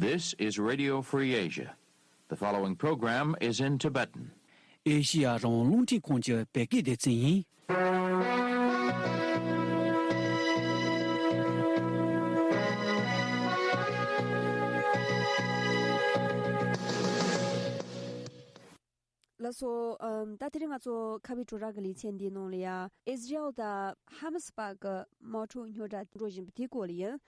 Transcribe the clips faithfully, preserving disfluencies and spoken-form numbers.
This is Radio Free Asia. The following program is in Tibetan. ཨེ་ཤི་ཡ་རང་དབང་རླུང་འཕྲིན་ཁང་གི་བོད་སྐད་སྡེ་ཚན་ཡིན། ལགས་སོ། ཨམ། ད་དེ་རིང་ང་ཚོ་ཁ་བའི་བྲོ་ར་གི་ལེ་ཚན་འདིའི་ནང་ལ་ཡ། ཨིས་ར་ཨེལ་དང་ཧ་མ་སི་བར་གྱི་དམག་འཁྲུག་རྙོག་དྲ་འགྲོ་བཞིན་པ་དེའི་སྐོར་ལ་ཡིན།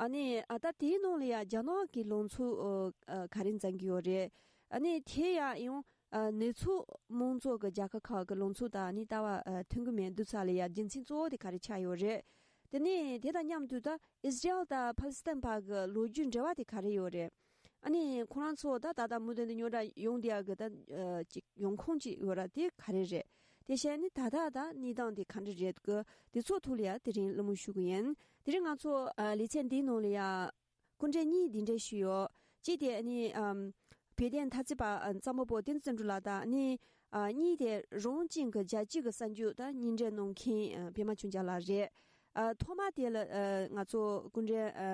ཨ་ནི་ཨ་ད་དེའི་ནང་ལ་ཡ་རྒྱ་ནག་གི་ལངས་ཕྱོགས་ཨ་ག་རེ་འཛིན་གྱི་ཡོད་རེད། ཨ་ནི་དེ་ཡ་ཡང་ཨ་ནུབ་ཕྱོགས་མང་ཚོགས་ཀྱི་རྒྱལ་ཁབ་ཁག་གི་ལངས་ཕྱོགས་དང་ཨ་ནི་ལྟ་བ་ཨ་མཐུན་གྱི་མེད་འདུག་ས་ལ་ཡ་རྒྱུ་མཚན་གཙོ་བོ་དེ་ག་རེ་ཆགས་ཡོད་རེད། དེ་ནས་དེ་དང་མཉམ་དུ་ད་ཨིས་ར་ཨེལ་དང་ཕ་ལི་སི་ཐན་བར་གྱི་ལོ་རྒྱུས་འབྲེལ་བ་དེ་ག་རེ་ཡོད་རེད། ཨ་ནི་ཁོ་རང་ཚོ་ད་ད་ལྟ་མུ་མཐུད་དུ་རྙོག་དྲ་ཡོང་བསྡད་ཡག་གི་ད་ཨ་ཅིག་ཡོང་ཁུངས་ཅིག་ཡོད་ར་དེ་ག་རེ་རེད། དེ་བྱས་ནི་ད་ལྟ་ད་གནས་སྟངས་དེ་ག་འདྲ་རེད་གི་དེ་ཚོ་ཐོག་ལ་ཡ་དེ་རིང་གླེང་མོལ་ཞུ་གི་ཡིན། དེ་རིང་ང་ཚོ་ཨ་ལེ་ཚན་འདིའི་ནང་ལ་ཡ་སྐུ་མགྲོན་གཉིས་གདན་འདྲེན་ཞུས་ཡོད། གཅིག་དེ་ཨ་ནི་ཨམ་བོད་དོན་འཐབ་རྩོད་པ་ཨ་གཙང་པོ་བོ་བསྟན་འཛིན་བརྩོན་འགྲུས་ལགས་དང་ཨ་ནི་ཨ་གཉིས་དེ་རང་བྱུང་གི་རྒྱལ་སྤྱི་གི་གསར་འགྱུར་ད་སྙན་སྒྲོན་གནང་མཁན་ཨ་པད་མ་ཆོས་རྒྱལ་ལགས་རེད། ཨ་ཐོག་མ་དེ་ལ་ཨ་ང་ཚོ་སྐུ་མགྲོན་ཨ་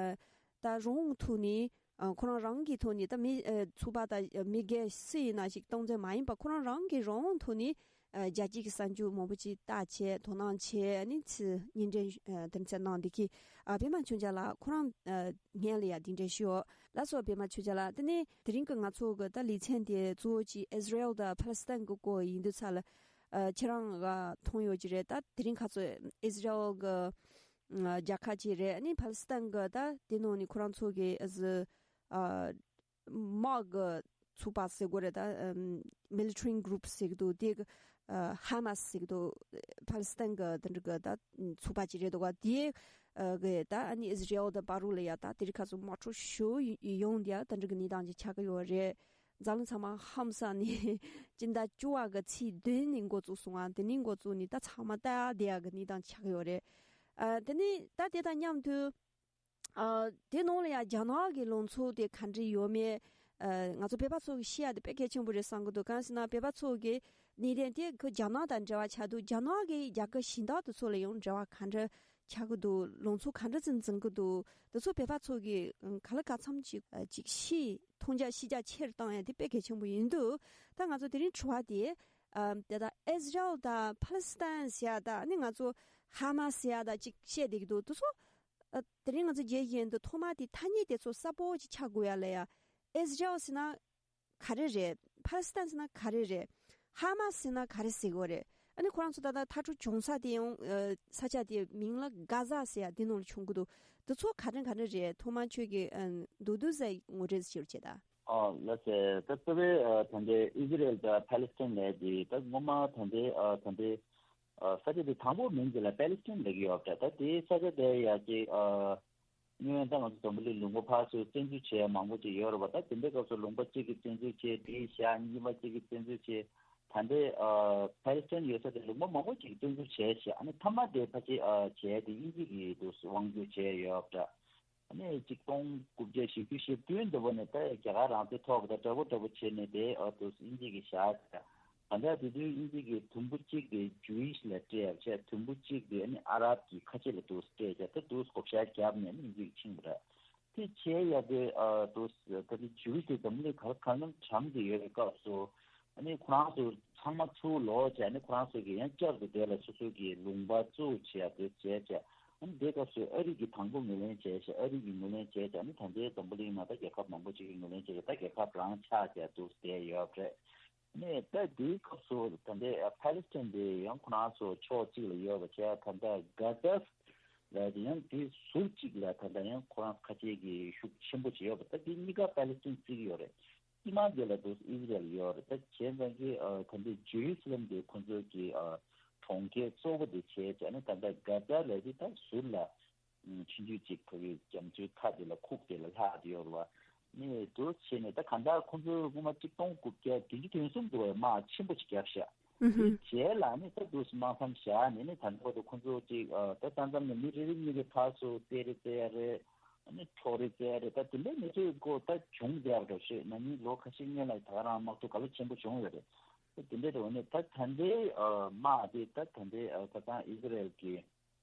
ད་རང་དབང་ཐོག་ནས་ཨ་ཁོ་རང་རང་གི་ཐོག་ནས་ད་མི་ཨ་ཚོགས་པ་དང་མི་སྒེར་སུ་ཡིན་ན་ཞིག་སྟངས་འཛིན་མ་ཡིན་པ་ཁོ་རང་རང་གི་རང་དབང་ཐོག་ནས་ཨ་རྒྱལ་སྤྱི་གི་གསར་འགྱུར་མང་པོ་ཅིག་བལྟས་བྱས་དོ་སྣང་བྱས་ནས་ཚུར་སྙན་སྒྲོན་ཨ་དེ་ཚོ་གནང་བསྡད་མཁན་ཨ་པད་མ་ཆོས་རྒྱལ་ལགས་ཁོ་རང་ཨ་སྔོན་ལ་ཡ་གདན་འདྲེན་ཞུས་ཡོད། ལགས་སོ་པད་མ་ཆོས་རྒྱལ་ལགས། དེ་ནས་དེ་རིང་གི་ང་ཚོ་གི་ད་ལེ་ཚན་དེ་གཙོ་བོ་གཅིག་ཨིས་ར་ཨེལ་དང་ཕ་ལི་སི་ཐན་གི་སྐོར་ཡིན་དུས་ཙ་ལ་ཨ་ཁྱེད་རང་ག་མཐོང་ཡོད་ཀྱི་རེད། ད་དེ་རིང་ཁ་ཚོ་ཨིས་ར་ཨེལ་གི་ཨ་རྒྱལ་ཁབ་ཅིག་རེད། ཨ་ནི་ཕ་ལི་སི་ཐན་གི་ད་དེ་ནང་ནས་ཁོ་རང་ཚོ་གི་ཨ་ཟི་ཨ་དམག་གི་ཚོགས་པ་ཟེར་དགོས་རེད། ད་ཨམ་military group ཟེར་གི་འདུག་དེ་གི་ཨ་ཧ་མ་སི་ཟེར་གི་འདུག་ཕ་ལི་སི་ཐན་གི་དེ་འདྲ་གི་ད་ཚོགས་པ་ཅིག་རེད་འདུག་ག་དེ་ཨ་གི་ད་ཨ་ནི་ཨིས་ར་ཨེལ་དང་བར་ལ་ཡ་ད་དེ་རིང་ཁ་སང་དམག་འཁྲུག་ཞེ་པོ་ཡོང་བསྡད་ཡ་དེ་འདྲ་གི་གནས་སྟངས་ཅིག་ཆགས་ཀྱི་ཡོད་རེད། འཛམ་གླིང་ཚང་མ་ཧམ་ས་ནས་སྤྱི་ཟླ་བཅུ་པ་གི་ཚེས་བདུན་ནས་འགོ་བཙུགས་སོང་ང་། དེ་ནས་འགོ་བཙུགས་ནས་ད་ཚང་མ་ལྟ་བསྡད་ཡ་གི་གནས་སྟངས་ཆགས་ཀྱི་ཡོད་རེད། ཨ་དེ་ནས་ད་དེ་དང་མཉམ་དུ། ཨ་དེ་ནང་ལ་ཡང་རྒྱ་ནག་གི་ལངས་ཕྱོགས་དེ་ག་འདྲ་ཡོད་མེད། ཨ་ང་ཚོ་བོད་པ་ཚོ་གི་ཤེས་ཡ་དེ་དཔེ་གལ་ཆེན་པོ་རེད་བསམ་གི་འདུག་གང་ཟེར་ན་བོད་པ་ཚོ་གི་གནད་དོན་དེ་ཁོ་རྒྱ་ནག་དང་འབྲེལ་བ་ཆགས་འདུག་རྒྱ་ནག་གི་རྒྱལ་ཁབ་གཞན་དག་དེ་ཚོ་ལ་ཡང་འབྲེལ་བ་ག་འདྲ་ཆགས་གི་འདུག་ལངས་ཕྱོགས་ག་འདྲ་ཅིག་འཛིན་གི་འདུག་དེ་ཚོ་བོད་པ་ཚོ་གི་ག་ལ་ག་ཚོད་ཅིག་ཅིག་ཤེས་མཐོང་རྒྱ་ཤེས་རྒྱ་ཆེ་རུ་བཏང་ཡ་དེ་དཔེ་གལ་ཆེན་པོ་ཡིན་འདུག་ད་ང་ཚོ་དེ་རིང་དྲི་བ་དེ་ཨ་དེ་དག་ཨིས་ར་ཨེལ་དང་ཕ་ལི་སི་ཐན་ཟེར་ཡ་དང་ཨ་ནི་ང་ཚོ་ཧ་མ་སི་ཟེར་ཡ་དང་ཅིག་བཤད་བསྡད་ཀྱི་འདུག་དེ་ཚོ། ཨ་དེ་རིང་ང་ཚོ་རྒྱས་བཞིན་དུ་ཐོག་མ་དེ་ཐ་སྙད་དེ་ཚོ་གསལ་པོ་ཅིག་ཆགས་དགོས་ཡ་ལ་ཡ། ཨིས་ར་ཨེལ་ཟེར་ན་ག་རེ་རེད། ཕ་ལི་སི་ཐན་ཟེར་ན་ག་རེ་རེད། ཧ་མ་སི་ཟེར་ན་ག་རེ་ཟེར་དགོས་རེད། ཨ་ནི་ཁོ་རང་ཚོ་ད་ལྟ་ཐག་གཅོད་བྱུང་ས་དེ་ཡང་ཨ་ས་ཆ་དེ་མིང་ལ་གྷ་ཟ་ཟེར་ཡ་དེ་ནང་ལ་བྱུང་གི་འདུག་དེ་ཚོ་ག་རེ་ག་རེ་རེད། ཐོག་མ་ཁྱོད་ཀྱིས་ཨ་མདོར་བསྡུས་ཙམ་ངོ་སྤྲོད་ཞུ་རོགས་བྱེད་དང་། ཨ་ལགས་སེ། ད་གཙོ་བོའི་ཨ་ད་ལྟའི་ཨི་ཟི་རེལ་དང་ཕ་ལི་སི་ཐན་ལབ་དེ་ད་ངོ་མ་ད་ལྟའི་ཨ་ད་ལྟའི་ཨ་ས་ཆ་དེ་དང་པོ་མིང་དེ་ལ་པེ་ལི་སི་ཐན་ལབ་ཀྱི་ཡོད་པ་འདྲ། ད་དེའི་ས་ཆ་དེ་ཡ་གཅིག་ཨ་སྔོན་ད་ང་ཚོ་འཛམ་བུ་གླིང་ལུང་པ་ཕར་ཚུར་བཙན་འཛུལ་བྱས་མང་པོ་ཅིག་ཡོད་རེད་པ། ད་དེ་འདྲའི་སྐབས་སུ་ལུང་པ་གཅིག་གིས་བཙན་འཛུལ་བྱས། དེའི་ཞག་གཉིས་པ་གཅིག་གིས་བཙན་འཛུལ་བྱས། ད་ལྟའི་ཨ་པེ་ལི་སི་ཐན་ཡོད་ས་དེ་ལུང་པ་མང་པོ་ཅིག་བཙན་འཛུལ་བྱས་བྱས། ཨ་ནི་མཐའ་མ་དེ་ཕལ་ཆེར་ཨ་བྱས་དེ་དབྱིན་ཇི་གིས་དུ་དབང་བསྒྱུར་བྱས་ཡོད་པ་འདྲ། ཨ་ནི་གཅིག་སྟོང་དགུ་བརྒྱ་བཞི་བཅུ་ཞེ་བདུན་འདྲ་བོ་ནས་ད་རྒྱ་གར་རང་བཙན་ཐོབ་པ་དང་འདྲ་པོ་འདྲ་པོ་བྱས་ནས་དེ་ཨ་དུ་དབྱིན་ཇི་གིས་བཞག་ད་ལྟ་དེ་དུས་དབྱིན་ཇི་གིས་དུམ་བུ་གཅིག་དེ་ཇུ་ཝིཤ་ལ་སྤྲད་བྱས། དུམ་བུ་གཅིག་དེ་ཨ་ནི་ཨ་རབ་ཀྱི་ཁ་ཆེ་ལ་དུ་སྤྲད་བྱས། ད་དུ་བགོ་བཤའ་བརྒྱབ་ནས་ཨ་ནི་དབྱིན་ཇི་གིས་ཕྱིན་པ་རེད། དེ་བྱས་ཡ་དེ་ཨ་དུ་ད་དེ་ཇུ་ཝིཤ་དེ་འཛམ་གླིང་ག་གང་འཚམ་གྲངས་ཀྱི་ཡོད་པའི་སྐབས་སུ། ཨ་ནི་ཁོ་རང་ཚོ་ཚང་མ་ཚུར་ལོག་བྱས། ཨ་ནི་ཁོ་རང་ཚོ་གིས་ཡང་བསྐྱར་དུ་དེ་ལ་སོ་སོ་གི་ལུང་པ་བཙུགས་བྱས་ཡ་དེ་བྱས་བྱས། ཨ་ནི་དེ་སྐབས་སུ་ཨ་རི་གིས་དང་པོ་ངོས་ལེན་བྱས་བྱས། ཨ་རི་གིས་ངོས་ལེན་བྱས་བྱས། ཨ་ནི་ད་ལྟའི་འཛམ་བུ་གླིང་ནང་ད་རྒྱལ་ཁབ་མང་པོ་ཅིག་གིས་ངོས་ལེན་བྱས་བྱས། ད་རྒྱལ་ཁབ་རང་ཆགས་བྱས་འདུག་བསྡད་ཡོད་པ་རེད། ཨ་ནི་ད་དེའི་སྐབས་སུ་ད་ལྟའི་ཕ་ལི་སི་ཐན་དེ་ཡང་ཁོ་རང་ཚོ་ཕྱོགས་གཅིག་ལ་ཡོད་པ་བྱས། ད་ལྟ་གྷ་ཛ་ལབ་དེ་ཡང་དེ་ཟུར་གཅིག་ལ་ད་ལྟ་ཡང་ཁོ་རང་ཁ་ཆེ་གི་ཤུགས་ཆེན་པོ་ཅིག་ཡོད་པ། ད་དེ་གཉིས་ཀ་པེ་ལི་སི་ཐན་བརྩི་གི་ཡོད་རེད། དཀྱིལ་མ་དེ་ལ་དུ་ཨི་ཟི་རེལ་ཡོད་རེད། ད་བྱས་ཙང་གི་ཨ་ད་ལྟའི་ཇེ་རུ་སི་ལེམ་དེ་ཁོ་ཚོ་གི་ཨ་གྲོང་ཁྱེར་གཙོ་བོ་དེ་བྱས་བྱས་ནས། ད་ལྟ་གྷ་ཛ་ལབ་དེ་ད་ཟུར་ལ་ཆུང་ཆུང་ཅིག་ཕ་གི་རྒྱ་མཚོའི་ཁ་དེ་ལ་ཁུག་དེ་ལ་ལྷག་དེ་ཡོད་རེད་བ། ནས་དུ་བྱས་ནས་ད་གང་ལྟར་ཁོ་ཚོས་སྔོན་མ་གཅིག་སྟོང་དགུ་བརྒྱ་བདུན་ཅུ་དོན་གསུམ་དུ་དམག་ཆེན་པོ་ཅིག་བརྒྱབ་ཤག་དེའི་རྗེས་ལ་ནི་ད་དུ་དམག་མཚམས་བཞག་ནས་ནི་ད་ལྟ་བར་དུ་ཁོ་ཚོ་གཅིག་ཨ་ད་ས་མཚམས་ནས་མི་རེ་རེ་གཉིས་རེ་ཕར་ཚུར་རྩེད་རེས་རྩེ་ཡ་རེད། ཨ་ནི་འཕྲོག་རེས་རྩེ་ཡ་རེད། ད་དེ་འདྲའི་གནས་ཚུལ་སྐོར་ད་བྱུང་བསྡད་པ་འདྲ་ཞིག་ན་ནིང་ལོ་ཁ་ཤས་སྔོན་ལ་ད་ག་རང་དམག་འཁྲུག་ག་ལ་ཆེན་པོ་བྱུང་ཡོད་རེད། ད་དེ་འདྲའི་འདྲ་བ་ནི་ད་ད་ལྟའི་ཨ་དམག་དེ་ད་ད་ལྟའི་ཨ་ཁ་སང་ཨི་ཟི་རེལ་གྱི་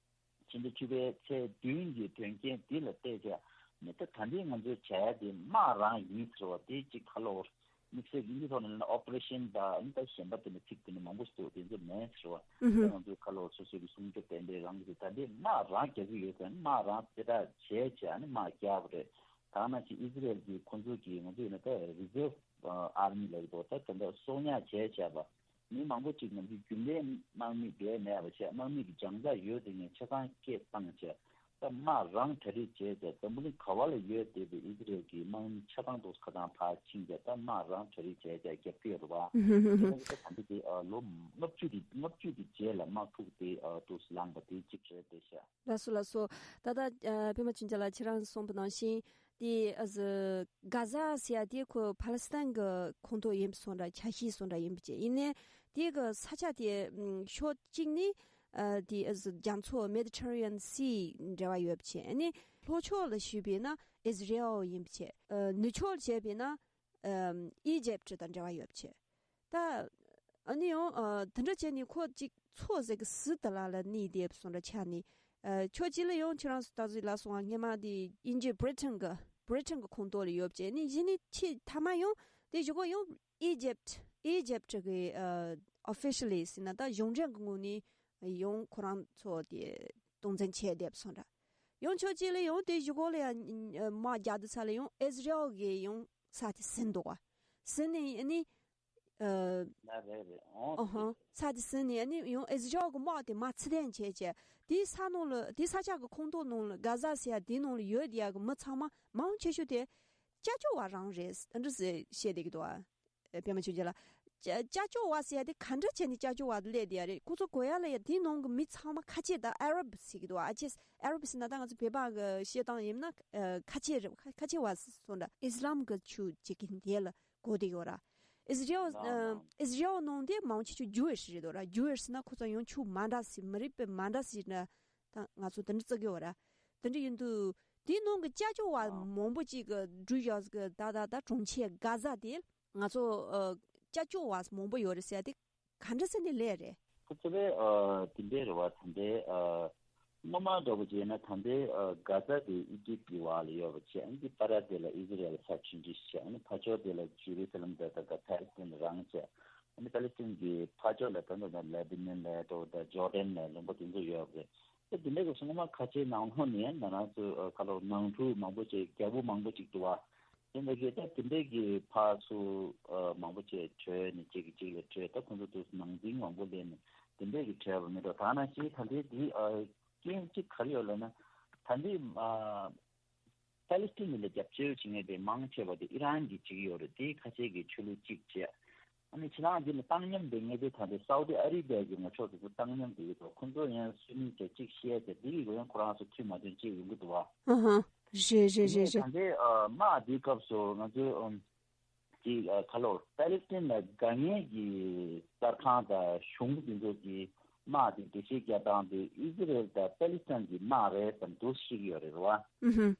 ཕྱི་ཟླ་བཅུ་པའི་ཚེས་བདུན་གྱི་དོན་རྐྱེན་འདི་ལ་བལྟས་ཚེ་ ནས་ད་ད་འདི་ང་ཚོས་བྱ་ཡ་དེ་དམག་རང་ཡིན་ཟེར་བ་དེ་གཅིག་ཁ་ལོ་དམིགས་བསལ་གྱི་འདི་ཐོག་ནས་ཨོ་པ་རེ་ཤན་དང་ཨ་ནི་ད་གཞན་པ་དེ་ནས་ཚིག་དེ་ནས་མང་པོ་ཞིག་འདུག་དེ་ཚོ་མེད་ཟེར་བ། ཨུ་ཧུ། ད་ང་ཚོས་ཁ་ལོ་སོ་སོའི་གི་སྲུང་སྐྱོབ་དེ་འདྲའི་རང་གི་ད་འདི་དམག་རང་རྒྱག་གི་ཡོད་ཙང་དམག་རང་དེ་འདྲ་བྱས་བྱས་ཨ་ནི་དམག་རྒྱག་པ་རེད། ད་ནང་བཞིན་ཨི་ཛི་རེལ་གྱི་ཁོང་ཚོ་གི་ང་ཚོས་ཡིན་ན་ད་རི་ཛེབ་ཨར་མི་ལབ་ཀྱི་འདུག་ད་དེ་འདྲ་གསོག་ཉར་བྱས་བྱས་པ། མི་མང་པོ་ཅིག་ནམ་རྒྱུན་རྒྱུན་ལས་དམག་མི་བསྡད་མེད་པ་བྱས། དམག་མི་གི་སྦྱང་རྩ་ཡོད་དེ་ངས་ཆ་ཚང་སྐད་བཏང་བྱས། ད་དམག་རང་གྲ་སྒྲིག་བྱས་བྱས། འཛམ་བུ་གླིང་ག་བ་ལ་ཡོད་བསྡད་པའི་ཨི་ཛི་རེལ་གྱི་དམག་མི་ཆ་ཚང་དུ་ཁ་ཚང་ཕར་ཕྱིན་བྱས། ད་དམག་རང་གྲ་སྒྲིག་བྱས་བྱས་རྒྱབ་ཀྱི་ཡོད་རེད་བ། དེ་ནས་ད་ད་འདི་དེ་ཨ་ལོ་ལྔ་བཅུ་དེ་ལྔ་བཅུ་དེ་རྗེས་ལ་དམག་འཁྲུག་དེ་ཨ་དུ་ལངས་པ་དེ་གཅིག་རེད་བསྡད་ཤག་ལགས་སོ་ལགས་སོ། ད་ལྟ་ཨ་པད་མ་ཆོས་རྒྱལ་ལགས་ཁྱེད་རང་གསུངས་པ་ནང་བཞིན་དེ་ཨ་ཟི་གྷ་ཟ་ཟེར་ཡ་དེ་ཁོ་ཕ་ལེ་སི་ཐན་གྱི་ཁོངས་གཏོགས་ཡིན་པ་སོང་འདྲ། ཆ་ཤས་སོང་འདྲ་ཡིན་པ་བྱས། ཡིན་ནའི་དེ་གི་ས་ཆ་དེ་ཕྱོགས་གཅིག་ནི་ཨ་དེ་ཨ་ཟི་རྒྱ་མཚོ་Mediterranean Sea འབྲེལ་བ་ཡོད་པ་བྱས། ཨ་ནི་ལྷོ་ཕྱོགས་ལ་ཞུས་པས་ན་ཨི་ཟི་རེལ་ཡིན་པ་བྱས། ཨ་ནུབ་ཕྱོགས་ལ་བྱས་པས་ན་ཨ་ཨི་ཇེབ་དང་འབྲེལ་བ་ཡོད་པ་བྱས། ད་ཨ་ནི་ཡང་ཨ་དེ་འདྲ་བྱས་ནས་ཁོ་གཅིག་མཚོ་ཟེར་གི་ཟི་དེ་ལ་ལ་གནས་བསྡད་སོང་འདྲ་ཆགས་ནས། ཨ་ཕྱོགས་གཅིག་ལ་ཡང་ཁྱེད་རང་ཚོ་ད་གཟོད་ལ་སོང་བ་སྔས་མ་དེ་དབྱིན་ཇི་Britain གི་Britain གི་ཁོངས་གཏོགས་ལ་ཡོད་པ་བྱས་ནས། གཞི་ནས་ཆེས་མཐའ་མ་ཡང་དེ་གཞུག་གུ་ཡང་ཨི་ཇེབ་ཨི་ཇེབ་གི་ཨ་officially ཟེར་ན་ད་གཞུང་འབྲེལ་གི་ངོས་ནས་ཡང་ཁོ་རང་ཚོ་དེ་སྟངས་འཛིན་བྱས་བསྡད་སོང་འདྲ། ཡང་ཕྱོགས་གཅིག་ལ་ཡང་དེ་གཞུག་གུ་ལ་ཡང་དམག་རྒྱག་དུས་ས་ལ་ཡང་ཨི་ཟི་རེལ་གི་ཡང་ས་དེ་ཟིན་འདུག་བ། ཟིན་ནས་ཨ་ནི། ཨ། ལ་རེད་རེད། ཨོ། ཨོ་ཧོ། ས་དེ་ཟིན་ནས་ཨ་ནི་ཡང་ཨི་ཟི་རེལ་གི་དམག་དེ་མར་ཚུར་འཐེན་བྱས་བྱས། དེའི་ས་ནང་ལ་དེའི་ས་ཆ་གི་ཁོངས་གཏོགས་ནང་ལ་གྷ་ཟ་ཟེར་ཡ་དེའི་ནང་ལ་ཡོད་ཡ་གི་མི་ཚང་མ་མང་ཆེ་ཤོས་དེ་ཀྱག་ཀྱོག་པ་རང་རེད། ཨ་འདྲ་ཟེར་བཤད་བསྡད་ཀྱི་འདུག་ཨ། ཨ་པད་མ་ཆོས་རྒྱལ་ལགས། ཀྱ་ཀྱག་ཀྱོག་པ་ཟེར་ཡ་དེ་ག་འདྲ་བྱས་ནས་ཀྱག་ཀྱོག་པ་སླེབས་བསྡད་ཡ་རེད། ཁོ་ཚོ་གོ་ཡ་ལ་ཡ་དེའི་ནང་གི་མི་ཚང་མ་ཁ་ཆེ་དང་ཨ་རབ་ཟེར་གྱི་འདུག་ཨ། ཨ་ཆེ་ཨ་རབ་ཟེར་ན་ད་ང་ཚོ་བོད་པ་གི་བཤད་སྟངས་ཡིན་ན་ཨ་ཁ་ཆེ་རེད། ཁ་ཁ་ཆེ་བ་སོང་འདྲ། ཨི་སི་ལམ་གི་ཆོས་བྱེད་ཀྱི་འདི་ལ་གོ་བསྡད་ཡོད་ར། ཨི་སི་རེལ་ལ་ཨ་ཨི་སི་རེལ་ནང་དེ་མང་ཆེ་ཆོས་ཇུ་ཨིཤ་རེད་འདུག་ར། ཇུ་ཨིཤ་ཟེར་ན་ཁོ་ཚོ་ཡང་ཆོས་མ་འདྲ་ཟེར། མི་རིགས་པས་མ་འདྲ་ཟེར་ན་ད་ང་ཚོ་དེ་འདྲ་བརྩི་གི་ཡོད་ར། དེ་འདྲ་ཡིན་དུས་དེའི་ནང་གི་ཀྱག་ཀྱོག་པ་མང་པོ་ཅིག་གི་འགྲུལ་བཞུད་གི་ད་ད་ད་གྲོང་ཁྱེར་གྷ་ཟ་དེ། ང་ཚོ་ཨ་ཀྱག་ཀྱོག་པ་མང་པོ་ཡོད་རེད་ཟེར་ཡ་དེ་ག་འདྲ་ཟེར་ནས་སླེབས་རེད། ཁོ་ཚོ་ལས་ཨ་དེ་འདྲའི་རེད་བ། ད་ལྟའི་ཨ་སྔོན་མ་འདྲ་པོ་བྱས་ན་ད་ལྟའི་ཨ་གྷ་ཟ་དེ་ཨི་ཇིབ་ཀྱི་བར་ལ་ཡོད་པ་བྱས། ཨ་ནི་ཕར་དེ་ལ་ཨི་ཟི་རེལ་ས་ཆུང་ཆུང་བྱས། ཨ་ནི་ཕར་ཕྱོགས་དེ་ལ་ཇེ་རུ་སི་ལམ་དང་ད་ད་ཕ་ལེ་སི་ཐན་རང་བྱས། ཨ་ནི་ཕ་ལེ་སི་ཐན་གྱི་ཕར་ཕྱོགས་ལ་ད་ད་ད་ལེ་བྷ་ནན་ལ་འགྲོ། ད་ཇོར་ཌན་ལ་ལུང་པ་དེ་ཚོ་ཡོད་པ་རེད། ད་དེ་འདྲའི་གི་སྔོན་མ་ཁ་ཆེའི་ནང་ལོགས་ནས་ང་རང་ཚོ་ཨ་ཁ་ལོ་ནང་འཁྲུག་མང་པོ་བྱས། རྒྱལ་པོ་མང་པོ་ཅིག་འདུག་བ། དེ་འདྲ་གི་ད་དེ་འདྲའི་གི་ཕར་ཚུར་ཨ་མང་པོ་བྱས་བྲོས་ནས་གཅིག་གིས་གཅིག་ལ་བྲོས། ད་ཁོང་ཚོ་དུས་ནང་འཛིང་མང་པོ་སླེབས་ནས་དེ་འདྲའི་གི་བྲོས་པ་མི་འགྲོ། ད་ནང་བཞིན་ད་ལྟའི་འདི་ཨ་རྐྱེན་གཅིག་ག་རེ་ཡོད་ལབ་ན། ད་ལྟའི་ཨ་ཕ་ལེ་སི་ཐན་ལ་རྒྱབ་སྐྱོར་བྱེད་མཁན་དེ་མང་ཆེ་བ་དེ་ཨི་རན་གྱིས་བྱེད་ཀྱི་ཡོད་རེད། དེ་ཁ་ཤས་ཀྱིས་ཆོས་ལུགས་གཅིག་བྱས། ཨ་ནི་ཕྱི་ནང་འདི་ལ་བཏང་སྙོམས་དེ་ངས་དེ་ད་ལྟའི་སའུ་ཏི་ཨ་རི་བྷི་ཡ་གི་ངོ་ཕྱོགས་དེ་ཚོ་བཏང་སྙོམས་དེ་ཡོད་དོ། ཁོང་ཚོ་ཡང་སུན་ནི་བྱས་གཅིག་བཤད་བྱས། དེ་ཡི་གོ་ཡང་ཁོ་རང་ཚོ་མཐུན་མ་མཐུན་གཅིག་ཡོང་གི་འདུག་བ། ཨ་ཧ། རེད་རེད་རེད་རེད། ད་ལྟའི་ཨ་དམག་འདིའི་སྐབས་སུ་ང་ཚོའི་ཨམ་ཅིག་ཨ་ཁ་ལོ་ཕ་ལེ་སི་ཐན་ལ་དགའ་ངེས་ཀྱི་གསར་ཁང་དང་གཞུང་འདི་ཚོ་གི་དམག་དེ་འགྲེལ་བཤད་རྒྱག་སྟངས་དེ་ཨི་ཟི་རེལ་དང་ཕ་ལེ་སི་ཐན་གྱི་དམག་རེད་བསམ་འདུག་བཤད་ཀྱི་ཡོད་རེད་བ། ཨུ་ཧུ།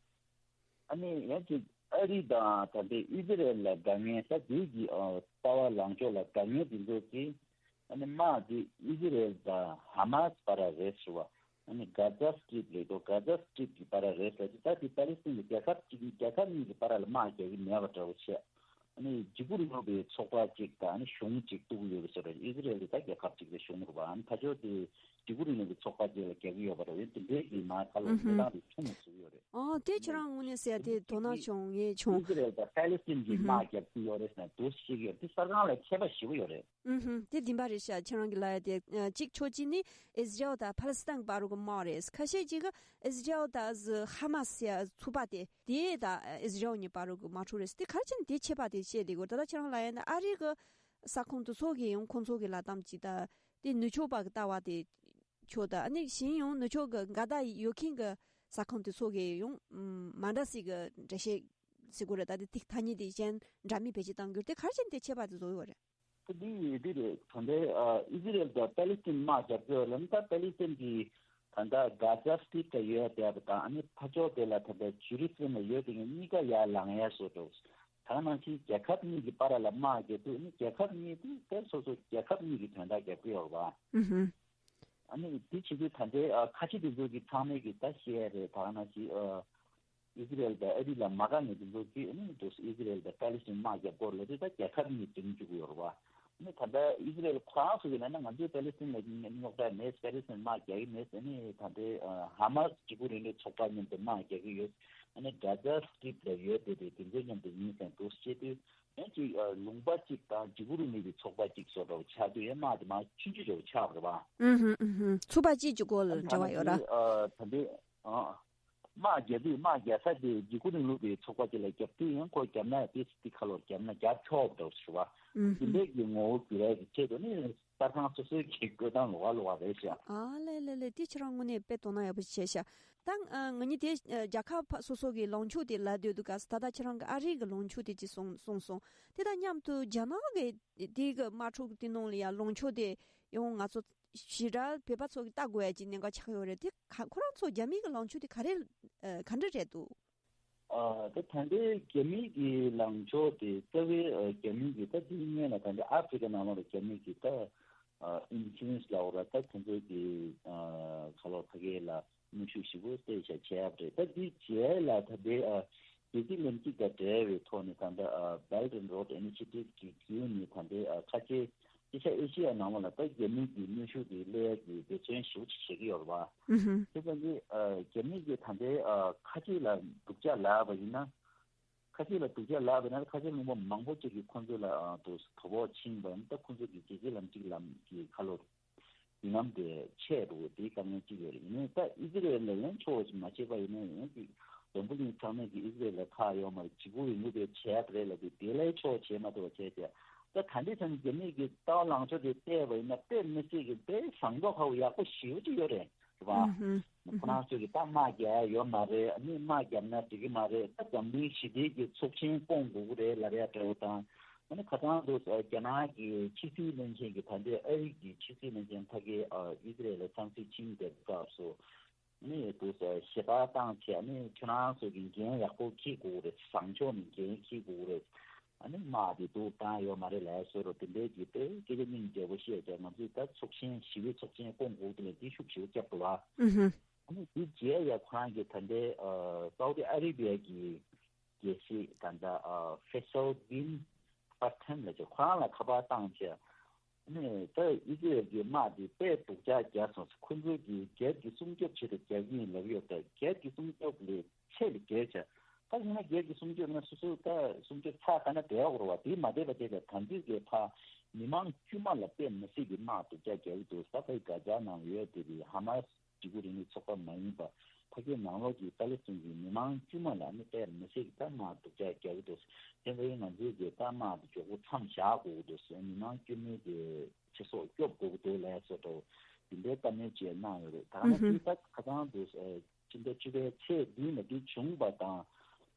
ཨ་ནི་ཡང་ཅིག་ཨ་རི་དང་ད་ལྟའི་ཨི་ཟི་རེལ་ལ་དགའ་ངེས། ད་དེའི་གི་ཨ་ལྟ་བ་ལངས་ཕྱོགས་ལ་དགའ་ངེས་འདི་ཚོ་གི་ཨ་ནི་དམག་འདི་ཨི་ཟི་རེལ་དང་ཧ་མ་སི་བར་རེད་ཟེར་བ། ཨ་ནི་གྷ་ཛ་སི་ཊི་རིབ་རེད་དོ། གྷ་ཛ་སི་ཊི་རིབ་ཀྱི་བར་རེད་ཟེར་གྱི། ད་དེ་ཕ་ལེ་སི་ཐན་གྱི་རྒྱལ་ཁབ་གཅིག་རྒྱལ་ཁབ་གཉིས་ཀྱི་བར་ལ་དམག་རྒྱག་གི་མེད་པ་འདྲ་བོ་བྱས། ཨ་ནི་འཇིགས་སྐུལ་རིང་ལུགས་པའི་ཚོགས་པ་གཅིག་དང་ཨ་ནི་གཞུང་གཅིག་གཏུག་གི་ཡོད་པའི་བཟོ་འདྲ། ཨི་ཟི་རེལ་དེ་ད་རྒྱལ་ཁབ་གཅིག་རེད། གཞུང་རེད་བ། ཨ་ནི་ཕར་ཕྱོགས་དེ་འཇིགས་སྐུལ་རིང་ལུགས་ཀྱི་ཚོགས་པ་གཅིག་ལ་རྒྱག་གི་ཡོད་པ་འདྲ་བོ། དེ་འདྲའི་གི་མ་ཁ་ལོ་ཨུ་ཧུམ། གནས་སྟངས་དེ་ཆུང་ངུ་བཟོ་གི་ཡོད་རེད། ཨོ་དེ་ཁྱེད་རང་ངོས་ནས་ཟེར་ཡ་དེ་དོ་སྣང་བྱུང་། ངས་བྱུང་། ཨི་ཟི་རེལ་དང་ཕ་ལེ་སི་ཐན་གྱི་ཨུ་ཧུམ། དམག་རྒྱག་གི་ཡོད་རེད་ཟེར་ན་འདུག་ཤེས་ཀྱི་ཡོད་རེད། དེ་གསར་ཁང་ལ་མཁས་པ་ཞེ་པོ་ཡོད་རེད། ཨུ་ཧུམ། དེ་བདེན་པ་རེད་ཤག་ཁྱེད་རང་གི་ལབ་ཡ་དེ། ཨ་གཅིག་ཕྱོགས་གཅིག་ནི་ཨི་ཟི་རེལ་དང་ཕ་ལེ་སི་ཐན་བར་གྱི་དམག་རེད། ཁ་ཤས་ཅིག་གིས་ཨི་ཟི་རེལ་དང་ཧ་མ་སི་ཟེར་ཡ་ཚོགས་པ་དེ་དེ་དང་ཨི་ཟི་རེལ་གཉིས་བར་གྱི་དམག་འཁྲུག་རེད། དེ་ག་རེ་བྱས་ནས་དེ་ཁྱད་པར་དེ་བཤད་བསྡད་ཀྱི་ཡོད་རེད། ད་ལྟ་ཁྱེད་རང་ལབ་ཡ་ན་ཨ་རི་གི་ས་ཁོངས་དེ་ཚོ་གི་ཡང་ཁོང་ཚོ་གི་ལབ་སྟངས་ཅིག་དང་། དེ་ནུབ་ཕྱོགས་པ་གི་ལྟ་བ་དེ་ཕྱོགས་དང་། ཨ་ནི་གཞན་ཡང་ནུབ་ཕྱོགས་གི་འགལ་ཟླ་ཡོད་མཁན་གི་ས་ཁོངས་དེ་ཚོ་གི་ཡང་མ་འདྲ་སའི་གི་འགྲེལ་བཤད་ཟེར་དགོས་རེད། ད་དེ་ཐ་སྙད་དེ་གཞན་འདྲ་མིན་བེད་སྤྱོད་གཏང་རྒྱུ་དེ་ག་རེ་བྱས་ནས་དེ་ཁྱད་པར་དེ་བཟོ་ཡོད་རེད། དེ་འདི་འདི་རེད། ད་ལྟའི་ཨ་ཨི་ཟི་རེལ་དང་ཕ་ལེ་སི་ཐན་དམག་རྒྱབ་ཀྱི་ཡོད་ལབ་ན། ད་ཕ་ལེ་སི་ཐན་གྱི་ད་ལྟ་གྷ་ཛ་སི་ཊི་རིབ་ལ་ཡོད་བསྡད་པ་དང་། ཨ་ནི་ཕར་ཕྱོགས་དེ་ལ་ད་ལྟ་ཇེ་རུ་སི་ལེམ་ལ་ཡོད་དེ་གཉིས་ཀ་ཡར་ལངས་ཡ་བཟོ་འདྲ། ད་ནང་བཞིན་རྒྱལ་ཁབ་གཉིས་ཀྱི་བར་ལ་དམག་རྒྱག་དུས་ནི་རྒྱལ་ཁབ་གཉིས་དེ་དེ་སོ་སོ་རྒྱལ་ཁབ་གཉིས་ཀྱི་དོན་དག་རྒྱབ་ཀྱི་ཡོད་རེད་བ། ཨུ་ཧུ། ཨ་ནི་དེ་བྱེད་དུས་ད་ལྟའི་ཨ་ཁ་ཆེ་དེ་ཚོ་གི་ཚང་མས་ཀྱི་ད་བཤད་ཡ་རེད། ད་ནང་བཞིན་ཨ་ ཨི་ཟི་རེལ་དང་ཨ་རི་ལ་མ་དགའ་མཁན་དེ་ཚོ་གིས་ཨ་ནི་དུ་ཨི་ཟི་རེལ་དང་པེ་ལི་སི་ཐན་དམག་རྒྱབ་སྐོར་ལ་དེ་ད་རྒྱལ་ཁབ་གཉིས་འཛིང་བཅུག་གི་ཡོད་རེད་བ། ཨ་ནི་ད་ལྟ་ཨི་ཟི་རེལ་ཁོ་རང་ཚོ་གིས་ལབ་ན་ང་ཚོས་པེ་ལི་སི་ཐན་ལ་རྙོག་དྲ་མེད། པེ་ལི་སི་ཐན་དམག་རྒྱག་གི་མེད། ཨ་ནི་ད་ལྟའི་ཧ་མ་སི་འཇིགས་སྐུལ་རིང་ལུགས་ཚོགས་པ་མཉམ་དུ་དམག་རྒྱག་གི་ཡོད། ཨ་ནི་གྷ་ཛ་སི་ཊི་རིབ་ལ་ཡོད་བསྡད་པའི་དེ་ཚོའི་མཉམ་དུ་ཡིན་ཟེར་འདུག་ཅེས་དུས། ཡང་ཅིག་ལུང་པ་གཅིག་དང་འཇིགས་སྐུལ་རིང་ལུགས་ཀྱི་ཚོགས་པ་གཅིག་བཟོ་འདྲ་བོ་ཆགས་དུས་ཡང་དམག་དེ་མར་ཆུང་ཆུང་འདྲ་བོ་ཆགས་པ་རེད་བ། ཨུ་ཧུ་ཨུ་ཧུ། ཚོགས་པ་གཅིག་གཅིག་སྐོར་ལ་འབྲེལ་བ་ཡོད་ར། ད་ལྟའི་ཨ་ད་ལྟའི་ཨ་དམག་རྒྱག་དུས་དམག་རྒྱག་ས་དེ་འཇིགས་སྐུལ་རིང་ལུགས་ཀྱི་ཚོགས་པ་གཅིག་ལ་རྒྱབ་དུས་ཡང་ཁོ་རྒྱབ་ན་ཏིས་ཏི་ཁ་ལོར་རྒྱབ་ན་རྒྱབ་ཆོག་འདྲ་བོ་ཞུ་བ། ཨུ་དེ་ཧུ། འདྲའི་གི་ངོ་བོ་འགྱུར་ཡས་ཀྱི་ཆེད་དུ་ནི་གསར་ཁང་སོ་སོའི་གི་བཀོད་སྟངས་ལོགས་ཀ་ལོགས་ཀ་རེད་ཤག་ཨ་ལེ་ལེ་ལེ། དེ་ཁྱེད་རང་དངོས་གནས་དཔེ་དོ་སྣང་ཡག་པོ་བྱས་ཤག་ད་ཨ་ང་གཉིས་དེ་ཨ་རྒྱལ་ཁབ་ཕ་སོ་སོ་གི་ལངས་ཕྱོགས་དེ་ལབ་སྡོད་འདུག་ག་ད་ལྟ་ཁྱེད་རང་གི་ཨ་རི་གི་ལངས་ཕྱོགས་དེ་ཅིག་གསུངས་གསུངས་སོང་། དེ་དང་མཉམ་དུ་རྒྱ་ནག་གི་དེ་གི་དམག་འཁྲུག་དེ་ནང་ལ་ཡང་ལངས་ཕྱོགས་དེ་ཡང་ང་ཚོ་ཞེ་དྲག་བོད་པ་ཚོ་གི་ལྟ་དགོས་ཡ་ཅིག་གནད་འགག་ཆགས་ཡོད་རེད། དེ་ག་ཁོ་རང་ཚོ་རྒྱ་མི་གི་ལངས་ཕྱོགས་དེ་ག་རེ་ཨ་ག་འདྲ་རེད་འདུག་ཨ་ད་ད་ལྟའི་རྒྱ་མི་གི་ལངས་ཕྱོགས་དེ་རྩ་བའི་ཨ་རྒྱ་མི་གི་ད་དེ་སྔོན་ལ་ད་ལྟའི་ཨ་ཧྥེ་རི་ཁ་ནང་ལོགས་ལ་རྒྱ་མི་གི་ད་ཨ་ཨིན་ཕུ་ལུ་ཨེན་སི་ལབ་དགོས་རེད། ད་ཁོང་ཚོའི་གི་ཨ་ཁ་ལོ་ཕ་གི་ལ་གནོན་ཤུགས་ཞེ་པོ་སྤྲད་བཞག་བྱས་པ་རེད། ད་དེ་རྗེས་ལ་ད་ལྟའི་ཨ་རྒྱལ་སྤྱིའི་ལམ་ཐིག་དང་འབྲེལ་བའི་ཐོག་ནས་ད་ལྟ་ཨ་Belt and Road Initiative གི་བརྒྱུད་ནས་ད་ལྟའི་ཨ་ཁ་ཆེ་ཤེས་བྱ་ཨེ་ཤེ་ཡ་ནང་ལོགས་ལ་ད་རྒྱ་མི་གི་གནོན་ཤུགས་དེ་སླེབས་ཡ་གི་འབད་བརྩོན་ཞེ་པོ་ཅིག་བྱེད་ཀྱི་ཡོད་རེད་བ། ཨུ་ཧུ། དེ་ཙམ་གྱིས་ཨ་རྒྱ་མི་གིས་ད་ལྟའི་ཨ་ཁ་ཆེ་ལ་སྡུག་ཅག་ལབ་པ་ཡིན་ན། ཁ་ཆེ་ལ་སྡུག་ཅག་ལབ་པ་ཡིན་ན་ཁ་ཆེ་ལུང་པ་མང་པོ་ཅིག་གིས་ཁོང་ཚོ་ལ་ཨ་དོ་དོ་ཕོག་ཕྱིན་པ་ཡིན་ན། ད་ཁོང་ཚོ་གི་རྒྱལ་སྤྱིའི་ལམ་ཐིག་ལམ་གྱི་ཁ་ལོ་མདུན་ལམ་དེ་ཆད་འགྲོ་གི་དེའི་དཀའ་ངལ་གཅིག་ཡོད་རེད། ཡིན་ནའི་ད་ཨི་ཟི་རེལ་ལ་ཡང་ཆོག་ཅིག་མ་བྱས་པ་ཡིན་ན་ཡང་ཅིག་འཛམ་བུ་གླིང་ཚང་མས་ཀྱི་ཨི་ཟི་རེལ་ལ་ཁག་ཡོད་མ་རེད། འཇིགས་སྐུལ་རིང་ལུགས་དེ་བྱས་པ་རེད་ལབ་དུས་དེ་ལས་ཆོག་བྱས་མ་ཐུབ་པ་བྱས་བྱས། ད་ད་ལྟའི་ཆ་ནས་རྒྱ་མི་གི་ལྟ་བ་ལངས་ཕྱོགས་དེ་བལྟས་པ་ཡིན་ན་དཔེ་མི་སྲིད་ཀྱི་དཔེ་བཟང་ཕྱོགས་ཁ་པོ་ཡག་པོ་ཞེ་པོ་ཅིག་ཡོད་རེད། རེད་བ། ཨུ་ཧུ། ཁོ་རང་ཚོས་ཀྱི་ད་དམག་རྒྱག་ཡ་ཡོད་མ་རེད། ཨ་ནི་དམག་རྒྱབ་ན་འགྲིག་གི་མ་རེད། ད་འཛམ་གླིང་ཞི་བདེ་གི་ཚོགས་ཆེན་སྐོང་དགོས་ཀྱི་རེད་ལབ་ཡ་འདྲ་བོ་དང་། ཨ་ནི་ཁ་སང་དུ་རྒྱ་ནག་གི་ཕྱི་སྲིད་བློན་ཆེན་གྱིས་ད་ལྟའི་ཨ་རི་གི་ཕྱི་སྲིད་བློན་ཆེན་ཕ་གིའི་ཨི་ཟི་རེལ་ལ་འཚམས་གཟིགས་ཕྱིན་པའི་སྐབས་སུ། ཨ་ནི་དུ་ཞེ་དྲག་བཏང་བྱས། ཨ་ནི་ཁྱོད་རང་ཚོ་གི་འགན་ཡག་པོ་འཁྱེར་དགོས་རེད། བཟང་ཕྱོགས་ནས་འགན་འཁྱེར་དགོས་རེད། ཨ་ནི་དམག་དེ་འདུག་བཏང་ཡོད་མ་རེད་ལབ་བཟོ་འདྲ་དེ་འདྲའི་གི་དཔེ་སྐད་ཆ་སྙིང་རྗེ་པོ་བཤད་བྱས། ང་ཚོས་ད་ཚོགས་ཆེན་ཞི་བའི་ཚོགས་ཆེན་སྐོང་དགོས་ཀྱི་རེད། དེ་ཤུགས་ཆེ་པོ་བརྒྱབ་འདུག་བ། ཨུ་ཧུ། ཨ་ནི་དེ་རྗེས་ཡ་ཁོ་རང་གི་ད་ལྟའི་ཨ་སའུ་ཏི་ཨ་རི་བི་ཡ་གི་རྒྱལ་སྲིད་ད་ལྟ་ཨ་ཧྥེ་སལ་བིན་ཧྥ་ཐན་ལབ་བྱས། ཁོ་རང་ལ་ཁ་པར་བཏང་བྱས། ཨ་ནི་ད་ཨི་ཟི་རེལ་གྱི་དམག་དེ་དཔེ་སྡུག་ཅག་རྒྱག་སོང་། ཁོ་ཚོ་གིས་སྒེར་གྱི་སྲུང་སྐྱོབ་ཆེད་དུ་རྒྱག་གི་ཡིན་ལབ་ཡོད། ད་སྒེར་གྱི་སྲུང་སྐྱོབ་ལས་ཆེད་ལས་སྒེར་བྱས། ད་ཡིན་ན་སྒེར་གྱི་སྲུང་སྐྱོབ་ན་སོ་སོ་ད་སྲུང་སྐྱོབ་ཚགས་ཁ་ན་བསྡད་ཡོད་རེད་བ། དེ་མ་བསྡད་པ་བྱས་ཙང་ད་འདི་གའི་ཕ་མི་མང་དཀྱུས་མ་ལ་དཔེ་མི་སྲིད་ཀྱི་དམག་སྡུག་ཅག་རྒྱག་གི་འདུག་ད་ཕ་གི་གྷ་ཛ་ནང་ཡོད་དེ་གི་ཧ་མ་སི་འཇིགས་སྐུལ་རིང་ལུགས་ཚོགས་པ་མ་ཡིན་པ་ཕ་གིའི་ནང་ལོགས་ཀྱི་པ་ལི་སི་ཐན་གྱི་མི་མང་དཀྱུས་མ་ལ་ནི་དཔེ་མི་སྲིད་ཀྱི་ད་དམག་སྡུག་ཅག་རྒྱག་གི་འདུག་དེ་འདྲ་ཡིན་ང་ཚོས་ཀྱི་ད་དམག་དེ་མགྱོགས་པོ་མཚམས་བཞག་དགོས་ཀྱི་འདུག་མི་མང་དཀྱུས་མའི་གི་ཚེ་སྲོག་སྐྱོབ་དགོས་ཀྱི་འདུག་ལབ་སོགས་འདྲ་བོ་དེ་འདྲའི་བཀའ་མོལ་བཅས་གནང་ཡོད་རེད། ད་ནི་དེ་ད་ཁ་སང་དུ་ཕྱི་ཟླ་བཅུ་པའི་ཚེས་བདུན་ལ་དེ་བྱུང་བ་དང་།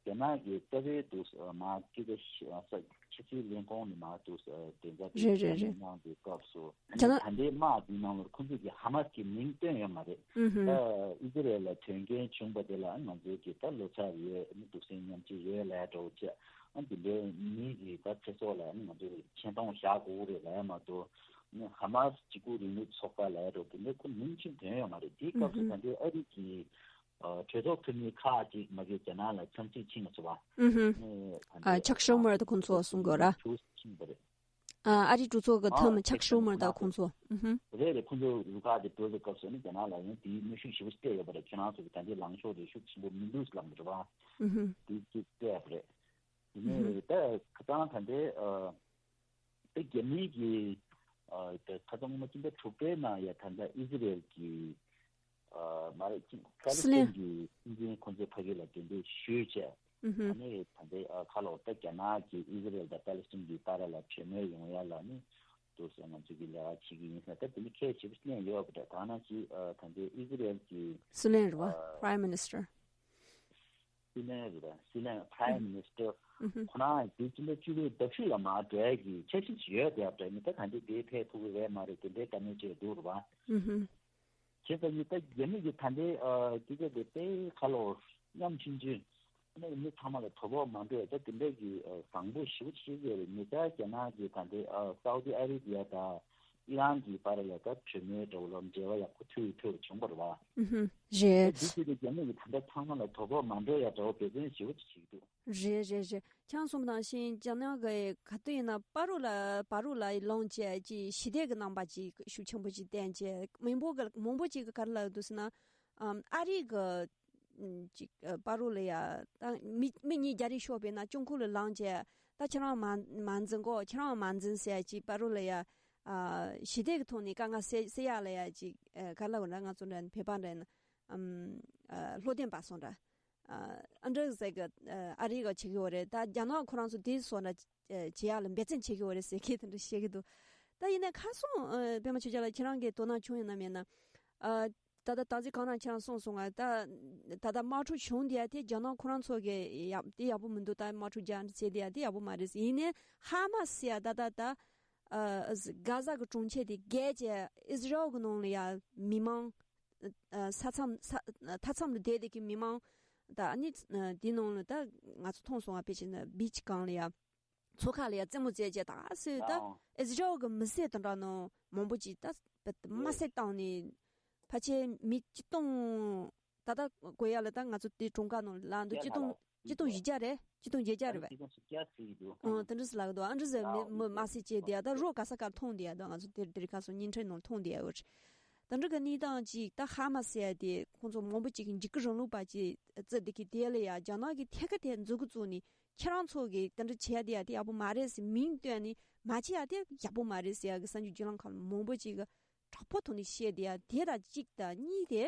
རྒྱ་ནག་གི་རྩ་བའི་དུ་མ་ཀི་ད་ཕྱི་སྲིད་ལས་ཁུངས་ནས་མ་དུ་དེ་འདྲ་དེ་རེད་རེད་རེད། གནང་དུས་སྐབས་སུ་རྒྱ་ནག་ད་ལྟའི་དམག་འདི་ནང་ལ་ཁོ་ཚོས་ཀྱི་ཧ་མ་སི་གི་མིང་བཏོན་ཡོད་མ་རེད། ཨུ་ཧུ། ད་ཨི་ཟི་རེལ་ལ་དོན་རྐྱེན་བྱུང་བ་དེ་ལ་ང་ཚོའི་གི་ད་ལོ་ཙཱ་ཡོད། ཨ་ནི་སྡུག་སྲན་མཉམ་སྐྱེད་ཡོད་ལབ་འདྲ་བོ་བྱས། ཨ་འདི་འདྲའི་མི་གི་ད་ཚེ་སྲོག་ལ་ཨ་ནི་ང་ཚོས་ཆེ་མཐོང་བཞག་དགོས་རེད་ལབ་ཡ་མ་གཏོགས། ཨ་ནི་ཧ་མ་སི་འཇིགས་སྐུལ་རིང་ལུགས་ཚོགས་པ་ལབ་འདྲ་བོ་དེ་འདྲའི་ཁོ་མིང་ཆེན་བཏོན་ཡོད་མ་རེད། དེའི་སྐབས་སུ་ཨུ་ཧུ། ད་ལྟའི་ཨ་རི་གི་ཨ་གྲོས་ཚོགས་འཐུས་མི་ཁག་ཅིག་མ་གི་རྒྱ་ནག་ལ་འཚམས་གཟིགས་ཕྱིན་མ་སོང་བ། ཨུ་ཧུ། ཨ་ཆག་ཤོར་མར་ད་ཁོང་ཚོ་གསུང་དགོས་ར། ཞུ་ཕྱིན་པ་རེད། ཨ་ཨ་རི་གྲོས་ཚོགས་ཀྱི་ཨ་འཐུས་མི་ཆག་ཤོར་མར་ད་ཁོང་ཚོ། ཨུ་ཧུ། རེད་རེད། ཁོང་ཚོ་རུ་ཁག་དེ་འགྲོ་བའི་སྐབས་སུ་ནི་རྒྱ་ནག་ལ་ཡང་དེའི་གནོན་ཤུགས་ཞེ་པོ་སྤྲད་ཡོད་པ་རེད། ཁྱེད་རང་ཚོ་གི་ད་ལྟའི་ལངས་ཕྱོགས་དེ་ཤུགས་ཆེན་པོ་མི་འདུག་ལབ་ནས་རེད་བ། ཨུ་ཧུ། དེ་གཅིག་སྤྲད་པ་རེད། དེ་ནས་ད་ཁ་སང་ད་ལྟའི་ཨ། དེ་རྒྱ་མིའི་གི་ཨ་དེ་ཁ་སང་སྔོན་མ་སྤྱི་ཟླ་དྲུག་པའི་ནང་ཡ་ད་ལྟ་ཨི་ཟི་རེལ་གྱི་ཨ་མ་རེད་ཅིག་པ་ལི་སི་ཐན་གྱི་སྲིད་འཛིན་ཁོང་ཚོའི་ཕ་གི་ལ་གདན་འདྲེན་ཞུས་བྱས། ཨ་ནི་ད་ལྟའི་ཨ་ཁ་ལོ་ད་རྒྱ་ནག་གིས་ཨི་ཟི་རེལ་དང་པ་ལི་སི་ཐན་གྱི་བར་ལ་གྲོས་མོལ་ཡོང་ཡ་ལ་ནི་དུ་ང་ཚོ་གི་ལས་ཀ་བྱེད་ཀྱི་ཡིན་ཟེར། ད་དེ་ནི་ཁས་ཞེ་པོ་ཅིག་ལེན་ཡོད་པ་འདྲ། ད་ནང་བཞིན་ཨ་ད་ལྟའི་ཨི་ཟི་རེལ་གྱི་སྲིད་བློན་རེད་བ། ཨ་Prime Minister། སྲིད་བློན་རེད་པ། སྲིད་བློན་Prime Minister། ཁོ་རང་དེ་སྤྱི་ཟླ་བཅུ་པའི་ཟླ་བཞི་ལ་མར་འགྲོ་ཡ་གི་འཆར་གཞི་ཅིག་ཡོད་བསྡད་པ་འདྲ། ད་ད་འདི་དེ་ཕེབས་ཐུབ་ཀྱི་རེད་མ་རེད་དེ་འདྲའི་བཀའ་མོལ་བྱས་འདུག་རེད་པ། བྱས་ཙང་ནི་ད་རྒྱ་མི་གི་ད་ལྟའི་སྐད་ཆ་དེ་དཔེ་ཁ་ལོ་ཉམ་ཆུང་ཆུང་ཨ་ནི་མི་ཚང་མ་ལ་དོ་ཕོག་མ་འགྲོ་ཡ་ད་དེ་འདྲ་གི་བཟང་པོ་ཞེ་པོ་ཅིག་ཡོད་རེད། ཉེ་ཆར་རྒྱ་ནག་གི་ད་ལྟའི་སའུ་ཏི་ཨ་རེ་བི་ཡ་དང་། ཨི་རན་གྱི་བར་ལ་ད་གྲོས་མོལ་འདྲ་བོ་ལ་འབྲེལ་བ་ཡག་པོ་མཐུད་མཐུད་བྱུང་བ་རེད་བ། ཨུ་ཧུམ། རེད། འདི་དུས་དེ་རྒྱ་ནག་གི་ད་ལྟ་ཚང་མ་ལ་དོ་ཕོག་མ་འགྲོ་ཡ་འདྲ་བོ་འབད་བརྩོན་ཞེ་པོ་ཅིག་བྱེད་ཀྱི་འདུག་རེད་རེད་རེད། ཁྱེད་རང་གསུངས་པ་ནང་བཞིན་རྒྱ་ནག་གི་ག་དུས་ཡིན་ན་བར་རུ་ལ་བར་རུ་ལ་ལངས་བྱས་ཀྱི་ཞི་བདེ་གི་རྣམ་པ་ཅིག་ཤུགས་ཆེན་པོ་ཅིག་བསྟན་བྱས་མང་པོ་གི་མང་པོ་ཅིག་གི་ག་རེ་ལབ་འདུག་ཟེར་ན། ཨམ་ཨ་རི་གི་ཨམ་ཅིག་ཨ་བར་རུ་ལ་ཡ་ད་མི་མི་གཉིས་རྒྱ་རིགས་ཤོར་བས་ན་སྐྱོང་ཁུལ་ལ་ལངས་བྱས་ད་ཁྱེད་རང་མ་མ་འཛིན་གོ། ཁྱེད་རང་མ་འཛིན་ཟེར་ཅིག་བར་རུ་ལ་ཡ་ཨ་ཞི་བདེ་གི་ཐོག་ནས་དཀའ་ངལ་སེལ་སེལ་ཡག་ལ་ཡ་ཅིག་ཨ་ག་རེ་ལབ་དགོས་ན་ང་ཚོ་འདྲ་བོད་པ་འདྲ་ཡིན་ན་ཨམ་ཨ་བློ་བརྟན་པ་སོང་འདྲ། ཨ་ཨ་འདྲ་ཟེར་གི་ཨ་རི་ག་བྱེད་གི་ཡོད་རེད། ད་རྒྱ་ནག་ཁོ་རང་ཚོ་དེ་སོང་ན་ཨ་བྱེད་ཡག་ལ་འབད་བརྩོན་བྱེད་གི་ཡོད་རེད་ཟེར་མཁན་དེ་འདྲ་བཤད་གི་འདུག་ད་ཡིན་ན་ཁ་སང་ཨ་པད་མ་ཆོས་རྒྱལ་ལགས་ཁྱེད་རང་གི་དོ་སྣང་བྱུང་ཡོད་ན་མེད་ན། ཨ་ད་ལྟ་ད་ཅི་གང་རང་ཁྱེད་རང་གསུངས་སོང་ང་། ད་ད་ལྟ་དམག་འཁྲུག་བྱུང་དེ་ཡ་དེ་རྒྱ་ནག་ཁོ་རང་ཚོ་གི་ཡག་དེ་ཡག་པོ་མི་འདུག་ད་དམག་འཁྲུག་རྒྱག་བྱས་དེ་ཡ་དེ་ཡག་པོ་མ་རེད་ཟེར། ཡིན་ནའི་ཧ་མ་སི་ཡ་ད་ད་ད་ཨ་གྷ་ཟ་གི་གྲོང་ཁྱེར་དེ་བརྒལ་བྱས་ཨི་ཟི་རལ་གི་ནང་ལ་ཡ་མི་མང་ཨ་ས་མཚམས་ས་མཐའ་མཚམས་ལ་བསྡད་བསྡད་ཀྱི་མི་མང་། ད་ཨ་ནི་ཨ་དེ་ནང་ལ་ད་ང་ཚོ་མཐོང་སོང་བ་ཕལ་ཆེར་ན་བིཆ་སྒང་ལ་ཡ་མཚོ་ཁ་ལ་ཡ་རྩེད་མོ་རྩེ་བྱས་ད་སུས་ད་ཨ་ཨི་ཟི་རལ་གི་མི་སེར་དེ་འདྲ་ནང་མང་པོ་ཅིག་ད་དམར་བསད་བཏང་ནས་ཕལ་ཆེར་མི་ཆིག་སྟོང་ད་ལྟ་གོ་ཡ་ལ་ད་ང་ཚོ་དེ་གྲངས་ཀ་ནང་ལ་འདུག་ཆིག་སྟོང་ཆིག་སྟོང་བཞི་བརྒྱ་རེད། ཆིག་སྟོང་བརྒྱད་བརྒྱ་རེད་པས། ཨང་དེ་འདྲ་ཟེར་ལབ་གི་འདུག་ཨ་འདྲ་ཟེར་མི་མི་དམར་བསད་བྱས་དེ་ཡ་ད་རོ་ག་ས་གར་མཐོང་དེ་ཡ་ད་ང་ཚོ་དེར་དེར་ཁ་སང་བརྙན་འཕྲིན་ནང་མཐོང་དེ་ཡ་ཡོད་རེད། ད་འདྲ་གི་གནས་སྟངས་ཅིག་ད་ཧ་མ་སི་ཡ་དེ་ཁོང་ཚོ་མང་པོ་ཅིག་གིས་འཇིགས་སྐུལ་རིང་ལུགས་པ་ཅིག་བརྩི་བསྡད་ཀྱི་དེ་ལ་ཡ་རྒྱ་ནག་གི་ཐད་ཀ་དེ་མཛུབ་གུ་བཙུགས་ནས་ཁྱེད་རང་ཚོ་གིས་དེ་འདྲ་བྱས་དེ་ཡ་དེ་ཡག་པོ་མ་རེད་ཟེར་མིང་བཏོན་ནས་མ་བྱས་ཡ་དེ་ཡག་པོ་མ་རེད་ཟེར་ཡ་གི་གསར་འགྱུར་བརྒྱུད་ལམ་ཁག་ལ་མང་པོ་ཅིག་གིས་དྲག་པོ་ཐོག་ནས་བཤད་དེ་ཡ་དེ་དང་གཅིག་དང་གཉིས་དེ།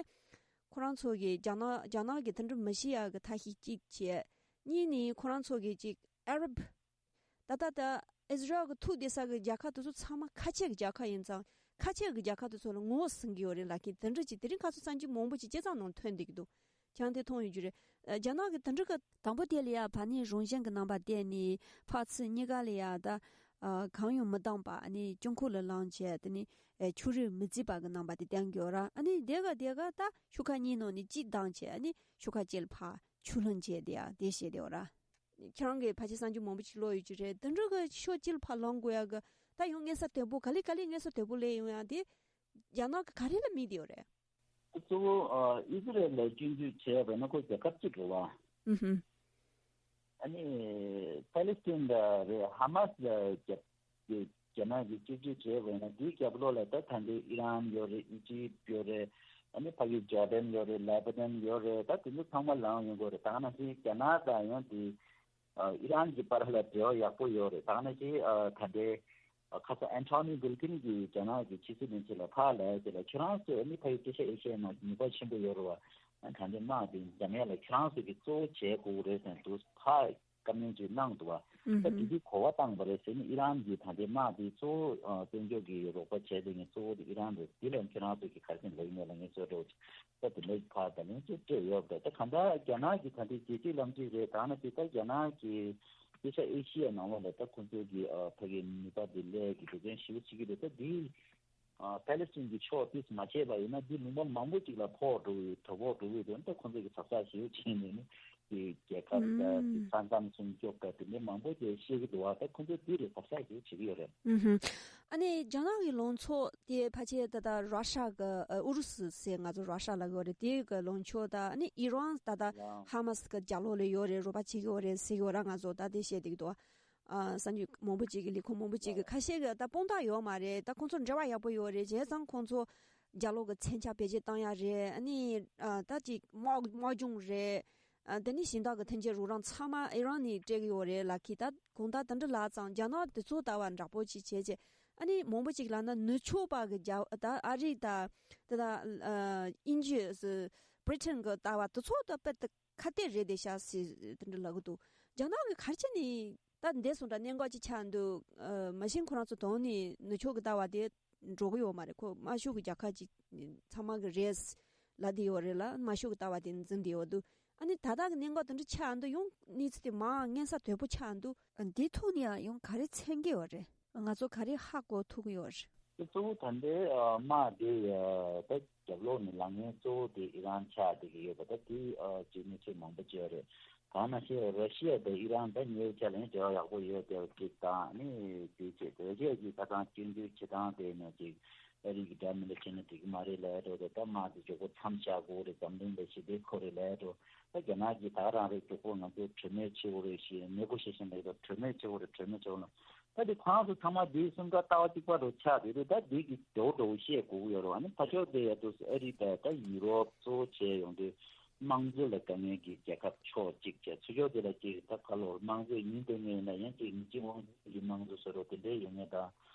ཁོ་རང་ཚོ་གིས་རྒྱ་ནག་རྒྱ་ནག་གི་དེ་འདྲ་མི་ཤེས་ཡག་གི་ཐབས་ཤེས་གཅིག་བྱས། གཉིས་ནི་ཁོ་རང་ཚོ་གིས་གཅིག་ཨ་རབ་ད་ལྟ་ད་ཨི་ཟི་རལ་གི་ཐུག་བསྡད་ས་གི་རྒྱལ་ཁབ་དེ་ཚོ་ཚང་མ་ཁ་ཆེ་གི་རྒྱལ་ཁབ་ཡིན་ཙང་ཁ་ཆེ་གི་རྒྱལ་ཁབ་དེ་ཚོ་ལ་ངོ་བོ་ཟིན་གི་ཡོད་རེད་ལབ་མཁན་དེ་འདྲ་ཅིག་དེ་རིང་ཁ་སང་གསར་འགྱུར་མང་པོ་ཅིག་སྤྱི་ཚོགས་ནང་ཐོན་བསྡད་ཀྱི་འདུག་ཁྱེད་རང་དེ་མཐོང་ཡོད་རྒྱུ་རེད། ཨ་རྒྱ་ནག་གི་དེ་འདྲ་གི་དང་པོ་དེ་ལ་ཡ་ཕ་ནི་རང་བཞིན་གི་རྣམ་པ་བསྟན་ནས་ཕར་ཚུར་གཉིས་ཀ་ལ་ཡ་ད་ཨ་གང་ཡང་མི་བཏང་པ་ཨ་ནི་སྐྱོང་ཁུལ་ལ་ལངས་བྱས་དེ་ནི་ཨེ་ཕྱོགས་རིས་མི་བརྩི་བ་གི་རྣམ་པ་དེ་བསྟན་གྱི་ཡོད་ར། ཨ་ནི་དེ་ག་དེ་ག་ད་ཤོག་ཁག་གཉིས་ནང་ནས་གཅིག་བཏང་བྱས་ཨ་ནི་ཤོག་ཁག་གཅིག་ལ་ཕར་ཕྱོགས་ལྷུང་བྱས་དེ་ཡ་དེ་བཤད་དེ་ཡོད་ར། ཁྱེད་རང་གིས་ཕལ་ཆེར་གསར་འགྱུར་མང་པོ་ཅིག་ཀློག་ཡོད་ཀྱི་རེད། དེ་འདྲ་གི་ཕྱོགས་གཅིག་ལ་ཕར་ལངས་དགོས་ཡ་གི་ད་ཡང་མངོན་གསལ་དོད་པོ་ག་ལེ་ག་ལེ་མངོན་གསལ་དོད་པོ་སླེབས་ཡོང་ཡ་དེ་རྒྱ་ནག་གི་ག་རེ་ལ་དམིགས་ཏེ་ཡོད་རེད། གཙོ་བོ་ཨ་ཨི་ཟི་རལ་ལ་སྐྱོན་བརྗོད་བྱས་པ་ན་ཁོ་རྒྱལ་ཁབ་གཅིག་རེད་བ། ཨུ་ཧུམ། ཨ་ནི་པེ་ལེ་སི་ཐན་ལ་རེད་ཧ་མ་སི་ལ་རྒྱབ་རྒྱ་ནག་གིས་སྐྱོན་བརྗོད་བྱས་པ་ན་དེའི་རྒྱབ་ལོགས་ལ་ད་ད་ལྟའི་ཨི་རན་ཡོད་རེད། ཨི་ཇིབ་ཡོད་རེད། ཨ་ནི་ཕ་གི་ཇོར་ཌན་ཡོད་རེད། ལེ་བྷ་ནན་ཡོད་རེད། ད་དེ་ཚོ་ཚང་མ་ལངས་ཡོང་གི་རེད། ད་ག་ནང་བཞིན་རྒྱ་ནག་དང་ཡང་དེ་ཨ་ཨི་རན་གྱི་བར་ལ་འབྲེལ་བ་ཡག་པོ་ཡོད་རེད། ད་ག་ནང་བཞིན་ཨ་ད་ལྟའི་ཨ་ཁ་སང་ཨན་ཐོ་ནི་བྷིལ་ཁིན་གྱིས་རྒྱ་ནག་གི་ཕྱི་སྲིད་བློན་ཆེན་ལ་ཕར་ལབ་ཡ་དེ་ལ་ཁྱོད་རང་ཚོས་ཨ་ནི་ཕ་གི་སྐྱེ་ཤ་ཨེ་ཤི་ཡའི་ནང་ནུས་པ་ཆེན་པོ་ཡོད་རེད་བ། ཨ་ད་ལྟའི་དམག་དེ་འཇམ་ཡག་ལ་ཁྱོད་རང་ཚོས་ཀྱི་གཙོ་བོ་བྱེད་དགོས་རེད་ཟེར་འདུག་ཕར་བཀའ་མོལ་ཅིག་གནང་འདུག་བ། ཨུ་ད་དེ་ཧུམ། དུས་གོ་བ་བཏང་བ་རེད་ཟེར་ནས་ཨི་རན་གྱིས་ད་ལྟའི་དམག་དེ་གཙོ་བོ་ཨ་བཙན་བྱོལ་གྱི་རོགས་པ་བྱས་དེ་ངས་གཙོ་བོ་དེ་ཨི་རན་རེད། དེ་ལ་ཁྱོད་རང་ཚོས་ཀྱི་ག་རེ་ཟེར་ལབ་ཡིན་ན་ལ་ངས་གཙོ་བོ་ད་དེ་འདྲ་ཕར་ད་ལན་ཅིག་སྤྲད་ཡོད་པ་རེད། ད་གང་ལྟར་རྒྱ་ནག་གི་ད་ལྟའི་རྒྱལ་སྤྱིའི་བླ་སྤྱི་རེད། ད་ནི་དེ་ལྟར་རྒྱ་ནག་གི་སྐྱེ་ཤ་ཨེ་ཤི་ཡའི་ནང་ལོགས་ལ་ད་ཁོང་ཚོའི་གི་ཨ་ཕ་གི་ནུས་པ་དེ་སླེབས་ཀྱི་འབད་བརྩོན་ཞེ་པོ་བྱེད་ཀྱི་རེད། ད་དེ་ཨ་པེ་ལེ་སི་ཐན་གྱི་ཕྱོགས་ཏོག་ཙམ་མ་བྱས་པ་ཡིན་ན་འདི་ལུང་པ་མང་པོ་ཅིག་ལ་ཕོག་འགྲོ་གི་ཡོད། དོ་ཕོག་འགྲོ་གི་ཡོད་དུས་ད་ཁོང་ཚོ་གི་ཟབ་ཟབ་ཞེ་པོ་བྱས་ནས་ནི་དེ་རྒྱལ་ཁབ་དང་དེ་ས་མཚམས་སྲུང་སྐྱོབ་དང་དེ་འདྲའི་མང་པོ་ཅིག་བཤད་ཀྱི་འདུག་བ། ད་ཁོང་ཚོ་དེ་རེད་ཟབ་ཟབ་ཞེ་པོ་བྱེད་ཀྱི་ཡོད་རེད། ཨུ་ཧུམ། ཨ་ནི་རྒྱ་ནག་གི་ལངས་ཕྱོགས་དེ་ཕལ་ཆེར་ད་ལྟ་ར་ཤ་གི་ཨུ་རུ་སུ་ཟེར་ང་ཚོ་ར་ཤ་ལབ་ཀྱི་ཡོད་རེད། དེ་གི་ལངས་ཕྱོགས་དང་ཨ་ནི་ཨི་རན་ད་ལྟ་ཧ་མ་སི་གི་རྒྱབ་ལོགས་ལ་ཡོད་རེད། རོགས་པ་བྱེད་ཀྱི་ཡོད་རེད་ཟེར་གྱི་ཡོད་ར། ང་ཚོ་ད་དེ་བཤད་བསྡད་ཀྱི་འདུག་བ། ཨ་གསར་འགྱུར་མང་པོ་ཅིག་གི་ལས་ཁུངས་མང་པོ་ཅིག་གི་ཁ་ཤས་ཀྱི་ད་དཔང་རྟགས་ཡོད་མ་རེད། ད་ཁོང་ཚོ་འབྲེལ་བ་ཡག་པོ་ཡོད་རེད། བྱས་ཙང་ཁོང་ཚོ་རྒྱབ་ལོགས་ཀྱི་མཚོན་ཆ་བེད་སྤྱོད་བཏང་ཡ་རེད། ཨ་ནི་ཨ་ད་ཅིག་དམག་དམག་སྦྱོང་རེད། ཨ་དེ་ནི་གཞན་དག་གི་མཐུན་རྐྱེན་རོགས་རམ་ཚང་མ་ཨི་རན་ནས་སྤྲད་ཀྱི་ཡོད་རེད་ལབ་ཀྱི། ད་གང་ལྟར་དེ་འདྲ་ལབ་ཙང་རྒྱ་ནག་དེ་ཚོ་ལྟ་བ་འདྲ་པོ་ཅིག་བྱས་བྱས། ཨ་ནི་མང་པོ་ཅིག་ལབ་ན་ནུབ་ཕྱོགས་པ་གི་རྒྱ་ད་ཨ་རི་ད་དེ་ད་ཨ་དབྱིན་ཇི་སི་བྷི་རི་ཊན་གི་ལྟ་བ་དེ་ཚོ་ད་དཔེ་ད་ཁ་གཏད་རེད་དེ་ཤག་ཟེར་དེ་འདྲ་ལབ་གི་འདུག་རྒྱ་ནག་གི་ག་རེ་བྱས་ནས་ད་འདས་སོང་འདྲ་གནད་འགག་ཅིག་ཆགས་འདུག་ཨ་མ་གཞི་ཁོ་རང་ཚོ་དོན་ནི་ནུབ་ཕྱོགས་ཀྱི་ལྟ་བ་དེ་འགྲོ་གི་ཡོད་མ་རེད། ཁོ་དམར་ཤོག་གི་རྒྱལ་ཁབ་ཅིག་ཚང་མ་གི་རེད་ལབ་བསྡད་ཡོད་རེད་ལ། དམར་ཤོག་གི་ལྟ་བ་དེ་འཛིན་བསྡད་ཡོད་འདུག་ཨ་ནི་ད་ལྟ་གི་གནད་འགག་དེ་འདྲ་ཆགས་འདུག་ཡང་གནས་ཚུལ་དེ་མར་མངོན་གསལ་དོད་པོ་ཆགས་འདུག་ཨ་འདི་ཐོག་ནས་ཡང་ག་རེ་མཚོན་གྱི་ཡོད་རེད། ང་ཚོ་ག་རེ་ཧ་གོ་ཐུབ་ཀྱི་ཡོད་རེད། དེ་གཙོ་བོ་ད་ལྟའི་ཨ་དམག་དེ་ཨ་ད་རྒྱབ་ལོགས་ནས་ལངས་མཁན་གཙོ་བོ་དེ་ཨི་རན་ཆགས་བསྡད་ཀྱི་ཡོད་པ། ད་དེ་ཨ་ཅིག་གནས་ཚུལ་མང་པོ་བརྗོད་རེད། གང་ན་ཤེས་ར་ཤི་ཡ་དང་ཨི་རན་ད་གཉིས་ཆ་ལ་ཡང་འབྲེལ་བ་ཡག་པོ་ཡོད་དེ་གཅིག་དང་། ཨ་ནི་དེའི་ཆེད་དུ་ར་ཤི་ཡ་གི་ཁ་སང་སྐྱོན་བརྗོད་བྱེད་སྟངས་དེ་ནས་ཅིག་ཨ་རི་གི་འདྲ་མི་འདྲ་བྱས་ན་འགྲིག་གི་མ་རེད་ལབ་འགྲོ། དེ་ད་དམག་དེ་མགྱོགས་པོ་མཚམས་བཞག་དགོས་རེད། འཛམ་གླིང་ལ་ཞི་བདེ་དགོས་རེད་ལབ་འགྲོ། ད་རྒྱ་ནག་གིས་ད་ག་རང་རེད། མགྱོགས་པོ་ང་ཚོ་གྲོས་མོལ་བྱེད་དགོས་རེད་ཞེས་མི་གོ་ཤེས་བཞིན་ལབ་འགྲོ། གྲོས་མོལ་བྱེད་དགོས་རེད། གྲོས་མོལ་བྱེད་དགོས་ལབ། ད་དེ་ཁོ་རང་ཚོ་ཚང་མ་དེའི་སེམས་ཁ་ལྟ་བ་གཅིག་པ་རུ་ཆགས་བསྡད་དུས། ད་དེ་གི་འགྲོ་འགྲོ་བོ་བཤད་དགོས་ཀྱི་ཡོད་རེད་བ། ཨ་ནི་ཕར་ཕྱོགས་དེ་ཡ་དུ་ཨ་རི་དང་ད་ཡུ་རོབ་གཙོ་བོ་བྱས་ཡོང་དུས་དམངས་གཙོ་ལ་དགའ་མཁན་གྱི་རྒྱལ་ཁབ་ཕྱོགས་གཅིག་བྱས། ཚུར་ཕྱོགས་དེ་ལ་ཅིག་ད་ག་ལོར་དམངས་གཙོ་ཡིན་དེ་ངེས་ཡིན་ན་ཡང་ཅིག་མི་གཅིག་དབང་འཛིན་གྱི་དམངས་གཙོ་ཟེར་རོ་དེ་འདྲའི་ཡོང་མཁན་དང་།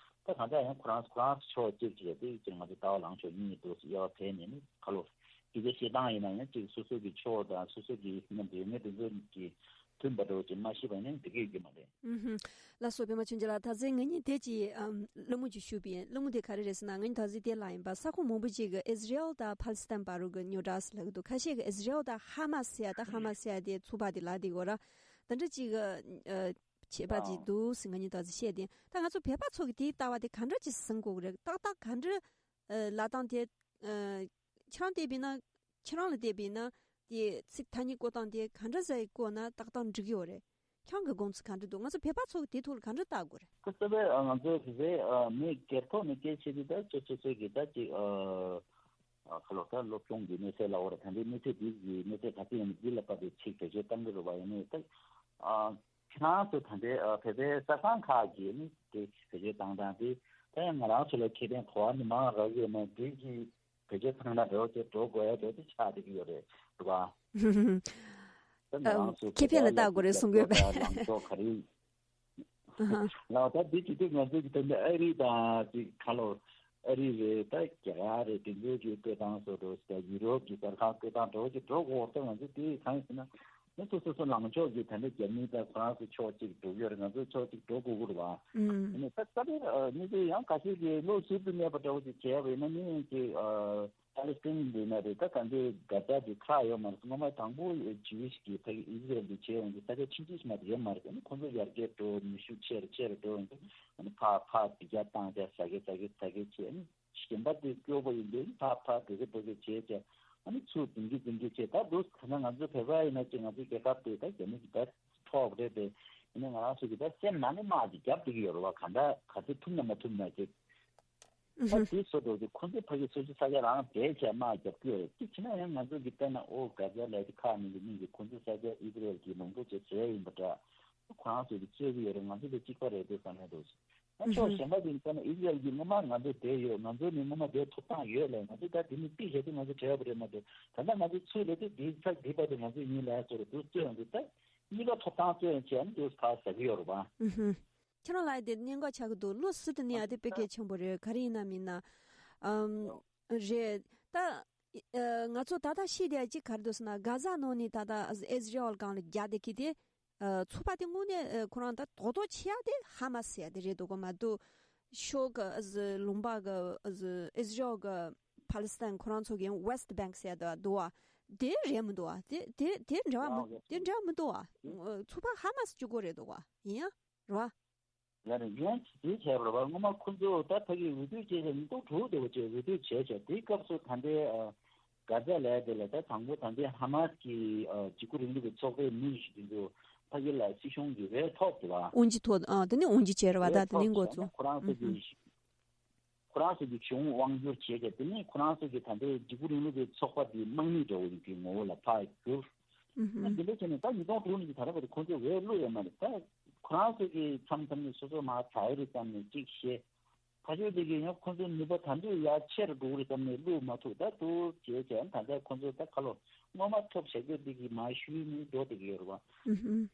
ད་གང་ལྟར་ཡང་ཁོ་རང་ཁོ་རང་ཕྱོགས་གཅིག་བྱས་དེ་ཅིག་ང་ཚོ་ལྟ་བ་ལངས་ཕྱོགས་གཉིས་འདུག་དབྱེ་བ་ཕྱེ་ནས་ནི་ག་ལོར་སྐད་ཆ་བཤད་སྟངས་ཡིན་ན་ཡང་ཅིག་སོ་སོ་གི་ཕྱོགས་དང་སོ་སོ་གི་མཉམ་དུ་ཡོད་མཁན་དེ་ཚོ་གི་མཐུན་པ་འདྲ་བོ་ཅིག་མ་ཤེས་པ་ཡིན་ན་འགྲིག་གི་ཡོད་ཀྱི་མ་རེད། ཨུ་ཧུམ། ལགས་སོ། པད་མ་ཆོས་རྒྱལ་ལགས། ད་གཟོད་ང་གཉིས་དེ་ཅིག་ཨམ་སློབ་མོ་ཅིག་ཞུས་པ་ཡིན། སློབ་མོ་དེ་ག་རེ་རེད་ཟེར་ན། ང་གཉིས་ད་གཟོད་དེ་ལ་ཡིན་པ། ས་ཁོངས་མང་པོ་ཅིག་གི་ཨི་ཟི་རེལ་དང་ཕཱ་ལི་སི་ཐན་བར་དུ་གི་རྙོག་དྲ་ཟེར་ལབ་གི་འདུག་ཁ་ཤས་ཀྱིས་ཨི་ཟི་རེལ་དང་ཧ་མ་སི་ཟེར་ཡ། ད་ཧ་མ་སི་ཟེར་ཡ་དེ་ཚུགས་པ་དེ་ལབ་བསྡད་ཡོད་ར། ད་འདྲ་ཅིག་ཨ་བྱེད་པ་ཅིག་འདུག་ཟེར་ང་གཉིས་ད་གཟོད་བཤད་དེ། ད་ང་ཚོ་བོད་པ་ཚོ་གི་དེའི་ལྟ་བ་དེ་ག་འདྲ་ཅིག་བཟང་དགོས་ཀྱི་རེད། ཏག་ཏག་ག་འདྲ་ཨ་ལབ་སྟངས་དེ་ཨ་ཁྱེད་རང་བལྟས་པ་ཡིན་ན། ཁྱེད་རང་ལ་བལྟས་པ་ཡིན་ན། དེ་ཚིག་ཐ་སྙད་བཀོལ་སྟངས་དེ་ག་འདྲ་ཟེ་བཀོལ་ན་ཏག་ཏག་འགྲིག་གི་ཡོད་རེད། ཁྱེད་རང་གི་དགོངས་ཚུལ་ག་འདྲ་འདུག་ང་ཚོ་བོད་པ་ཚོ་གི་དེའི་ཐོག་ལ་ག་འདྲ་ལྟ་དགོས་རེད། ཁོ་ཚོ་བས་ང་ཚོ་དེ་བས་མི་སྒེར་ཐོག་ནས་སྐད་ཆ་དེ་ད་ཚོ་ཚོ་ཚོ་གི་ད་ཅིག་ཨ་ཁ་ལོ་ད་སློབ་སྦྱོང་གི་གནས་ཚད་ལ་འོ་ར། ད་འདི་གནས་ཚད་འདི་གི་གནས་ཚད་ད་ཅིག་ཡང་འདི་ལ་བབས་པའི་ཚིག་བེད་སྤྱོད་གཏང་གི་རེད་བ། ཡིན་ནའི་ད་ཨ་ཁྱེད་རང་ཚོ་ད་ལྟའི་ཨ་བོད་པའི་གསར་ཁང་ཁག་གིས་ནི་དེ་བེད་སྤྱོད་བཏང་སྟངས་དེ་ད་ཡང་ང་རང་ཚོ་ལ་ཁེ་ཕན་གོ་བ་ནི་མང་རག་གི་ཡོད་མ་རེད། དེ་གི་བེད་སྤྱོད་བཏང་ན་འགྲོ་ཅེས་འགྲོ་དགོས་ཡ་འགྲོ་ཅེས་ཆགས་བསྡད་ཀྱི་ཡོད་རེད་འདུག་ག་ད་ང་རང་ཚོ་ཁེ་ཕན་ལ་བལྟ་དགོས་རེད་གསུང་གི་ཡོད་པས། ལངས་ཕྱོགས་ག་རེ། ཨ་ཧ། ལགས་ད་འདི་བྱེད་དུས་ང་ཚོ་གི་ད་ལྟ་ཨ་རི་དང་ཅིག་ཁ་ལོ་ཨ་རི་རེད། ད་རྒྱ་གར་རེད། དེ་ཚོའི་གི་བཀོད་སྟངས་སོགས་འགྲོ་ད་ཡུ་རོབ་ཀྱི་གསར་ཁང་བཀོད་སྟངས་འགྲོ་ཅིག་འགྲོ་དགོས་ད་ང་ཚོ་དེ་གང་ཡིན་ཟེར་ན། ང་ཚོ་སོ་སོ་ལངས་ཕྱོགས་ཀྱི་ད་ལྟ་རྒྱ་མི་དང་ཁོ་རང་ཚོ་ཕྱོགས་གཅིག་འགྲོ་གི་ཡོད་རེད། ང་ཚོ་ཕྱོགས་གཅིག་འགྲོ་དགོས་ཀྱི་རེད་བ། ཨུམ། ཨ་ནི་ད་ད་ལྟ་ཨ་ནི་ཚོ་ཡང་ཁ་ཤས་ཀྱིས་བློ་ཟུར་དུ་གནས་པ་འདྲ་བོ་ཅིག་བྱས་པ་ཡིན་ན་ནི་ཅིག་ཨ་ཕཱ་ལི་སི་ཐན་ཡིན་ན་རེད། ད་ག་ཚོད་ག་ཚོད་ཅིག་ཁག་ཡོད་མ་རེད། སྔོན་མ་དང་པོ་ཇུ་ཝིཤ་གི་ཕ་གི་ཨི་ཟི་རེལ་གྱི་བྱས་ཡོང་དུས་ས་ཆ་ཆུང་ཆུང་ཞིག་མ་གཏོགས་ཡོད་མ་རེད། ཨ་ནི་ཁོང་ཚོ་ཡར་རྒྱས་འགྲོ་ནུས་ཤུགས་ཆེ་རུ་ཆེ་རུ་འགྲོ་ཡོང་དུས་ཨ་ནི་ཕར་ཕར་སྡིག་རྒྱག་བཏང་བྱས། ཟ་གི་ཟ་གི་ཟ་གི་བྱས། ཨ་ནི་གཞན་པ་དེ་སྐྱོ་པོ་ཡིན་དུས་ཕར་ཕར་འགྲོ་གི་འགྲོ་གི་བྱས་བྱས། ཨ་ནི་ཚུར་འཛིང་གི་འཛིང་གི་བྱས། ད་འདུག་ད་ང་ཚོ་བོད་པ་ཡིན་ན་ཅིག་ང་ཚོ་རྒྱལ་ཁབ་དེ་ད་རྒྱ་མི་གི་ད་འཕྲོག་རེད་དེ། ཡིན་ན་ང་རང་ཚོ་གི་ད་སེམས་ནང་ནས་དམག་ཅིག་རྒྱབ་བསྡད་ཀྱི་ཡོད་རེད་བ། གང་ལྟར་ག་ཚོད་ཐུབ་ན་མ་ཐུབ་ན་ཅིག་ད་དེ་བཟོ་འགྲོ་དུས་ཁོ་ཚོ་ཕ་གི་སོ་སོའི་ས་ཆ་རང་བསྡད་བྱས་དམག་རྒྱབ་ཀྱི་ཡོད་རེད། གཅིག་བྱས་ན་ཡང་ང་ཚོ་གི་དཔེར་ན་ཨོ་གྷ་ཛ་ལབ་དེ་ཁག་མིན་གི་མིན་གི་ཁོ་ཚོའི་ས་ཆ་ཨི་སི་རེལ་གྱིས་ལུང་པ་བྱས་བཟོས་ཡིན་པ་འདྲ། ཁོ་རང་ཚོ་གི་རྩོད་ཀྱི་ཡོད་རེད། ང་ཚོ་དེ་གཅིག་པ་རེད་དེ་བསམ་ཡ་འདུག་ད་ཕྱོགས་གཞན་པ་དེ་ལྟ་ན་ཨི་སི་རེལ་གྱིས་སྔོན་མ་ང་ཚོ་བསྡད་ཡོད། ང་ཚོ་ནི་སྔོན་མ་དེ་ཐོབ་ཐང་ཡོད་ལས། ང་ཚོ་ད་དེ་ནི་ཏིག་བྱས་ཏེ་ང་ཚོ་བྲལ་བ་རེད་མ་གཏོགས། ད་ལྟ་ང་ཚོ་ཚུར་ལ་དེ་དེ་ཚ་དེ་པ་དེ་ང་ཚོ་ཡིན་ལས་ཚོར་དུ་རྩོད་ཡོང་དུས་ད་གཉིས་པ་ཐོབ་ཐང་རྩོད་ཡོང་བྱས་ནི་དུ་ཕར་ཟ་གི་ཡོད་རེད་པ། ཨུ་ཧུ། ཁྱེད་རང་ལ་དེ་གནད་འགག་ཆགས་ཀྱི་འདུག་བློ་སུ་དེ་ནི་ཡ་དེ་དཔེ་གལ་ཆེན་པོ་རེད། ག་རེ་ཡིན་ན་མིན་ན། ཨམ། རེད། ད་ཨ་ང་ཚོ་ད་ལྟ་ཤེས་བསྡད་ཡ་གཅིག་ག་རེ་འདུག་ཟེར་ན། གྷ་ཛ་ནང་ནས་ད་ལྟ་ཨི་སི་རེལ་སྒང་ལ་རྒྱག་བསྡད་ཀྱི་དེ། ཨ་ཚོགས་པ་དེ་དངོས་གནས་ཨ་ཁོ་རང་ད་རྡོག་རྡོག་ཆེ་ཡ་དེ་ཧ་མ་སི་ཡ་དེ་རེད་འདུག་གོ་མ་གཏོགས། ཕྱོགས་ཀ་ཨ་ལུང་པ་ག་ཨ་ཨི་སི་རེལ་ག་ཕཱ་ལི་སི་ཐན་ཁོ་རང་ཚོ་གི་ཡང་ཝེ་སི་ཊི་བེང་ཟེར་ཡ་དེ་འདུག་བ། དེ་རེད་མི་འདུག་བ། དེ་དེ་དེ་འདྲ་བ་མི་དེ་འདྲ་བ་མི་འདུག་བ། ཚོགས་པ་ཧ་མ་སི་གཅིག་པོ་རེད་འདུག་བ། ཡིན་ཡ་རེད་བ། ཡ་རེད། ཡང་དེ་བྱས་པ་རེད་བ། སྔོན་མ་ཁོ་ཚོ་ད་ཕ་གི་འོས་བསྡུ་བྱས་ཏེ་ཉིས་སྟོང་དྲུག་དེ་བ་བྱས་འོས་བསྡུ་བྱས་བྱས། དེའི་སྐབས་སུ་ད་ལྟའི་ཨ་གྷ་ཛ་ལབ་དེ་ལ་ད་དང་པོ་ད་ལྟའི་ཧ་མ་སི་གི་ཨ་འཇིགས་སྐུལ་རིང་ལུགས་ཀྱི་ཚོགས་པའི་མི་ཞིག་དེ་ཚོ་ཕ་གི་ལ་སྲིད་གཞུང་གི་རེ་ཐོབ་དེ་བ། དབང་ཆ་ཐོབ། ཨ་དེ་ནི་དབང་ཆ་བྱས་རེད་བ། རེ་ད་དེ་ཐོབ་ནི་འགོ་བྱས་ན་ཚུགས། ཁོ་རང་ཚོ་གི་ཁོ་རང་ཚོ་གི་གཞུང་དབང་སྒྱུར་བྱས་ཏེ། དེ་ནས་ཁོ་རང་ཚོ་གི་ད་ལྟའི་འཇིགས་སྐུལ་རིང་ལུགས་ཀྱི་ཚོགས་པ་འདི་དམག་མི་འདྲ་བོ་ཡིན་པའི་ངོ་བོ་ལ་ཕར་བསྒྱུར། ཨ་འདི་འདྲ་བྱས་ནས་ད་ཉིས་སྟོང་དྲུག་ནས་ཀྱི་ད་ལྟ་བར་དུ་ཁོ་ཚོས་འོས་བླུགས་ཡོད་མ་རེད། ད་ཁོ་རང་ཚོ་གི་མཚམས་མཚམས་ནས་སོ་སོ་མར་ཚར་ཡོད་རེད་བསམ་ནས་གཅིག་བཤད། ཕ་ཆོས་དེ་གི་ཡང་ཁོ་ཚོའི་ནུས་པ་ད་དུང་ཡར་ཆེ་རུ་འགྲོ་གི་རེད་བསམ་ནས་བླུགས་མ་ཐུབ། ད་དུ་བྱས་བྱས་ད་ལྟ་ཁོ་ཚོ་ད་ཁ་ལོ་སྔོན་མ་ཐོབ་བཞག་རྒྱུ་དེ་གི་མར་ཤུལ་ནས་འགྲོ་བསྡད་ཀྱི་ཡོད་རེད་བ། ཨུ་ཧུ།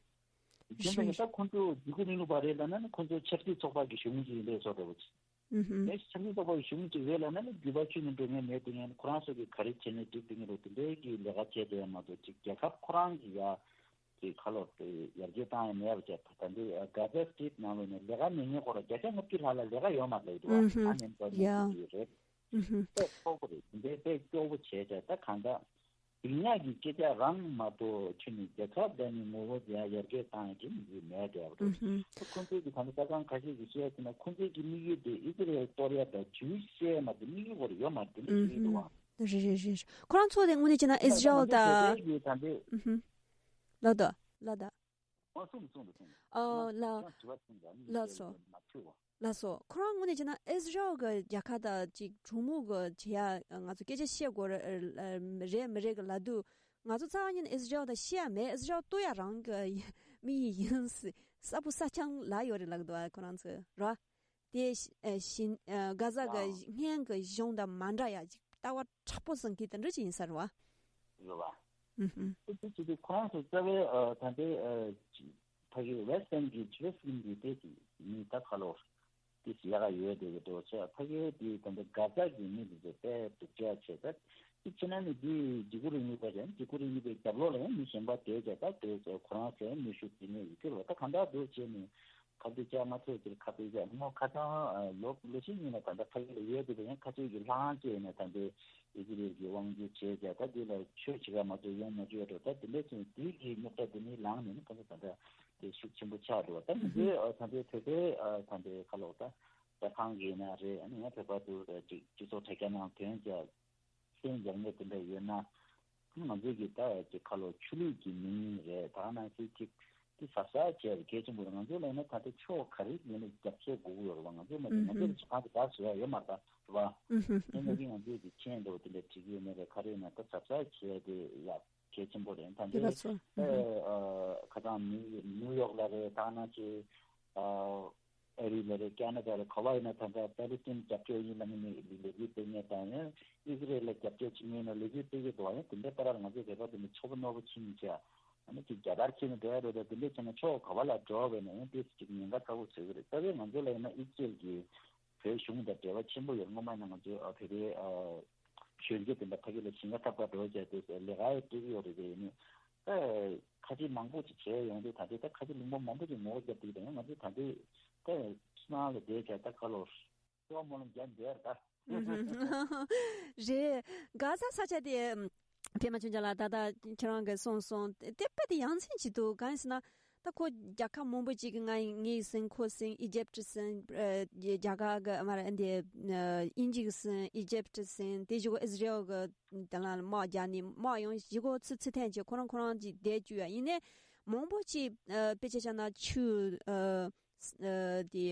དེ་འདྲ་ཡིན་ད་ཁོ་ཚོ་འཇིགས་སྐུལ་རིང་ལུགས་པ་རེད་ལབ་ན་ནི་ཁོ་ཚོ་ཆབ་སྲིད་ཚོགས་པ་གི་གཞུང་ཞིག་ཡིན་པའི་བཟོ་འདྲ་བོ་ཅིག་ཨུ་ཧུ། ངས་ཆབ་སྲིད་ཚོགས་པ་གི་གཞུང་ཅིག་རེད་ལབ་ན་ནི་རྒྱུད་པ་ཆུད་ནས་འགྲོ་མཁན་མེད་དེ། ངས་ཁོ་རང་ཚོ་གིས་ག་རེ་བྱས་ནས་འགྲིག་དེ་ངས་རོ་དེ་འདྲའི་གི་ལས་ཀ་བྱས་བསྡད་ཡ་མ་གཏོགས། ཅིག་རྒྱལ་ཁབ་ཁོ་རང་གི་ཡ་ཅིག་ཁ་ལོ་དེ་ཡར་རྒྱས་བཏང་ཡ་མེད་པ་བྱས། ད་ལྟ་འདི་གྷ་ཛ་སི་ཊི་རིཊ་ནང་ལོགས་ནས་ལས་ཀ་མེད་མཁན་སྐོར་ལ་བརྒྱ་ཆ་ལྔ་བཅུ་ལྷག་ལ་ལས་ཀ་ཡོད་མ་རེད་འདུག་ཨུ་ཧུ། ཨན་ཨེམ་པོལོའི་མེན་ཊི་ཡ། དེ་རེད། ཨུ་ཧུ། དཔེ་ཁག་པོ་རེད། དེ་འདྲའི་དཔེ་སྐྱོ་པོ་བྱས་བྱས། ད་གང་ལྟར་ སྡིག་ཉེས་ཀྱི་སྐད་ཆ་རང་མ་གཏོགས་ཁྱོད་ནི་རྒྱལ་ཁབ་དང་ནི་ངོ་བོ་དེ་ཡང་ཡར་རྒྱས་བཏང་ཡ་དེ་ནི་མེད་དེ་ཨ་ཏོ། ཨུ་ཧུམ། ཁོ་ཚོས་ཀྱི་ད་ནི་ས་ཁང་ཁ་ཤས་ཀྱིས་བཤད་ཟེར་ན་ཁོ་ཚོས་ཀྱི་དམིགས་ཡུལ་དེ་ཨི་ཟི་རེལ་གཏོར་ཡ་དང་ཇུས་བཤད་མ་དེ་དམིགས་ཡུལ་བོར་ཡོད་མ་དེ་ནི་ཨུ་ཞིག་ཡོད་དོ་ཧུམ། བ། རེད་རེད་རེད་རེད། ཁོ་རང་ཚོ་དེ་དངོས་གནས་བྱས་ན་ཨི་ཟི་རེལ་དང་། ཨུ་ཧུམ། ལགས་དོ་ལགས་དོ། ཨ་སོང་སོང་དུ་སོང་། ཨ་ལ། ལགས་སོ། ལགས་སོ། ཁོ་རང་དངོས་གནས་བྱས་ན་ཨི་ཟི་རེལ་གི་རྒྱལ་ཁབ་དང་ཅིག་གྲོས་མོལ་གི་བྱེད་ཡ་ང་ཚོ་སྐད་ཆ་བཤད་དགོས་རེད་མི་རེད་གི་ལབ་དུས། ང་ཚོ་རྩ་བ་ཉིད་ནས་ཨི་ཟི་རེལ་དང་བཤད་ཡ་མེད། ཨི་ཟི་རེལ་གཏོར་ཡ་རང་གི་མི་ཡི་ཡིན་ས་ས་ཕུ་ས་ཆང་ལ་ཡོད་རེད་ལབ་གི་འདུག་ཁོ་རང་ཚོས་ར། དེ་ཨ་བཞིན་ཨ་གྷ་ཟ་གི་ཨང་། སྔོན་གི་གཞུང་དང་མ་འདྲ་ཡ་ཅིག་ལྟ་བ་དྲག་པོ་བཟང་གི་དེ་འདྲ་ཅིག་ཡིན་ས་རེད་བ། རེད་བ། ཨུ་ཧུམ། དེ་དེ་ཅི་དེ་ཁོ་རང་ཚོ་རྩ་བའི་ཨ་ད་ལྟའི་ཨ་ཅི་ཕ་གི་ཝེ་སི་ཊན་གྱི་ཇི་རུ་སི་ལེམ་གྱི་སྟེགས་ཀྱི་མི་ད་ཁ་ལོ་དེ་ཡག་ག་ཡོད་དེ་གི་འགྲོ་ཆ་ཕ་གི་དེ་ད་ལྟ་གྷ་ཟ་གི་མི་དེ་ཚོ་དཔེ་སྡུག་ཅག་བྱེད་ད་དེ་ཕྱི་ན་ནི་དེ་འཇིགས་སྐུལ་རིང་ལུགས་པ་རེད། འཇིགས་སྐུལ་རིང་ལུགས་པའི་རྒྱབ་ལོགས་ལ་ཡང་མི་གཞན་པ་བསྡད་བྱས་ད་དེ་ཚོ་ཁོ་རང་ཚོའི་ནུས་ཤུགས་དེ་ནས་ཡི་གེ་རོ་ད་གང་ལྟར་འགྲོ་བྱས་ནས། ཁ་གཏད་བཅག་མ་ཐུབ་ཟེར་ཁ་གཏད་བཅག་མོ་ཁ་སང་ལོ་ལོ་ཤས་སྔོན་ལ་ད་ལྟ་ཕ་གི་ལ་ཡོད་དེ་ཡང་ཁ་གཏད་ཀྱི་ལྷ་ཁང་བཅས་ནས་ད་ལྟའི་ཨི་ཟི་རེལ་གྱི་དབང་སྒྱུར་བྱས་བྱས་ད་དེ་ལ་ཆོས་བྱེད་ག་མ་གཏོགས་ཡོང་མ་བཅུག་ཡ་འགྲོ་ད་དེ་འདྲ་ཅིག་དེའི་གི་རྙོག་དྲ་དེ་ནི་ལངས་ནས་ནི་ཁོ་ཚོ་ད་ལྟ་དེ་ཤུགས་ཆེན་པོ་ཆགས་འགྲོ་བ་ད་མི་ཚོའི་ད་ལྟའི་བོད་པའི་ད་ལྟའི་ཁ་ལོག་ད་ད་ཁང་གི་ཡིན་ན་རེད་ཨ་ནི་ཡང་བོད་པ་དུ་ཅིག་སྤྱི་ཚོགས་དྲ་རྒྱ་ནང་ཐོན་བྱས། སེམས་ཡག་ཉེས་དེ་འདྲ་ཡོད་ན། ང་ཚོ་གི་ད་ཅིག་ཁ་ལོ་ཆོས་ལུགས་ཀྱི་མིང་རེད་ད་ནང་བཞིན་ཅིག་དེ་གཟབ་གཟབ་བྱས་རེད་གལ་ཆེན་པོ་རེད། ང་ཚོ་ལ་ཡིན་ན་ད་ལྟ་ཕྱོགས་ག་རེ་ཡིན་ན་རྒྱབ་སྐྱོར་དགོས་ཀྱི་ཡོད་རེད་བ། ང་ཚོ་མ་ཨུ་ང་ཚོ་ཧུམ། ལ་ཅིག་གང་དེ་ག་བཟོ་ཡ་ཡོད་མ་རེད་ད་རེད་བ། ཨུ་ཧུམ། ཨེ་ནས་ཀྱི་ང་ཚོ་གི་མཆན་འདྲ་བོ་དེ་འདྲ་བྲིས་ཀྱི་ཡོད་མེད་རེད་ག་རེ་ཡིན་ན་ད་གཟབ་གཟབ་བྱས་ཏེ་ཡག་གལ་ཆེན་པོ་རེད་ད་དེ་ལྟའི་ག་ཚོད་ཨུ་ཧུམ། ཨ་ཁ་སང་ནིའུ་ནིའུ་ཡོག་ལ་རེད་ད་ནང་བཞིན་ཨ། ཨ་རི་ལ་རེད་ཀ་ན་ཌ་ལ་ག་བ་ཡིན་ན་ད་ལྟ་པ་ལི་སི་ཐན་རྒྱབ་སྐྱོར་ཡིན་ལ་མིན་ནི་ལས་འགུལ་སྤེལ་མཁན་དང་ཡང་ཨི་ཟི་རེལ་ལ་རྒྱབ་སྐྱོར་བྱེད་མཁན་ལ་ལས་འགུལ་སྤེལ་གྱི་འདུག་ཡང་དེ་འདྲའི་བར་ང་ཚོ་བོད་པ་དེ་ནི་ཚོགས་པ་རྣོ་པོ་ཆེ་མི་བྱ་ཨ་ནི་ཅིག་རྒྱ་དར་ཁྱེར་ནས་འགྲོ་ཡ་རེད་ད་དེ་འདྲས་བྱས་ན་ཕྱོགས་ག་བ་ལ་འགྲོ་བས་ན་ཡང་ཏོག་ཙམ་ཅིག་ཉེན་ཁ་ཚ་པོ་བཟོ་གི་རེད། རྩ་བའི་ང་ཚོ་ལ་ཡིན་ན་ཨི་ཟི་རེལ་གྱི་བོད་གཞུང་དང་འབྲེལ་བ་ཆེན་པོ་ཡོད་སྔོན་མ་ཡིན་ན་ང་ཚོ་བོད་པའི་གཞོན་སྐྱེས་དེ་འདྲ་ཕ་གི་ལ་ཞིང་ཁ་འཐབ་པར་འགྲོ་བྱས་ཏེ་ལས་ཀ་ཡང་སྤྲད་ཀྱི་ཡོད་རེད་དེ་ཡིན་ནི། ད་ཁ་ཆེ་མང་པོ་ཅིག་བྱས་ཡོང་དུས་ད་ལྟའི་ད་ཁ་ཆེ་ལུང་པ་མང་པོ་ཅིག་ངོ་རྒོལ་བརྒྱབ་དུས་ད་ཡང་ང་ཚོས་ད་ལྟའི་ད་ཕྱི་ནང་ལ་བསྡད་བྱས་ད་ཁ་ལོ་སྤྲོ་བ་སྨོན་ལམ་རྒྱག་འདོད་ད། རེད། གྷ་ཟ་ས་ཆ་དེ་ཕེ་མ་ཆུང་ཆུང་ལ་ད་ད་ཁྱེད་རང་གིས་གསུངས་སོང་དེ་དཔེ་དེ་ཡ་མཚན་ཅིག་འདུག་གང་ཡིན་ཟེར་ན། ད་ཁོ་རྒྱལ་ཁབ་མང་པོ་ཅིག་གི་ང་ངའི་ཟིན་ཁོ་ཟིན་ཨི་ཇེབ་ཊི་ཟིན་རྒྱ་གར་གི་མ་རེད་འདི་དབྱིན་ཇི་གི་ཟིན་ཨི་ཇེབ་ཊི་ཟིན་དེ་བཞི་གོ་ཨི་ཟི་རེལ་གི་དེ་ལ་དམག་རྒྱག་ནས་དམག་ཡང་བཞི་གོ་ཚུར་ཚུར་འཐེན་བྱས་ཁོ་རང་ཁོ་རང་གི་བསྡད་བཅུག་ཡ་ཡིན་ནའི་མང་པོ་ཅིག་དཔེ་ཆ་བཞག་ན་ཆུ་དེ་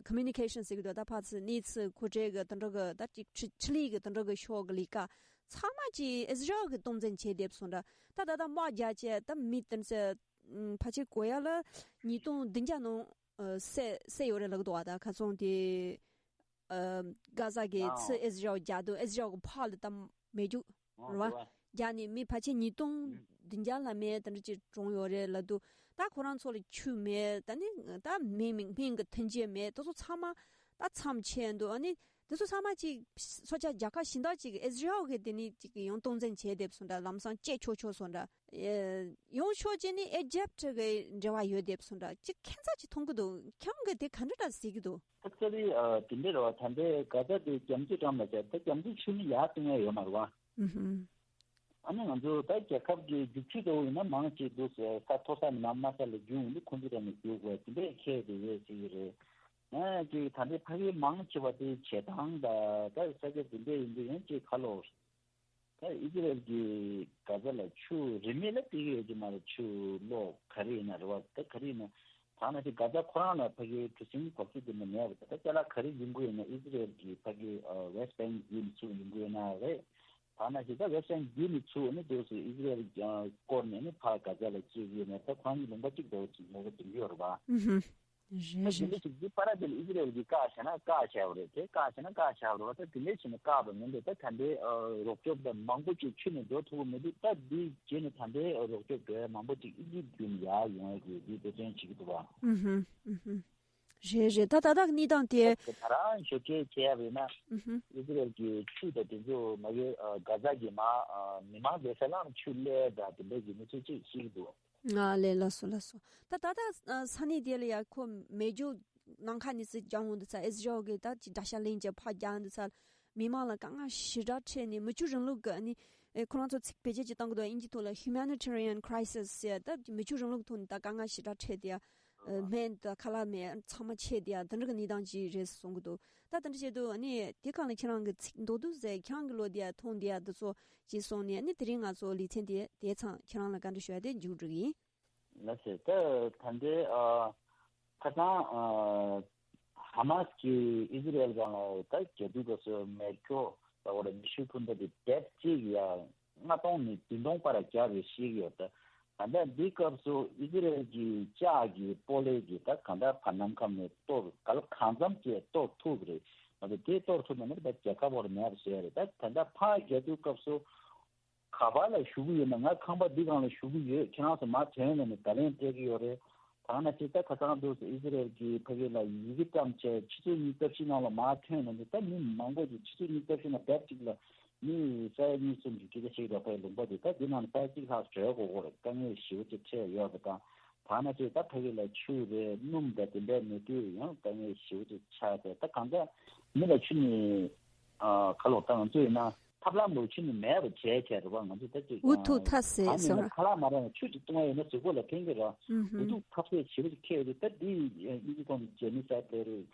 ཀོ་མུ་ནི་ཀེ་ཤན་ཟེར་གི་འདུག་ད་ཕར་ཚུར་གནས་ཚུལ་མཁོ་སྤྲོད་གི་དེ་འདྲ་གི་ད་ཅིག་ཕྱི་ཕྱི་ལུགས་གི་དེ་འདྲ་གི་ཕྱོགས་གི་ལས་ཀ་ཚང་མ་ཅིག་ཨི་ཟི་རེལ་གི་སྟངས་འཛིན་བྱས་བསྡད་སོང་འདྲ། ད་ད་ད་དམག་རྒྱག་བྱས་ད་མི་དེ་ཚོ་ཕལ་ཆེར་གོ་ཡ་ལ་ཉིས་སྟོང་བདུན་བརྒྱ་ནང་ཨ་བསད་བསད་ཡོད་རེད་ལབ་ཀྱི་འདུག་བ། ད་ཁ་སང་དེ་ཨ་གྷ་ཟ་གི་ཚུར་ཨེ་ཟི་རལ་རྒྱག་འདུག་ཨེ་ཟི་རལ་གི་ཕར་ལ་ད་མེ་རྒྱུག་རེད་བ། རྒྱག་ནས་མི་ཕལ་ཆེར་ཉིས་སྟོང་བདུན་བརྒྱ་ལྷག་མེད་དེ་འདྲ་ཅིག་གྲོངས་ཡོད་རེད་ལབ་འདུག་ད་ཁོ་རང་ཚོ་ལ་ཆུ་མེད། ད་ནི་ད་མི་མི་སྨན་གི་ཐོན་སྐྱེད་མེད། དེ་ཚོ་ཚང་མ་ད་མཚམས་ཆད་འདུག་ཨ་ནི་དེ་ཚོ་ཚང་མ་ཅིག་སོ་ཆ་རྒྱལ་ཁབ་གཞན་དག་ཅིག་ཨེ་ཟི་རལ་གི་དེ་ནི་ཅིག་ཡང་སྟངས་འཛིན་བྱས་བསྡད་སོང་འདྲ། ལམ་སང་བཅད་ཆོག་ཆོག་སོང་འདྲ། ཡང་ཕྱོགས་གཅིག་ནི་ཨི་ཇེབ་ཊི་གི་འབྲེལ་བ་ཡོད་བསྡད་སོང་འདྲ། ཅིག་ཁྱད་མཚར་ཅིག་མཐོང་གི་འདུག་ཁྱེད་རང་གིས་དེ་ག་འདྲ་འདྲ་གཟིགས་ཀྱི་འདུག་ད་ཚ་རི་དེ་འདྲ་རེད་བ། ད་ལྟའི་གྷ་ཟ་དེ་རྒྱ་མཚོའི་འགྲམ་ལ་བྱས་ད་རྒྱ་མཚོའི་ཆུ་ནི་ཡར་གཏོང་ཡ་ཡོད་མ་རེད་བ། ཨུ་ཧུམ། ཨ་ནི་ང་ཚོ་ད་རྒྱལ་ཁབ་ཀྱི་རྒྱུག་ཆུ་འདྲ་བོ་ཡིན་ན་མང་ཆེ་འདུག་ས་མཐོ་ས་ནས་མར་དམའ་ས་ལ་རྒྱུག་འོང་དུས་ཁོ་ཚོ་འགྲམ་ནས་རྒྱུག་པ་དེ་འདྲའི་ཁྱད་དེ་ཡོད་ཟེར་གྱི་རེད། ཨ་ཅིག་ད་ལྟའི་ཕ་གིའི་མང་ཆེ་བ་དེ་བྱེ་ཐང་ད་ད་ས་ཆ་དེ་འདྲ་ཡིན་དུས་ཡང་ཅིག་ཁ་ལོ། ད་ཨི་ཟི་རེལ་གྱིས་གྷ་ཟ་ལ་ཆུ་རིན་མེད་ལ་སྤྲད་ཀྱི་ཡོད་ཀྱི་མ་རེད། ཆུ་གློག་ག་རེ་ཡིན་ན་རེད་བ། ད་ག་རེ་ཡིན་ན་ཐ་ན་ཅིག་གྷ་ཟ་ཁོ་རང་ལ་ཕ་གིའི་གྲུ་གཟིངས་འབབ་ཚུགས་དེ་འདྲ་མེད་པ། ད་ཅ་ལག་ག་རེ་ཡོང་གི་ཡོད་ན་ཨི་ཟི་རེལ་གྱི་ཕ་གི་ཝེ་སི་ཊི་བེང་བརྒྱུད་ནས་ཚུར་ཡོང་གི་ཡོད་ན་རེད། ཐ་ན་ཅིག་ད་ཝེ་སི་ཊི་བེང་བརྒྱུད་ནས་ཚུར་ནི་དུས་སུ་ཨི་ཟི་རེལ་བསྐོར་ནས་ནི་ཕར་གྷ་ཟ་ལ་སྐྱེལ་གྱི་ཡོད་ན་ད་ཁོ་རང་གཉིས་ལུང་པ་གཅིག་འདྲ་བོ་ཅིག་ངོ་རྒོལ་འདོན་གྱི་ཡོད་རེད་བ། ཨུ་ཧུམ། རེད་ད་དེ་རེད། འདྲ་ཞིག་འདི་པ་ར་དེ་ལ་ཨི་ཟི་རེལ་གྱིས་བཀག་བྱས་ན་བཀག་བྱས་པ་རེད། དེ་བཀག་བྱས་ན་བཀག་བྱས་པ་རེད་བ། ད་དེ་འདྲ་བྱས་ན་བཀག་པ་མིན་འདུག་ད་ད་ལྟའི་ཨ་རོགས་སྐྱོབ་དང་མང་པོ་ཅིག་ཁྱོན་ནས་འགྲོ་ཐུབ་ཀྱི་མི་འདུག་ད་འདི་རྗེས་ནས་ད་ལྟའི་ཨ་རོགས་སྐྱོབ་འགྲོ་ཡ་མང་པོ་ཅིག་ཨི་ཇིབ་བརྒྱུད་ནས་ཡར་ཡོང་ཡ་གི་འདི་འབད་བརྩོན་བྱེད་ཀྱི་འདུག་བ། ཨུ་ཧུམ་ཨུ་ཧུམ། རེད་རེད། ད་ད་ལྟ་གི་གནས་སྟངས་དེ། ད་རང་ཞོགས་ཀས་བྱས་པ་ཡིན་ན། ཨུ་ཧུམ། ཨི་ཟི་རེལ་གྱི་ཆུ་དང་དེ་ཚོ་མ་གི་ཨ་གྷ་ཟ་གི་མ་ཨ་མི་མང་བསྡད་ས་ལའང་ཆུ་སླེབས་དང་དེ་འདྲ་གི་གནས་ཚུལ་ཅིག་ཤེས་ཀྱི་འདུག་ང་ལས་ལགས་སོ་ལགས་སོ། ད་ད་ལྟ་ས་གནས་དེ་ལ་ཡ་ཁོ་མེ་སྒྱོགས་ནམ་མཁའ་ནས་ཚུར་རྒྱག་འོང་དུས་ཙང་ཨི་ཟི་རལ་གྱི་ད་ཅིག་དགྲ་ཤ་ལེན་བྱས་ཕར་རྒྱག་འོང་དུས་ཙང་མི་མང་ལ་དཀའ་ངལ་ཞེ་དྲག་འཕྲད་ནས་མི་ཆོས་རིང་ལུགས་ཀྱི་ཨ་ནི་ ཨེ་ཁོ་རང་ཚོ་ཚིག་བེད་སྤྱོད་ཅིག་བཏང་གི་འདུག་དབྱིན་ཇིའི་ཐོག་ལ་Humanitarian Crisis ཟེར། ད་མི་ཆོས་རིང་ལུགས་ཐོག་ནས་ད་དཀའ་ངལ་ཞེ་དྲག་འཕྲད་དེ་ཡ། ཨ་སྨན་དང་ཁ་ལག་མེད། ཚང་མ་ཆད་དེ་ཡ། དེ་འདྲ་གི་གནས་སྟངས་ཅིག་རེད་གསུང་གི་འདུག་ད་དེ་འདྲ་བྱེད་དུས་ཨ་ནི་དེ་གང་ལ་ཁྱེད་རང་གི་ཚིག་མདོར་བསྡུས་ཟེར། ཁྱེད་རང་གི་བློ་དེ་ཡ་མཐོང་དེ་ཡ་འདི་ཚོ་ཅིག་གསུངས་ནས། ཨ་ནི་དེ་རིང་ང་ཚོ་ལེ་ཚན་དེ་དེ་ཚང་ཁྱེད་རང་ལ་བཀའ་འདྲི་ཞུ་ཡ་དེ་མཇུག་སྒྲིལ་ཡིན། ལགས་སེ། ད་ད་ལྟའི་ཨ་ཁ་སང་ཨ་ཧ་མ་སི་གིས་ཨི་ཟི་རེལ་སྒང་ལ་ད་རྒྱག་དུས་སྐབས་སུ་མེ་སྒྱོགས་ད་བར་མེ་ཤུགས་འཕུར་མདའ་དེ་དེབ་གཅིག་ཡ་ལྔ་སྟོང་ནས་བདུན་སྟོང་བར་རྒྱབ་རེད་བཤད་ཀྱི་ཡོད། ད་ད་ལྟ་འདི་སྐབས་སུ་ཨི་ཟི་རེལ་གྱི་ལྕགས་ཀྱི་སྤོ་ལོ་གིས་ད་གང་ལྟར་བར་གནམ་ཁ་ནས་གཏོར་ག་ལ་གང་འཚམ་ཅིག་གཏོར་ཐུབ་ཀྱི་རེད། ད་དེ་གཏོར་ཐུབ་ན་ནི་ད་རྒྱལ་ཁབ་བར་མེད་པ་བཟོས་རེད། ད་ད་ལྟ་ཕར་རྒྱག་དུས་སྐབས་སུ། ག་པར་ལ་བཞུགས་ཀྱི་ཡོད་ན། ང་ཁང་པ་འདི་སྒང་ལ་བཞུགས་ཀྱི་ཡོད། ཁྱེད་རང་ཚོ་མར་ཐོན་ནས་ནི་བརྡ་ལན་སྤྲད་ཀྱི་ཡོད་རེད། ད་ནང་བཞིན་ད་ཁ་སང་དུས་སུ་ཨི་ཟི་རེལ་གྱིས་ཕ་གི་ལ་ཡི་གེ་བཀྲམ་བྱས། ཆུ་ཚོད་ཉི་ཤུ་རྩ་བཞི་ནང་ལ་མར་ཐོན་ནས་ནི་ད་མི་མང་པོ་ཞིག་ཆུ་ཚོད་ཉི་ཤུ་རྩ་བཞི་ནང་དེབ་གཅིག་ལ་མི་ས་ཡ་གཉིས་གསུམ་གྱི་སྐད་ཆ་བཤད་ཀྱི་ཡོད་པའི་ལུང་པ་དེ། ད་འདི་ནང་ནས་ས་ཡ་གཅིག་ལྷག་བྲོས་དགོས་ཀྱི་རེད། དཀའ་ངལ་ཞེ་པོ་ཅིག་འཕྲད་ཡོད་པ་དང་། ད་ནང་བཞིན་ད་ཕ་གི་ལ་ཆུ་རེད། སྣུམ་དང་དེ་འདྲའི་མེད་དུས་ཡང་དཀའ་ངལ་ཞེ་པོ་ཅིག་ཆགས་ཏེ། ད་གང་ལྟར་མི་ལ་ཆུ་ནི་ཨ་ག་ལོག་ད་ང་ཚོ་ཡིན་ན་ཐབས་ལམ་ལོ་ཆུ་ནི་མེད་པ་བྱས་བྱས་རེད་བ། ང་ཚོ་ད་ཅིག་ཨུ་ཐུག་ཐ་སེ་གང་ཡིན་ཟེར་ན་བ། ཁ་ལག་མ་རག་ན་ཆུ་ཅིག་བཏུང་བ་ཡིན་ན་གཟུགས་པོ་ལ་ཕན་གྱི་རེད། ཨུ་ཧུམ། ཨུ་ཐུག་ཐ་སེ་ཞེ་པོ་ཅིག་འཁེལ་ཡོད་རེད། ད་འདི་ཨིན་ཇི་ཐོག་ནས་ཇེ་ནི་སའེ་ཌི་ལབ་རེད།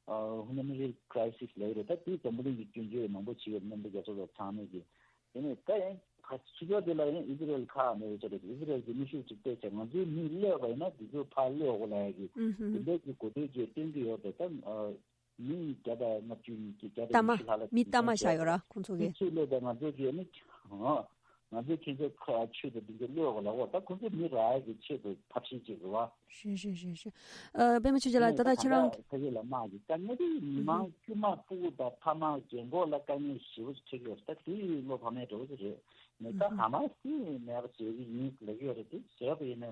ཨ་ཧུ་མ་ནི་ཊ་རི་ཡན་ཁི་རའི་སིས་ལབ་རེད། ད་འདི་འཛམ་བུ་གླིང་གི་སྐྱོན་བརྗོད་མང་པོ་བྱེད་ཡོད། རྣམ་པ་རྒྱལ་ཚོགས་ལ་ཚང་མས་ཀྱི། དེ་ནས་ད་ཡང་ཕ་ཕྱི་ཕྱོགས་དེ་ལ་ཡང་ཨི་ཟི་རེལ་ཁག་མེད་པ་བྱས་རེད། ཨི་ཟི་རེལ་གྱི་མི་ཤུགས་ཅིག་བལྟས་བྱས་ང་ཚོའི་མི་གློད་པ་ཡིན་ན་དེ་ཚོ་ཕར་གློད་དགོས་ལབ་ཡ་གི་ཨུ་ཧུམ། དེ་འདྲ་གི་གོ་ཐོས་ཅིག་སྟོན་གྱི་ཡོད་རེད། ད་ཨ་མི་བརྒྱ་དང་ལྔ་བཅུ་ཡིན་གྱི་བརྒྱ་དང་ཉི་ཤུ་ལྷག་ལ་མི་གཏའ་མ་བཞག་ཡོད་ར་ཁོང་ཚོ་གི། ཁྱེད་ཚོས་གློད་པ་ང་ཚོ་གི་ནི་ང་ཚོས་ཁྱེད་ཚོ་ཁ་ཆུ་དང་དེ་ཚོ་གློད་དགོས་ལབ་གོ། ད་ཁོང་ཚོ་མི་རག་ཡ་གི་ཆེད་དུ་ཐབས་ཤེས་ཅིག་རེད་བ། ཞེས་ཞེས་ཞེས་ཞེས། ཨ་པད་མ་ཆོས་རྒྱལ་ལགས། ད་ལྟ་ཁྱེད་རང་ཕ་གི་ལ་དམག་གི་དཀའ་ངལ་དེ་མི་མང་དཀྱུས་མ་སྤུ་གུ་དང་ཕ་མ་རྒན་འཁོགས་ལ་དཀའ་ངལ་ཞེ་པོ་ཅིག་འཕྲད་ཀྱི་ཡོད་རེད། ད་དེ་བློ་ཕམ་ཡས་འགྲོ་གི་རེད། མི་ད་ཧ་མ་སི་མེད་པ་བཟོས་ཀྱི་ཡིན་ལབ་ཀྱི་ཡོད་རེད། དེ་བཟོས་པ་ཡིན་ན་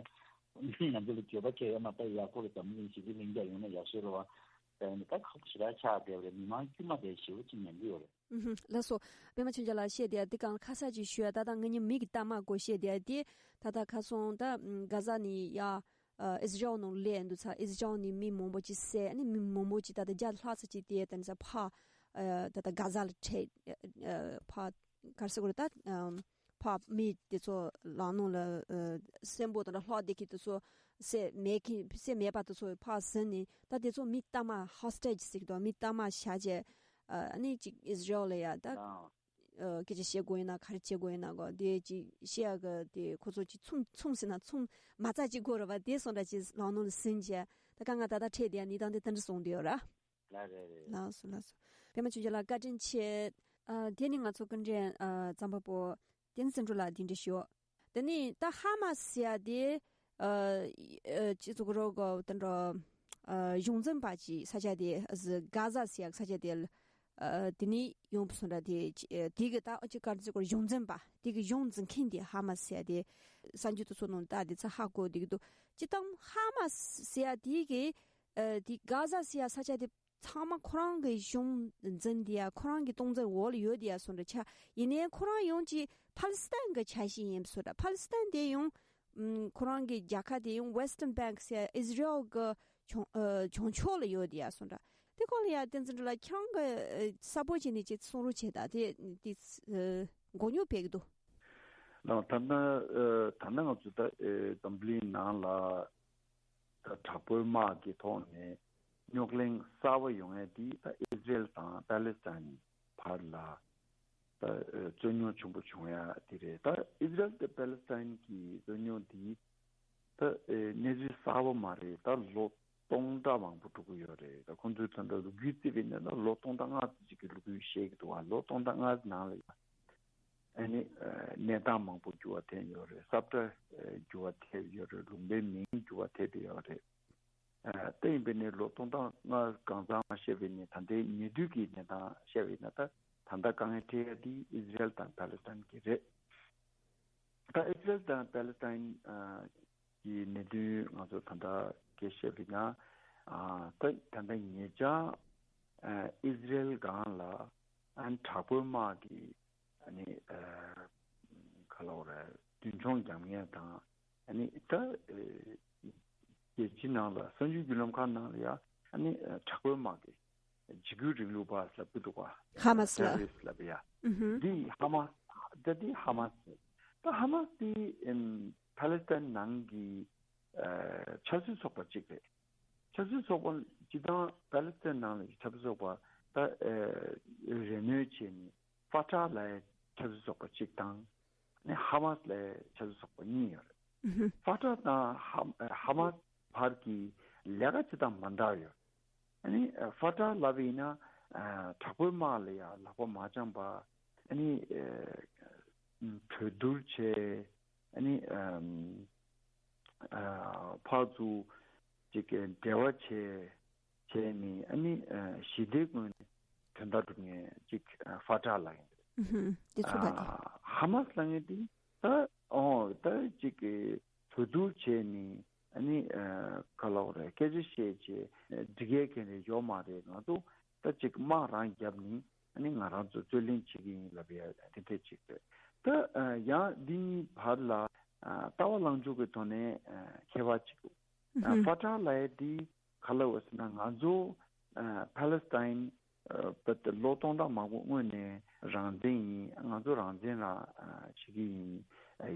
ང་ཚོ་ལ་འགྱོད་པ་སྐྱེ་ཡོད་མ་རེད། ཡག་པོ་རེད། འཛམ་གླིང་ཞི་བདེ་ལྷིང་འཇགས་ཡོང་ན་ཡག་ཤོས་རེད་བ། ད་ཡིན་ད་ཁག་པོ་ཞེ་དྲག་ཆགས་བསྡད་པ་རེད། མི་མང་དཀྱུས་མ་དེ་ཞེ་པོ་ཅིག་ཉན་གྱི་ཡོད་རེད། ཨུ་ཧུ། ལགས་སོ། པད་མ་ཆོས་རྒྱལ་ལགས་བཤད་དེ་འདི་གང་ཁ་གསལ་ཅིག་ཞུ་ཡ། ད་ལྟ་ང་གཉིས་མི་གི་གཏའ་མ་སྐོར་བཤད་དེ་དེ་ད་ལྟ་ཁ་སང་ད་གྷ་ཛ་ནས་ཡ་ཨ་ཨི་ཟི་རལ་ནང་སླེབས་འདུག་ཚ། ཨི་ཟི་རལ་ནས་མི་མང་པོ་ཅིག་བསད། ཨ་ནི་མི་མང་པོ་ཅིག་ད་ལྟ་བརྒྱ་ལྷག་ཙམ་ཅིག་དེ་ད་ནི་ཚ་ཕ་ཨ་ད་ལྟ་གྷ་ཛ་ལ་ཁྲིད་ཨ་ཕ་ག་རེ་ཟེར་དགོས་རེད། ད་ཨམ་ཕ་མི་དེ་ཚོ་ལག་ནང་ལ་ཨ་གསོན་པོ་དང་ལྷག་བསྡད་མཁན་དེ་ཚོ་བསད་མེད་མཁན་བསད་མེད་པ་དེ་ཚོ་ཕར་ཟིན་ནས། ད་དེ་ཚོ་མི་གཏའ་མ་ཧོ་སི་ཊེཇ་ཟེར་གི་འདུག་མི་གཏའ་མ་བཞག་བྱས་ཨ་ནི་ཅིག་ཨི་ཟི་རལ་ལ་ཡ་ད། ཨ་སྐད་ཆ་བཤད་དགོས་ཡིན་ན་ག་རེ་བྱེད་དགོས་ཡིན་ན་གོ། དེ་ཅིག་བཤད་ཡ་གི་དེ་ཁོ་ཚོ་ཅིག་མཚམས་མཚམས་ཟེར་ན་མཚམས་མ་རྩ་ཅིག་དགོས་རེད་པ། དེ་སོང་འདྲ་ཅིག་ལག་ནང་ལ་ཟིན་བྱས་ད་དཀའ་ངལ་ད་ལྟ་འཕྲད་དེ་ཡ་གནས་སྟངས་དེ་དེ་འདྲ་སོང་བསྡད་ཡོད་ར། ལགས་རེད་རེད། ལགས་སོ་ལགས་སོ། པད་མ་ཆོས་རྒྱལ་ལགས་བཀའ་དྲིན་ཆེ། ཨ་དེ་ནི་ང་ཚོ་སྐུ་མགྲོན་ཨ་རྩོམ་པ་པོ་བསྟན་འཛིན་སེང་འབྲུག་ལགས་འདི་འདྲ་ཞུ། དེ་ནས་ད་ཧ་མ་སི་ཟེར་ཡ་དེ་ཨ་ཨ་ཅི་ཟེར་དགོས་རེད་གོ། དེ་འདྲ་ཨ་གཞུང་འཛིན་པ་ཅིག་ས་ཆ་དེ་ཨ་གྷ་ཛ་ཟེར་ཡ་ས་ཆ་དེ་ཨ་དེ་ནས་ཡོང་བ་སོང་འདྲ། དེ་ཅི་ཨ་དེ་གི་ད་ཨ་ཅི་ག་རེ་ཟེར་དགོས་རེད། གཞུང་འཛིན་པ་དེ་གི་གཞུང་འཛིན་མཁན་དེ་ཧ་མ་སི་ཟེར་ཡ་དེ་གསར་འགྱུར་དེ་ཚོ་ནང་ད་དེ་ཚ་ཧ་གོ་བསྡད་ཀྱི་འདུག་སྤྱིར་བཏང་ཧ་མ་སི་ཟེར་ཡ་དེ་གི་ཨ་དེ་གྷ་ཛ་ཟེར་ཡ་ས་ཆ་དེ་ཚང་མ་ཁོ་རང་གི་གཞུང་འཛིན་དེ་ཡ། ཁོ་རང་གི་སྟངས་འཛིན་འོག་ལ་ཡོད་དེ་ཡ་སོང་འདྲ་ཆགས། ཡིན་ནའི་ཁོ་རང་ཡང་ཅིག་ཕཱ་ལི་སི་ཐན་གྱི་ཆ་ཤས་ཡིན་པ་སོང་འདྲ། ཕཱ་ལི་སི་ཐན་དེ་ཡང་ཨམ་ཁོ་རང་གི་རྒྱལ་ཁབ་དེ་ཡང་West Bank ཟེར་ཨི་ཟི་རལ་གྱི་བྱང་ཨ་བྱང་ཕྱོགས་ལ་ཡོད་དེ་ཡ་སོང་འདྲ། དེ་སྐོར་ལ་ཡ་བསྟན་འཛིན་སྒྲོལ་ལགས་ཁྱེད་རང་གི་ཨ་གསལ་པོ་བྱས་ནས་ཅིག་གསུང་རོགས་བྱེད་དང་། དེ་དེ་ཨ་མགོ་རྙོག་སྤེལ་གྱི་འདུག་ལགས། ད་ལྟ་ཨ་ད་ལྟ་ང་ཚོ་ད་ཨ་འཛམ་གླིང་ནང་ལ་ད་དྲག་པོའི་དམག་གི་ཐོག་ནས་རྙོག་གླེང་གསར་པ་ཡོང་ཡ་དེ་ད་ཨི་ཟི་རེལ་དང་པཱ་ལི་སི་ཐན་བར་ལ་ད་ཨ་རྩོད་རྙོག་ཆེན་པོ་བྱུང་ཡ་དེ་རེད། ད་ཨི་ཟི་རེལ་དང་པཱ་ལི་སི་ཐན་གྱི་རྩོད་རྙོག་འདི་ད་ཨ་གནས་ཚུལ་གསར་པ་མ་རེད། ད་ལོ་སྟོང་ཕྲག་མང་པོ་འགྲོ་གི་ཡོད་རེད། ད་ཁོང་ཚོའི་ད་ལྟ་ལོ་རྒྱུས་བརྩིས་པ་ཡིན་ན་ད་ལོ་སྟོང་ཕྲག་ལྔ་ཙམ་ཅིག་གི་ལོ་རྒྱུས་བཤད་ཀྱི་འདུག་བ། ལོ་སྟོང་ཕྲག་ལྔ་ནང་ལ་ཡ་ཨ་ནི་ཨ་གནས་སྟངས་མང་པོ་འགྱུར་བ་ཐེབས་ཡོད་རེད། ས་བཀྲ་ཨ་འགྱུར་བ་ཐེབས་ཡོད་རེད། ལུང་པའི་མིང་འགྱུར་བ་ཐེབས་ཡོད་རེད། ཨ་དེ་ཡིན་པས་ནི་ལོ་སྟོང་ཕྲག་ལྔ་གང་ཚང་མ་བཤད་པས་ནི་ད་ལྟའི་ཉེ་དུས་ཀྱི་གནས་སྟངས་བཤད་པས་ན་ད་ད་ལྟ་དཀའ་ངལ་འཕྲད་ཡ་དེ་ཨི་ཟི་རེལ་དང་པཱ་ལི་སི་ཐན་གྱི་རེད། ད་ཨི་ཟི་རེལ་དང་པཱ་ལི་སི་ཐན་ཨ་གྱི་གནད་དོན་ང་ཚོ་ད་ལྟ་སྐད་བཤད་པས་ན་ཨ་ད་ད་ལྟ་ཉེ་ཆར་ཨ་ཨི་ཟི་རེལ་སྒང་ལ་ཨ་དྲག་པོའི་དམག་གི་ཨ་ནི་ཨ་ག་ལབ་དགོས་རེད། མདུན་མཆོང་རྒྱག་མཁན་དང་ཨ་ནི་ད་ཨ་རྒྱལ་སྤྱིའི་ནང་ལ་གསར་འགྱུར་བརྒྱུད་ལམ་ཁག་ནང་ལ་ཡ་ཨ་ནི་ཨ་དྲག་པོའི་དམག་གི་འཇིགས་སྐུལ་རིང་ལུགས་པ་ལབ་ཀྱི་འདུག་ག་ཧ་མ་སི་ལ། ཊེ་རོ་རི་སི་ལབ་ཡ། ཨུ་ཧུ། འདི་ཧ་མ་སི་ ད་དེ་ཧ་མ་སི་རེད། ད་ཧ་མ་སི་དེ་ཨམ་ཕ་ལེ་སི་ཐན་ནང་གི་ཨ་ཆབ་སྲིད་ཚོགས་པ་གཅིག་རེད། ཆབ་སྲིད་ཚོགས་པ་སྤྱི་བཏང་ཕ་ལེ་སི་ཐན་ནང་ལ་ཆབ་སྲིད་ཚོགས་པ་ད་ཨ་རེ་སྣོན་བྱས་ནས་ཧྥ་ཏྲ་ལབ་ཡ་ཆབ་སྲིད་ཚོགས་པ་གཅིག་དང་། ནས་ཧ་མ་སི་ལབ་ཡ་ཆབ་སྲིད་ཚོགས་པ་གཉིས་ཡོད་རེད། ཧྥ་ཏྲ་དང་ཧ་ཧ་མ་སི་བར་གྱི་ལས་ཀ་ཅི་དང་མ་འདྲ་ཡོད། ཨ་ནི་ཧྥ་ཏྲ་ལབ་པ་ཡིན་ན་དྲག་པོའི་དམག་ལ་ཡང་ལག་པ་མ་འཆང་པ། ཨ་ནི་གྲོས་བསྡུར་བྱས། ཨ་ནི་ཕར་ཚུར་ཅིག་འབྲེལ་བ་བྱས་བྱས་ནས། ཨ་ནི་ཞི་བདེའི་ངོས་ནས་དོན་དག་སྒྲུབ་མཁན་ཅིག་ཧྥ་ཏྲ་ལབ་ཡིན། ཧུམ། དེ་ཚོ་བ་དེ། ཧ་མ་སི་ལབ་མཁན་དེ་ད་ཨོ་ད་ཅིག་གྲོས་བསྡུར་བྱས་ནས། ཨ་ནི་ག་ལབ་དགོས་རེད། སྐད་ཆ་བཤད་བྱས་འགྲིག་ཡས་མཁན་རེ་ཡོད་མ་རེད། ང་ཚོ་ད་ཅིག་དམག་རང་བརྒྱབ་ནས། ཨ་ནི་ང་རང་ཚོ་རྩོད་ལེན་བྱེད་ཀྱི་ཡིན་ལབ་ཡ་དེ་འདྲས་ཅིག་རེད། ད་ཡང་འདི་གཉིས་བར་ལ་ལྟ་བ་ལངས་ཕྱོགས་ཀྱི་ཐོག་ནས་ཁྱད་པར་ཅིག་འདུག་ཧུམ། ཧྥ་ཏྲ་ལབ་ཡ་དེ་ག་ལབ་དགོས་ཟེར་ན། ང་ཚོ་ཕ་ལེ་སི་ཐན་བོད་དེ་ལོ་སྟོང་ཕྲག་མང་པོ་སྔོན་ནས་རང་བཙན་ཡིན། ང་ཚོ་རང་བཙན་རང་བྱེད་ཀྱི་ཡིན།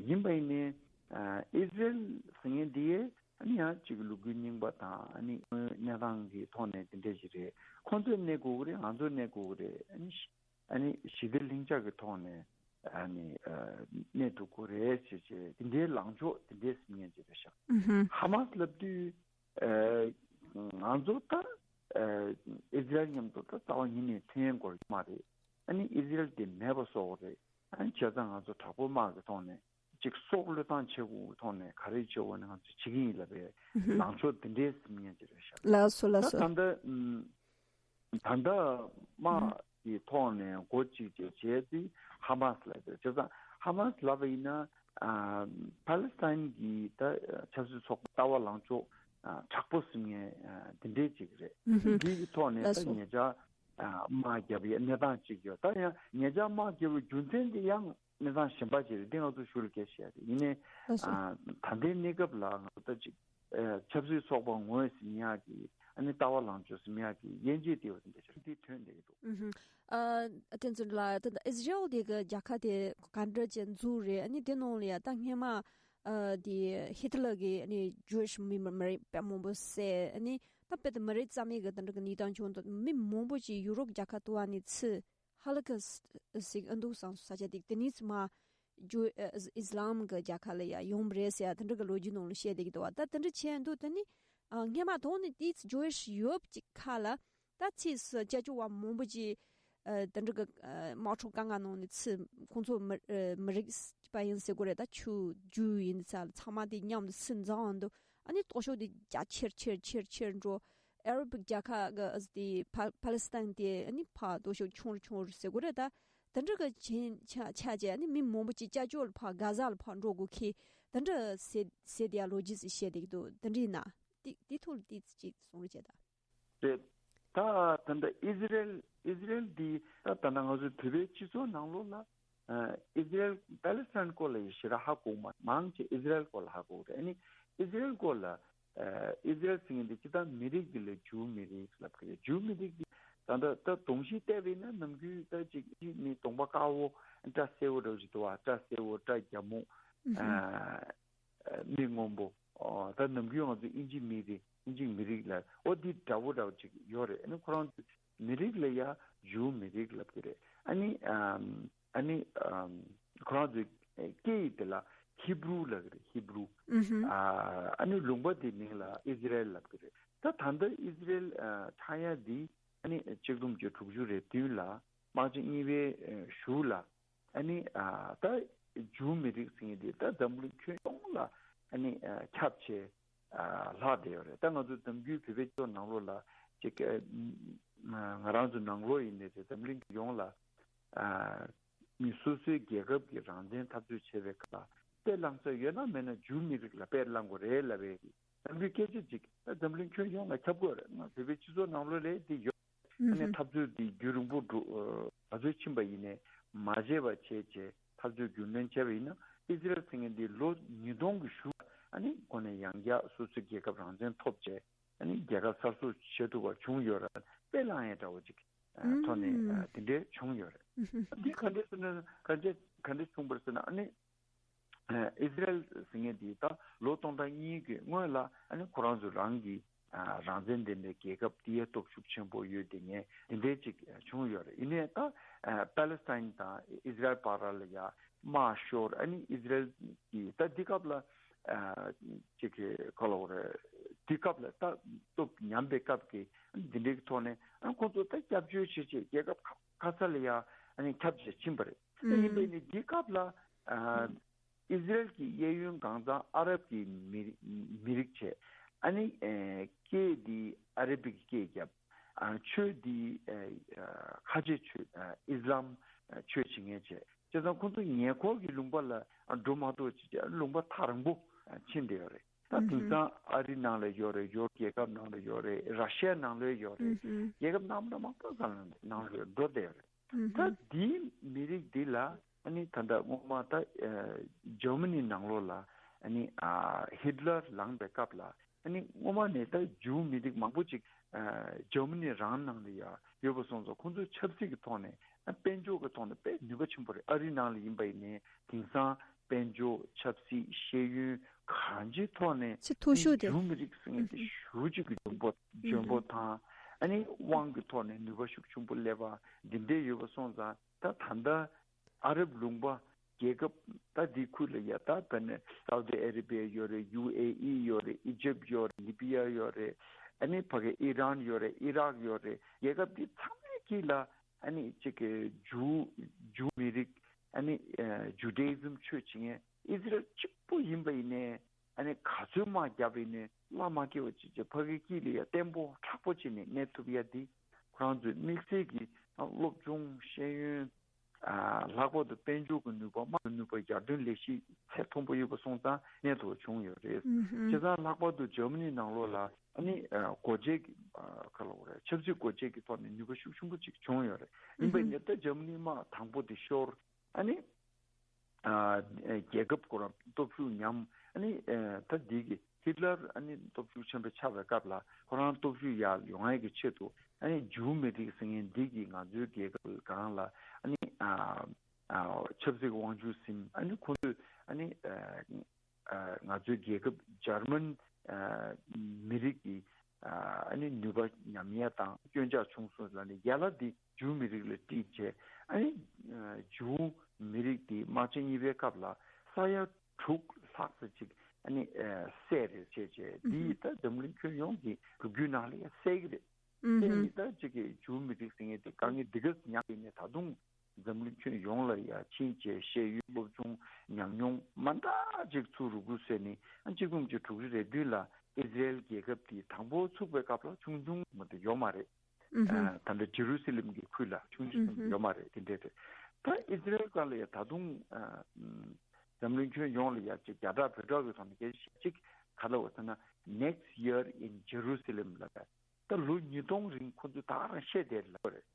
ཡིན་པ་ཡིན་ནའི་ཨི་ཟི་རེལ་ཟེར་མཁན་དེ་ཨ་ནི་ཡང་ཅིག་ལུ་གུ་རྙིང་པ་དང་། ཨ་ནི་དངོས་གནས་སྟངས་ཀྱི་ཐོག་ནས་དེ་འདྲས་ཞིག་རེད། ཁོང་ཚོས་གནས་དགོས་ཀྱི་རེད། ང་ཚོས་གནས་དགོས་ཀྱི་རེད། ཨ་ནི་ཨ་ནི་ཞི་བདེ་ལྷིང་འཇགས་ཀྱི་ཐོག་ནས་ཨ་ནི་གནས་ཐུབ་ཀྱི་རེད་ཟེར་བྱས། དེ་འདྲའི་ལངས་ཕྱོགས་དེ་འདྲས་ཟེར་མཁན་ཅིག་རེད་ཤག་ཧུམ། ཧ་མ་སི་ལབ་དུས། ཨ་ང་ཚོ་ད་ཨ་ཨི་ཟི་རལ་མཉམ་དུ་ད་རྩ་བ་ཉིད་ནས་མཐུན་ཡན་སྐོར་མ་རེད། ཨ་ནི་ཨི་ཟི་རལ་དེ་མེད་པ་བཟོ་དགོས་རེད། ཨ་ནི་བྱས་ཙང་ང་ཚོ་དྲག་པོའི་དམག་གི་ཐོག་ནས་ཅིག་སྲོག་བློས་བཏང་བྱེད་དགོས་ཀྱི་ཐོག་ནས་ག་རེ་བྱེད་དགོས་ནས་ང་ཚོ་བྱེད་ཀྱི་ཡིན་ལབ་པའི་ལངས་ཕྱོགས་དེ་འདྲའི་ཟེར་མཁན་ཅིག་རེད་ཤག་ལགས་སོ། ལགས་སོ། ད་ད་ལྟ་ཨ་ད་ལྟ་དམག་གི་ཐོག་ནས་འགོ་གཅིག་བྱས་བྱས་ཏེ་ཧ་མ་སི་ལབ་པ་རེད། བྱས་ཙང་ཧ་མ་སི་ལབ་པ་ཡིན་ན་ཨ་ཕ་ལེ་སི་ཐན་གྱི་ད་ཆབ་སྲིད་ཚོགས་པ་ལྟ་བ་ལངས་ཕྱོགས་ཨ་དྲག་པོ་ཟེར་མཁན་ཨ་དེ་འདྲའི་ཅིག་རེད། ཧུམ་ཧུམ། འདི་གི་ཐོག་ནས་ལགས་ད་སོ། ཉེ་ཆར་ཨ་དམག་བརྒྱབ་པའི་གནས་སྟངས་ཅིག་ཡོད། ད་ཡང་ཉེ་ཆར་དམག་བརྒྱབ་པའི་རྒྱུ་མཚན་དེ་ཡང་གནས་སྟངས་གཞན་པ་ཅིག་རེད། འདི་ང་ཚོ་ཞུ་ལ་གལ་ཆེ་བ་རེད། ཡིན་ནའི་ལགས་སོ། ཨ་ད་ལྟའི་གནས་སྐབས་ལ་ང་ཚོ་ད་ཅིག་ཨ་ཆབ་སྲིད་ཚོགས་པ་ངོས་ཟིན་ཡག་གི། ཨ་ནི་ལྟ་བ་ལངས་ཕྱོགས་ཟིན་ཡག་གི་དབྱེ་འབྱེད་དེ་བ་དེ་འདྲ་ཞིག་དེ་ཐོན་བསྡད་ཀྱི་འདུག་ཨུ་ཧུ། ཨ་བསྟན་འཛིན་ལགས། ད་ལྟ་ཨི་ཟི་རལ་དེ་གི་རྒྱལ་ཁབ་དེ་ག་འདྲ་ཅིག་འཛུགས་རེད། ཨ་ནི་དེ་ནང་ལ་ཡ་ད་སྔས་མ་ཨ་དེ་ཧི་ཏི་ལར་གི་ཨ་ནི་ཇུ་ཝིཤ་མི་མ་མི་རིགས་དཔེ་མང་པོ་བསད། ཨ་ནི་ད་དཔེ་དེ་མི་རིགས་རྩ་མེད་གི་དེ་འདྲ་གི་གནས་སྟངས་བྱུང་འདུག་མི་མང་པོ་ཅིག་ཡུ་རོབ་རྒྱལ་ཁབ་དུ་བ་ནས་ཚུར་ཧ་ལ་ཀ་ཟིག་ཨ་འདུག་སང་ས་ཆ་དེ་དེ་ནས་ཚུར་མ་ཇུ་ཨ་ཨིས་ལམ་གི་རྒྱལ་ཁབ་ལ་ཡ་ཡོང་བ་རེད་ཟེར་ཡ་དེ་འདྲ་གི་ལོ་རྒྱུས་ནང་ལ་བཤད་བསྡད་ཀྱི་འདུག་བ། ད་དེ་འདྲ་བྱས་འདུག་དེ་ནི་ཨ་སྔས་མ་དོན་ནི་དེ་ཇུ་ཝིཤ་ཡོད་ཅིག་ཁ་ལ། ད་ཕྱིས་སུ་སྐྱབས་བཅོལ་བ་མང་པོ་ཅིག་ཨ་དེ་འདྲ་གི་ཨ་དམག་འཁྲུག་དཀའ་ངལ་ནང་ནས་ཚུར་ཁོང་ཚོ་མི་ཨ་མི་རིགས་པ་ཡིན་ཟེར་དགོས་རེད། ད་ཆོས་རྒྱུད་ཡིན་ས་ཚང་མ་དེ་མཉམ་དུ་ཚུར་འཛོམས་འདུག་ཨ་ནི་ལྟོགས་ཤོག་དེ་རྒྱ་ཆེར་ཆེར་ཆེར་ཆེར་འགྲོ། ཨ་རབ་རྒྱལ་ཁབ་གི་ཨ་དེ་ཕ་ཕ་ལེ་སི་ཐན་དེ་ཨ་ནི་ཕར་ལྟོགས་ཤོག་ཆུང་རུ་ཆུང་རུ་ཟེར་དགོས་རེད། ད་དེ་འདྲ་གི་ཆེན་ཆ་ཆ་བྱས་ཨ་ནི་མི་མང་པོ་ཅིག་སྐྱབས་བཅོལ་ཕར་གྷ་ཟ་ལ་ཕར་འགྲོ་དགོས་ཁེ། དེ་འདྲ་ཟེར་ཟེར་དེ་ཡ་ལོ་རྒྱུས་ཟིག་བཤད་བསྡད་ཀྱི་འདུག་དེ་འདྲ་ཡིན་ན་དེ་དེ་ཐོག་ལ་དེ་ཅིག་གསུང་རོགས་བྱེད་ད། རེད། ད་ད་ལྟ་ཨི་ཟི་རེལ་ཨི་ཟི་རེལ་འདི་ད་ད་ལྟ་ང་ཚོའི་བོད་པའི་སྤྱི་ཚོགས་ནང་ལོགས་ལ་ཨ་ཨི་ཟི་རེལ་པ་ལེ་སི་ཐན་སྐོར་ལ་ཡི་ཞེ་དྲག་ཧ་གོ་མ། མང་ཆེ་ཨི་ཟི་རེལ་སྐོར་ལ་ཧ་གོ་རེད། ཨ་ནི་ཨི་ཟི་རེལ་སྐོར་ལ་ཨ་ཨི་ཟི་རེལ་ཟེར་མཁན་འདི་སྤྱིར་བཏང་མི་རིགས་འདི་ལ་ཇུའུ་མི་རིགས་ལབ་ཀྱི་རེད། ཇུའུ་མི་རིགས་འདི་ད་ལྟ་ད་གདོང་བཞི་བལྟས་པ་ཡིན་ན་ནམ་རྒྱུན་ད་ཅིག་ཅིག་ནི་གདོང་པ་དཀར་པོ་སྐྲ་སེར་པོ་འདྲ་བོ་ཞིག་འདུག་བ། སྐྲ་སེར་པོ་སྐྲ་རྒྱ་སྨུག་ཨ་མིག་སྔོན་པོ། ཨོ་ད་ནམ་རྒྱུན་ང་ཚོ་དབྱིན་ཇི་མི་རིགས་དབྱིན་ཇི་མི་རིགས་ལ་ཨོ་འདི་འདྲ་བོ་འདྲ་བོ་ཅིག་ཡོད་རེད། ཨ་ནི་ཁོ་རང་ཚོ་མི་རིགས་ལ་ཡ་ཇུའུ་མི་རིགས་ལབ་ཀྱི་རེད། ཨ་ནི་ཨམ་ཨ་ནི་ཨམ་ཁོ་རང་ཚོའི་སྐད་ཡིག་དེ་ལ་ཧི་བྷུ་རུ་ལབ་ཀྱི་རེད། ཧི་བྷུ་རུ། ཨུ་ཧུ། ཨ་ཨ་ནི་ལུང་པ་དེའི་མིང་ལ་ཨི་ཟི་རེལ་ལབ་ཀྱི་རེད། ད་ད་ལྟ་ཨི་ཟི་རེལ་ཨ་ཆགས་ཡ་འདི་ཨ་ནི་ཆིག་སྟོང་དགུ་བརྒྱ་དྲུག་ཅུ་རེ་བདུན་ལ་དམག་ཆེན་གཉིས་པའི་ཨ་གཞུག་ལ། ཨ་ནི་ཨ་ད་ཇུའུ་མི་རིགས་ཟེར་མཁན་དེ་ད་འཛམ་གླིང་ཁྱོན་ཡོངས་ལ་ཨ་ནི་ཨ་ཁྱབ་ཆེ་ཨ་ལྷག་བསྡད་ཡོད་རེད། ད་ང་ཚོ་ནམ་རྒྱུན་བོད་པའི་སྤྱི་ཚོགས་ནང་ལོགས་ལ་ཅིག་ཨ་ང་རང་ཚོ་ནང་ལོགས་ཡིན་ནའི་རེད། འཛམ་གླིང་ཡོངས་ལ་ཨ་མི་སོ་སོའི་རྒྱལ་ཁབ་ཀྱི་རང་བཙན་འཐབ་རྩོད་བྱེད་པའི་སྐབས་ལ་དཔེ་བླང་ས་ཡོད་ན་མེད་ན་ཇུའུ་མི་རིགས་ལ་དཔེ་བླང་དགོས་རེད་ལབ་པའི་ནམ་རྒྱུན་སྐད་ཆ་ཅིག་ད་འཛམ་གླིང་ཁྱོན་ཡོངས་ལ་ཁྱབ་དགོས་རེད། ང་བོད་པའི་སྤྱི་ཚོགས་ནང་ལོགས་ལ་དེ་ཡོད། ཨ་ནི་འཐབ་རྩོད་འདི་རྒྱུན་རིང་པོ་འགྲོ་ཨ་ག་ཚོད་ཕྱིན་པ་ཡིན་ནའི་མ་བརྗེད་པ་བྱས་བྱས་འཐབ་རྩོད་རྒྱུན་གནས་བྱས་པ་ཡིན་ན་ཨི་ཟི་རེལ་ཟེར་མཁན་འདི་ལོ་ཉིས་སྟོང་གི་གཞུག་ཨ་ནི་ཁོ་ནས་ཡང་བསྐྱར་སོ་སོའི་རྒྱལ་ཁབ་རང་བཙན་ཐོབ་བྱས་ཨ་ནི་རྒྱལ་ཁབ་གསར་བཟོ་བྱེད་ཐུབ་པ་བྱུང་ཡོད་ར། དཔེ་བླངས་ཡས་འདྲ་བོ་ཅིག་ཨ་ཐོག་ནས་ཨ་དེ་འདྲའི་བྱུང་ཡོད་རེད། འདི་ག་འདྲས་ཟེར་ན་ག་འདྲས་ག་འདྲས་ ཨ་ཨི་ཟི་རལ་ཟེར་མཁན་དེ་ད་ལོ་སྟོང་ཕྲག་གཉིས་ཀྱི་སྔོན་ལ་ཨ་ནི་ཁོ་རང་ཚོ་རང་གི་ཨ་རང་བཙན་ལྡན་པའི་རྒྱལ་ཁབ་དེ་ཡ་སྟོབས་ཤུགས་ཆེན་པོ་ཡོད་དེ་ངས་དེ་འདྲའི་ཅིག་བྱུང་ཡོད་རེད། ཡིན་ནའི་ད་ཨ་པ་ལེ་སི་ཐན་དང་ཨི་ཟི་རལ་བར་ལ་ཡ་དམག་ཤོར། ཨ་ནི་ཨི་ཟི་རལ་གྱིས་ད་འདི་སྐབས་ལ་ཨ་ཅིག་གི་ག་ལབ་དགོས་རེད། འདི་སྐབས་ལ་ད་སྟོབས་ཉམས་པའི་སྐབས་ཀྱི་འདི་འདྲའི་ཐོག་ནས་ཨ་ཁོང་ཚོ་ད་སྐྱབས་བཅོལ་བྱེད་ཆེད་རྒྱལ་ཁབ་ཁ་ཁ་ཚ་ལ་ཡ་ཨ་ནི་ཁྱབ་བྱེད་ཕྱིན་པ་རེད། ད་ཡིན་པས་ནི་འདི་སྐབས་ལ་ཨ་ཨི་ཟི་རལ་གྱི་གཡས་གཡོན་གང་ཚང་ཨ་རབ་ཀྱི་མི་མི་རིགས་བྱས། ཨ་ནི་ཨེ་སྐད་འདི་ཨ་ར་བིག་སྐད་རྒྱབ། ཨ་ཆོས་འདི་ཨེ་ཨ་ཁ་ཆེ་ཆོས་ཨ་ཨི་སི་ལམ་ཨ་ཆོས་བྱེད་མཁན་བྱས། བྱས་ཙང་ཁོང་ཚོ་ཉེ་འཁོར་གྱི་ལུང་པ་ལ་ཨ་འགྲོ་མ་གཏོགས་ཅི་ལུང་པ་ཐག་རིང་པོ་ཨ་ཕྱིན་བསྡད་ཡོད་རེད། ད་དེང་སང་ཨ་རི་ནང་ལ་ཡོད་རེད། ཡོ་རོབ་རྒྱལ་ཁབ་ནང་ལ་ཡོད་རེད། ར་ཤི་ཡ་ནང་ལ་ཡོད་རེད། རྒྱལ་ཁབ་མང་པོ་མང་པོ་གང་ལ་ནང་ལ་ཡོད་འགྲོ་བསྡད་ཡོད་རེད། ད་དེའི་མི་རིགས་འདི་ལ་ཨ་ནི་ད་ལྟ་སྔོན་མ་ད་ཨ་ཇར་མ་ནི་ནང་ལོགས་ལ་ཨ་ནི་ཨ་ཧིད་ལར་ལངས་པའི་སྐབས་ལ་ཨ་ནི་སྔོན་མ་ནས་ད་ཇུའུ་མི་རིགས་མང་པོ་ཅིག་ཨ་ཇར་མ་ནི་རང་ནང་ལ་ཡ་ཡོད་པ་སོང་ཙང་ཁོང་ཚོས་ཆབ་སྲིད་ཀྱི་ཐོག་ནས་ཨ་དཔལ་འབྱོར་གྱི་ཐོག་ནས་དཔེ་ནུས་པ་ཆེན་པོ་རེད། ཨ་རི་ནང་ལ་ཡིན་པ་ཡིན་ནའི་དེང་སང་དཔལ་འབྱོར་ཆབ་སྲིད་ཤེས་ཡོན་གང་ཅིའི་ཐོག་ནས་ཆེས་མཐོ་ཤོས་དེ་ཇུའུ་མི་རིགས་ཟེར་མཁན་དེ་ཞེ་པོ་ཅིག་གི་འཇོན་པོ་འཇོན་པོ་དང་། ཨ་ནི་དབང་གི་ཐོག་ནས་ནུས་པ་ཤུགས་ཆེན་པོ་སླེབས་པ་འདི་འདྲས་ཡོད་པ་སོང་ཙང་། ད་ད་ལྟ་ཨ་རབ་ལུང་པ་རྒྱལ་ཁབ་ད་འདི་ཁུལ་ལ་ཡ་ད་དཔེར་ན་སའུ་ཏི་ཨ་རེ་བི་ཡ་ཡོད་རེད། ཡུ་ཨེ་ཨི་ཡོད་རེད། ཨི་ཇིབ་ཡོད་རེད། ལི་བི་ཡ་ཡོད་རེད། ཨ་ནི་ཕ་གི་ཨི་རན་ཡོད་རེད། ཨི་རག་ཡོད་རེད། རྒྱལ་ཁབ་འདི་ཚང་མའི་དཀྱིལ་ལ་ཨ་ནི་གཅིག་གི་ཇུའུ་ཇུའུ་མི་རིགས། ཨ་ནི་ཨ་ཇུ་ཌེ་ཨི་ཛམ་ཆོས་བྱེད་མཁན་ཨི་ཟི་རལ་གཅིག་པོ་ཡིན་པ་ཡིན་ནའི། ཨ་ནི་ག་ཚོད་དམག་བརྒྱབ་ཡིན་ནའི་བླ་མ་སྐྱེ་བ་ཅིག་ཅིག་ཕ་གི་དཀྱིལ་ལ་ཡ་བརྟན་པོ་དྲག་པོ་བྱས་ནས་གནས་ཐུབ་ཡ་འདི་ཁོ་རང་ཚོའི་དམིགས་བསལ་གྱི་སློབ་སྦྱོང་ཤེས་ཡོན། ཨ་ལྷག་པར་དུ་དཔལ་འབྱོར་གྱི་ནུས་པ། དམག་གི་ནུས་པ། ཡར་ཐོན་ལས་གཞི་ཚད་མཐོན་པོ་ཡོད་པ་སོང་ཙང་གནས་ཐུབ་པ་བྱུང་ཡོད་རེད། བྱས་ཙང་ལྷག་པར་དུ་ཇར་མ་ནི་ནང་ལོགས་ལ་ཨ་ནི་ཨ་སྒོ་འབྱེད་ཀྱི་ཨ་ག་ལབ་དགོས་རེད། ཆབ་སྲིད་སྒོ་འབྱེད་ཀྱི་ཐོག་ནས་ནུས་པ་ཤུགས་ཆེན་པོ་ཅིག་བྱུང་ཡོད་རེད། ཡིན་པ་ཡིན་ནའི་ད་ཇར་མ་ནི་དམག་དང་པོ་དེ་ཤོར། ཨ་ནི་ཨ་རྒྱལ་ཁབ་ཁོ་རང་སྟོབས་ཤུགས་ཉམས། ཨ་ནི་ཨ་ད་འདི་གི་ཧིད་ལར་ཨ་ནི་སྟོབས་ཤུགས་ཆེན་པོ་ཆགས་པའི་སྐབས་ལ་ཁོ་རང་སྟོབས་ཤུགས་ཡར་ཡོང་ཡས་ཀྱི་ཆེད་དུ། ཨ་ནི་ཇུའུ་མི་རིགས་ཟེར་མཁན་འདི་གིས་ང་ཚོའི་རྒྱལ་ཁབ་སྒང་ལ་ཨ་ནི་ཨ་ཨ་ཆབ་སྲིད་དབང་ཆ་ཟིན། ཨ་ནི་ཁོ་ཚོས་ཨ་ནི་ཨ་ཨ་ང་ཚོའི་རྒྱལ་ཁབ་འཇར་མན་ཨ་མི་རིགས་ཀྱི་ཨ་ནི་ནུས་པ་ཉམས་ཡས་དང་སྐྱོན་ཆག་བྱུང་སོང་ལབ་ནས་ཡ་ལ་འདི་ཇུའུ་མི་རིགས་ལ་དཀྲིས་བྱས། ཨ་ནི་ཨ་ཇུའུ་མི་རིགས་འདི་དམག་ཆེན་གཉིས་པའི་སྐབས་ལ་ས་ཡ་དྲུག་ལྷག་ཙམ་ཅིག་ཨ་ནི་ཨ་བསད་རེད་བྱས་བྱས། འདི་ཡིས་ད་འཛམ་གླིང་ཁྱོན་ཡོངས་ཀྱི་སྒྲུབ་བརྒྱུད་ནང་ལ་ཡ་བསད་ཀྱི་རེད། དེ་ཡིས་ད་ཅིག་གི་ཇུའུ་མི་རིགས་ཟེར་མཁན་དེ་དཀའ་ངལ་འདི་ག་ཙམ་མྱངས་ཡིན་ནའི་ད་དུང་འཛམ་གླིང་ཁྱོན་ཡོངས་ལ་ཡ་ཕྱིན་བྱས་ཤེས་ཡོན་སློབ་སྦྱོང་ཉམས་མྱོང་མ་འདྲ་ཅིག་ཚུར་རུག་རུག་བཟོས་ནས། ཨ་གཅིག་སྟོང་དགུ་བརྒྱ་དྲུག་ཅུ་རེ་བདུན་ལ་ཨི་ཟི་རེལ་རྒྱལ་ཁབ་དེ་དང་པོ་ཚུགས་པའི་སྐབས་ལ་ཆུང་ཆུང་མ་གཏོགས་ཡོད་མ་རེད། ཨ་ད་ལྟ་ཇེ་རུ་སི་ལེམ་གྱི་ཁུལ་ལ་ཆུང་ཆུང་ཡོད་མ་རེད། དེ་འདྲས་རེད། ད་ཨི་ཟི་རེལ་སྒང་ལ་ཡ་ད་དུང་ཨ་འཛམ་གླིང་ཁྱོན་ཡོངས་ལ་ཡ་ཅིག་རྒྱ་གྲགས་བོད་གྲགས་ཀྱི་ཐོག་ནས་སྐད་ཆ་ཅིག་ག་ལབ་པ་ཟེར་ན། Next year in Jerusalem ལབ་པ། ད་ལོ་ཉིས་སྟོང་རིང་ཁོ་ཚོས་ད་ག་རང་བཤད་བསྡད་ལབ་རེད།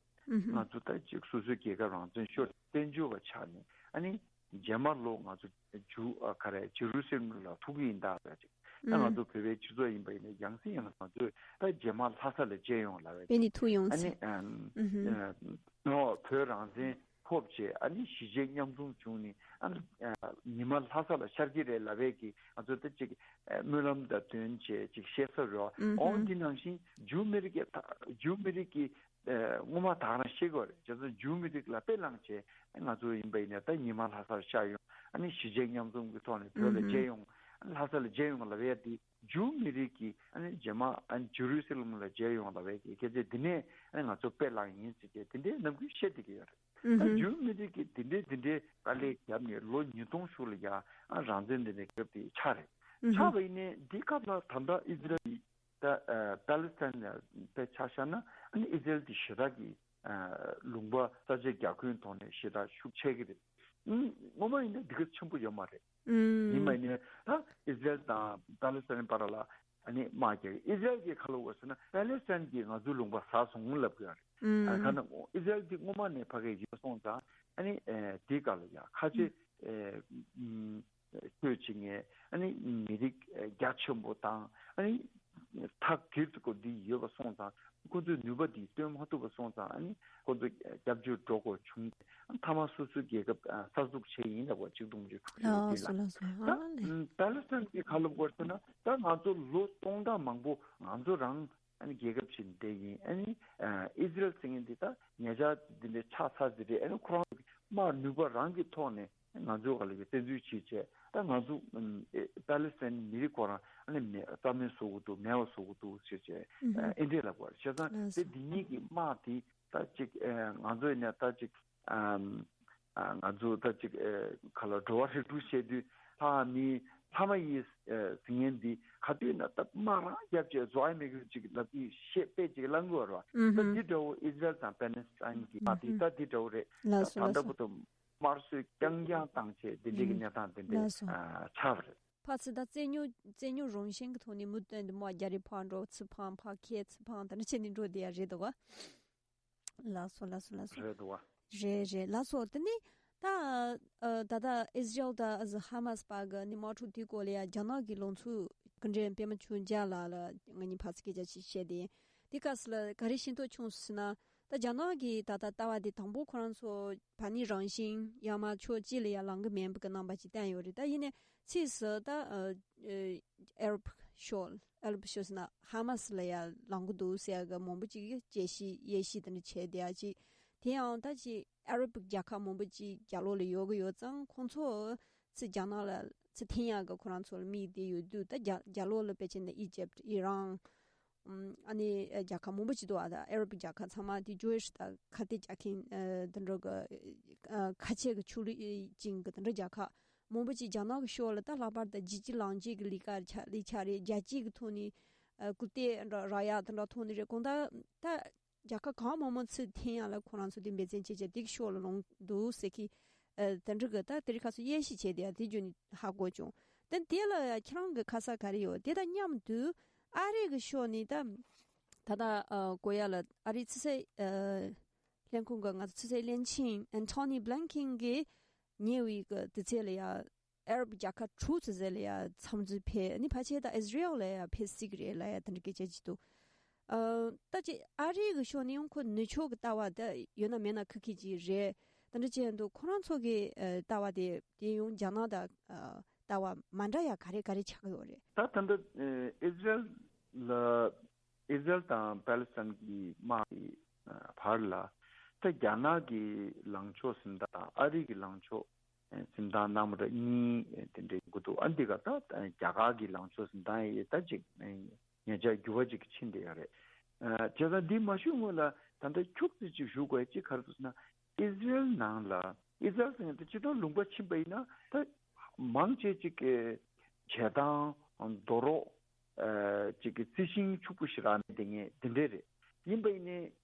ང་ཚོ་ད་ཅིག་སོ་སོའི་རྒྱལ་ཁབ་རང་བཙན་ཤོར། བཙན་བྱོལ་བ་ཆགས་ནས། ཨ་ནི་རྗེས་མ་ལོ་ང་ཚོ་ཇུ་ཨ་ག་རེ་ཇེ་རུ་སི་ལེམ་ལ་ཐུག་གི་ཡིན་ད་ཟེར་ཅིག་ད་ང་ཚོ་བོད་པའི་སྤྱི་ཚོགས་ཡིན་པ་ཡིན་ན་ཡང་སེ་ཡང་སེ་ང་ཚོས་ད་རྗེས་མ་ལྷ་ས་ལ་མཇལ་ཡོང་ལབ་པས། དཔེ་ནི་ཐུག་ཡོང་ཨ་ཟེར། ནི་ཨམ་ཨ་ནོ་བོད་རང་བཙན་ཐོབ་བྱས། ཨ་ནི་གཞིས་བྱེས་མཉམ་འཛོམས་བྱུང་ནས། ཨ་ནི་ཨ་ཉི་མ་ལྷ་ས་ལ་ཤར་གྱི་རེད་ལབ་པས་ཀྱི་ང་ཚོ་ད་ཅིག་ཨ་སྨོན་ལམ་དང་བསྟུན་བྱས་ཅིག་བཤད་ས་རེད་བ། ཨོ་འདི་ནང་བཞིན་ཇུ་མི་རིགས་ཀྱི་ད་ཇུ་མི་རིགས་ཀྱི་ཨ་སྔོན་མ་ད་ག་རང་ཤེས་དགོས་རེད། བྱས་ཙང་ཇུ་མི་རིགས་ལ་དཔེ་བླངས་བྱས། ཨ་ང་ཚོ་ཡིན་པ་ཡིན་ན་ད་ཉི་མ་ལྷ་སར་ཤར་ཡོང་། ཨ་ནི་གཞིས་བྱེས་མཉམ་འཛོམས་ཀྱི་ཐོག་ནས་བོད་ལ་མཇལ་ཡོང་། ཨ་ནི་ལྷ་ས་ལ་མཇལ་ཡོང་ལབ་ཡ་འདི། ཇུ་མི་རིགས་ཀྱིས་ཨ་ནི་རྗེས་མ་ཨ་ནི་ཇེ་རུ་སི་ལེམ་ལ་མཇལ་ཡོང་ལབ་པའི་གི་སྐད་ཆ་འདི་ནས་ཨ་ནི་ང་ཚོ་དཔེ་བླངས་ཡིན་ཟེར་གྱི་དེ་འདྲའི་ནམ་རྒྱུན་བཤད་བསྡད་ཀྱི་ཡོད་རེད། ད་ཇུ་མི་རིགས་ཀྱིས་འདི་འདྲའི་འདི་འདྲའི་དཀའ་ལས་བརྒྱབ་ནས་ལོ་ཉིས་སྟོང་ཤུགས་ལ་ཡ་ཨ་རང་བཙན་འདི་འདྲའི་རྒྱབ་དེ་ཆགས་རེད། ཆགས་པ་ཡིན་ནའི་འདི་སྐབས་ལ་ད་ལྟ་ཨི་ཟི་རལ་གྱིས་ད་ཨ་པ་ལེ་སི་ཐན་དཔེ་ཆ་བཞག་ན། ཨ་ནི་ཨི་ཟི་རལ་དེ་ཞེ་དྲག་གི་ཨ་ལུང་པ་ས་ཆ་རྒྱ་ཁྱོན་ཐོག་ནས་ཞེ་དྲག་ཤུགས་ཆེ་གི་རེད། ཨང་སྔོན་མ་ཡིན་ན་འདི་ག་ཆེན་པོ་ཡོད་མ་རེད། ཡིན་མ་ཡིན་ན་ད་ཨི་ཟི་རལ་དང་པ་ལེ་སི་ཐན་བར་ལ་ཨ་ནི་དམག་རྒྱག་གི། ཨི་ཟི་རལ་གྱིས་ག་ལབ་ཡོད་ཟེར་ན། པ་ལེ་སི་ཐན་གྱིས་ང་ཚོའི་ལུང་པ་ཟ་སོང་ལབ་གི་ཡོད་རེད། ཨ་ག་ན་ཨི་ཟི་རལ་འདི་སྔོན་མ་ནས་ཕ་གིར་ཡོད་སོང་ཙང་། ཨ་ནི་ཨེ་དེའི་སྐབས་ལ་ཡ་ཁ་ཆེ་ཨེ་ཨུམ་ཆོས་བྱེད་མཁན་ཨ་ནི་མི་རིགས་རྒྱ་ཆེན་པོ་དང་། ཨ་ནི་ཐག་སྒེར་དུ་ཁོ་འདི་ཡོད་པ་སོང་ཙང་། ཁོ་ཚོས་ནུས་པ་འདི་སྟོན་མ་ཐུབ་པ་སོང་ཙང་། ཨ་ནི་ཁོ་ཚོ་སྐྱབས་བཅོལ་འགྲོ་དགོས་བྱུང་། ཨ་ མཐའ་མ་སོ་སོའི་རྒྱལ་ཁབ་ཨ་གསར་འཛུགས་བྱས་ཡིན་ལབ་པ། ཆིག་སྟོང་དགུ་བརྒྱ་དྲུག་ཅུ་རེ་བདུན་ལ། ལགས་སོ་ལགས་སོ། ད་ཨ་ལེ། ཨམ་པ་ལེ་སི་ཐན་གྱི་ཁ་ལོ་བསྐོར་ཟེར་ན། ད་ང་ཚོ་ལོ་སྟོང་ཕྲག་མང་པོ་ང་ཚོ་རང་ཨ་ནི་རྒྱལ་ཁབ་ཅིག་འདི་ཡིན། ཨ་ནི་ཨ་ཨི་ཟི་རལ་ཟེར་མཁན་འདི་ད་ཉེ་ཆར་འདི་འདྲའི་ཆགས་ཚར་ཟིན་རེད། ཨ་ནི་ཁོ་རང་དམག་ནུས་པ་རང་གི་ཐོག་ནས་ང་ཚོའི་སྒང་ལ་གི་བཙན་འཛུལ་བྱས་བྱས། ད་ང་ཚོ་ཨམ་ཨེ་པ་ལེ་སི་ཐན་མི་རིགས་ཁོ་རང་ཨ་ནི་མེ་རྩ་མེད་བཟོ་དགོས་འདུག་མེད་པ་བཟོ་དགོས་འདུག་ཟེར་བྱས། ཨ་ཨེ་འདྲས་ལབ་པ་རེད། བྱས་ཙང་ལགས་དེ་སོ། འདི་གཉིས་ཀྱི་དམག་དེ་ད་ཅིག་ཨེ་ང་ཚོ་ཡིན་ན་ད་ཅིག་ཨམ་ཨ་ང་ཚོ་ད་ཅིག་ཨེ་ག་ལ་འགྲོ་བ་རིགས་དྲུག་བཤད་དུས་ལྷ་མི་ལྷ་མ་ཡིན་ཨེ་ཟེར་མཁན་འདི་ག་དུས་ན་ད་དམག་རང་རྒྱབ་བྱས་བཟོ་ཡ་མེད་གི་ཅིག་ལབ་དུས་བཤད་དཔེ་ཅིག་ལང་གི་བར་བ། ཨུ་ད་ཧུམ། འདི་འདྲ་བོ་ཨི་ཟི་རལ་དང་པ་ལེ་སི་ཐན་གྱི་ཨུ་དམག་དེ་ཧུམ། ད་འདི་འདྲ་བོ་རེད། ལགས་སོ་ད་ལྟ་ལགས་སོ། བར་དུ་དམར་གསོད་རྐྱང་རྐྱང་བཏང་བྱས་འདི་འདྲའི་གི་ཨུ་གནས་སྟངས་འདི་འདྲའི་ལགས་སོ། ཨ་ཆགས་པ་རེད། ཕར་ཚུར་ད་རྩོད་རྙོག་རྩོད་རྙོག་རང་བཞིན་གྱི་ཐོག་ནས་མུ་མཐུད་དུ་དམག་རྒྱག་རེས་ཕར་འགྲོ་ཚུར་འཕངས་ཕར་ཁྱེར་ཚུར་འཕངས་དེ་འདྲ་བྱས་ནས་འགྲོ་བསྡད་ཡ་རེད་འདུག་ག། ལགས་སོ་ལགས་སོ་ལགས་སོ། རེད་འདུག་བ། རེད་རེད་ལགས་སོ། དེ་ནི་ད་ཨ་ད་ལྟ་ཨི་ཟི་རལ་དང་ཧ་མ་སི་བར་གྱི་ནི་དམག་འཁྲུག་དེའི་སྐོར་ལ་ཡ་རྒྱ་ནག་གི་ལངས་ཕྱོགས་སྐུ་མགྲོན་པད་མ་ཆོས་རྒྱན་ལགས་ལ་ང་གཉིས་ཕར་ཚུར་སྐད་ཆ་ཞིག་བཤད་དེ། དེ་སྐབས་སུ་ལ་ག་རེ་ཤེས་རྟོགས་བྱུང་སོང་ཟེར་ན། ད་རྒྱ་ནག་གི་ད་ལྟ་ལྟ་བ་དེ་དང་པོ་ཁོ་རང་ཚོ་བར་གནས་རང་བཞིན་ཡང་མ་ཕྱོགས་གཅིག་ལ་ཡ་ལངས་གི་མེད་པ་གི་རྣམ་པ་ཅིག་བསྟན་ཡོད་རེད། ད་ཡིན་ནའི་ཕྱིས་སུ་ད་ཨ་ཨ་ཨ་རབ་ཕྱོགས་ཨ་རབ་ཕྱོགས་ཟེར་ན་ཧ་མ་སི་ལ་ཡ་ལངས་གི་འདུག་ཟེར་ཡ་གི་མང་པོ་ཅིག་གིས་དཔྱད་ཞིབ་དབྱེ་ཞིབ་དེ་འདྲ་བྱས་བསྡད་ཡ་ཅིག། དེ་ཡང་ད་ཅིག་ཨ་རབ་རྒྱལ་ཁབ་མང་པོ་ཅིག་རྒྱབ་ལོགས་ལ་ཡོད་གི་ཡོད་ཙང་ཁོང་ཚོ་ཚུར་རྒྱ་ནག་ལ་ཚུར་འཐེན་ཡག་གི་ཁོ་རང་ཚོ་ལ་དམིགས་ཏེ་ཡོད་དུས། ད་རྒྱ་རྒྱབ་ལོགས་ལ་ཕལ་ཆེར་ནི་ཨི་ཇིབ། ཨི་རན། ཨམ་ཨ་ནི་རྒྱལ་ཁབ་མང་པོ་ཅིག་འདུག་ཨ། ད་ཨ་རབ་རྒྱལ་ཁབ་ཚང་མ་དེ་ཇུ་ཨིཤ་དང་ཁ་གཏད་རྒྱག་མཁན་ཨ་དེ་འདྲ་གི་ཨ་ཁ་ཆེ་གི་ཕྱོགས་རིས་ཅན་གི་དེ་འདྲ་རྒྱལ་ཁབ་མང་པོ་ཅིག་རྒྱ་ནག་གི་ཕྱོགས་ལ་ད་ལྷག་པར་དུ་རྒྱལ་སྤྱི་ལངས་སྤྱོད་ཀྱི་ལས་ཀ་ཆ་ལས་ཆ་རེད། རྒྱལ་སྤྱི་གི་ཐོག་ནས་ཨ་སྐུལ་འདེད་འདྲ་རག་ཡག་དེ་འདྲ་ཐོག་ནས་རེད། གང་ལྟར་ད་རྒྱལ་ཁབ་གང་མང་མང་ཚུར་འཐེན་ཡག་ལ་ཁོ་རང་ཚོ་དེ་འབད་བརྩོན་བྱས་བྱས་དེ་གི་ཕྱོགས་ལ་ལངས་འདུག་ཟེར་གི། ཨ་དེ་འདྲ་གི་ད་དེ་རིང་ཁ་སང་དབྱེ་ཞིབ་བྱས་དེ་ཡ་དེ་བརྒྱུད་ནས་ཧ་གོ་བྱུང་། དེ་དེ་ལ་ཡ་ཁྱེད་རང་གི་ཁ་ས་ག་རེ་ཡོད། དེ་དང་མཉམ་དུ་ཨ་རི་གི་ཕྱོགས་ནས་ད་ད་ལྟ་ཨ་གོ་ཡ་ལ་ཨ་རིའི་ཕྱི་སྲིད་ཨ་ལྷན་ཁང་གི་ང་ཚོ་ཕྱི་སྲིད་བློན་ཆེན་ཨན་ཐོ་ནི་བྷི་ལིན་ཀེན་གྱིས་ཉེ་བའི་གི་དུས་ཚོད་ལ་ཡ་ཨ་རབ་རྒྱལ་ཁབ་དྲུག་ཙམ་ཟེར་ལ་ཡ་འཚམས་འདྲིར་ཕེབས། ཨ་ནི་ཕལ་ཆེར་ད་ཨི་ཟི་རེལ་ལ་ཡ་ཕེབས་སྲིད་ཀྱི་རེད་ལབ་ཡ་དེ་འདྲ་སྐད་ཆ་ཅིག་འདུག། ཨ་ད་ཅིག་ཨ་རི་གི་ཕྱོགས་ནས་ཡང་ཁོ་ནུབ་ཕྱོགས་ཀྱི་ལྟ་བ་དེ་ཡོད་ན་མེད་ན་ཁ་ཁ་ཅིག་རེད། དེ་འདྲ་བྱས་འདུག། ཁོ་རང་ཚོ་གི་ཨ་ལྟ་བ་དེ་དེ་ཡང་རྒྱ་ནག་དང་ཨ་ལྟ་བ་མ་འདྲ་ཡ་ག་རེ་ག་རེ་ཆགས་ཀྱི་ཡོད་རེད། ད་ད་ལྟ་ཨ་ཨི་ཟི་རེལ་ལ་ཨི་ཟི་རེལ་དང་པ་ལེ་སི་ཐན་གྱི་དམག་གི་ཨ་བར་ལ་ད་རྒྱ་ནག་གི་ལངས་ཕྱོགས་ཟིན་ད་དང་ཨ་རི་གི་ལངས་ཕྱོགས་ཨེ་འཛིན་སྟངས་སྣ་མང་རེ་གཉིས་ཨེ་དེ་འདྲའི་འགོ་འདུག། ཨ་འདི་ག་ད་རྒྱ་གར་གྱི་ལངས་ཕྱོགས་འཛིན་སྟངས་ཡི་ད་ཅིག་ཨེ་ཉེ་ཆར་འགྱུར་བ་ཅིག་ཕྱིན་བསྡད་ཡོད་རེད། ཨ་བྱས་ཙང་འདི་མ་ཞུས་སྔོན་ལ་ད་ལྟ་འཁྱུག་ཙམ་ཅིག་ཞུ་དགོས་ཅིག་ག་རེ་འདུག་ཟེར་ན། ཨི་ཟི་རེལ་ནང་ལ་ཨི་ཟི་རེལ་ཟེར་མཁན་དེ་སྤྱིར་བཏང་ལུང་པ་ཕྱིན་པ་ཡིན་ན་ད་མང་ཆེ་ཅིག་གི་བྱེ་ཐང་རྡོ་རོག་ཨ་ཅིག་གི་རྩི་ཤིང་ཕྱུག་པོ་ཞེ་དྲག་མེད་དེ་ངས་དེ་འདྲས་རེད། ཡིན་པ་ཡིན་ནའི་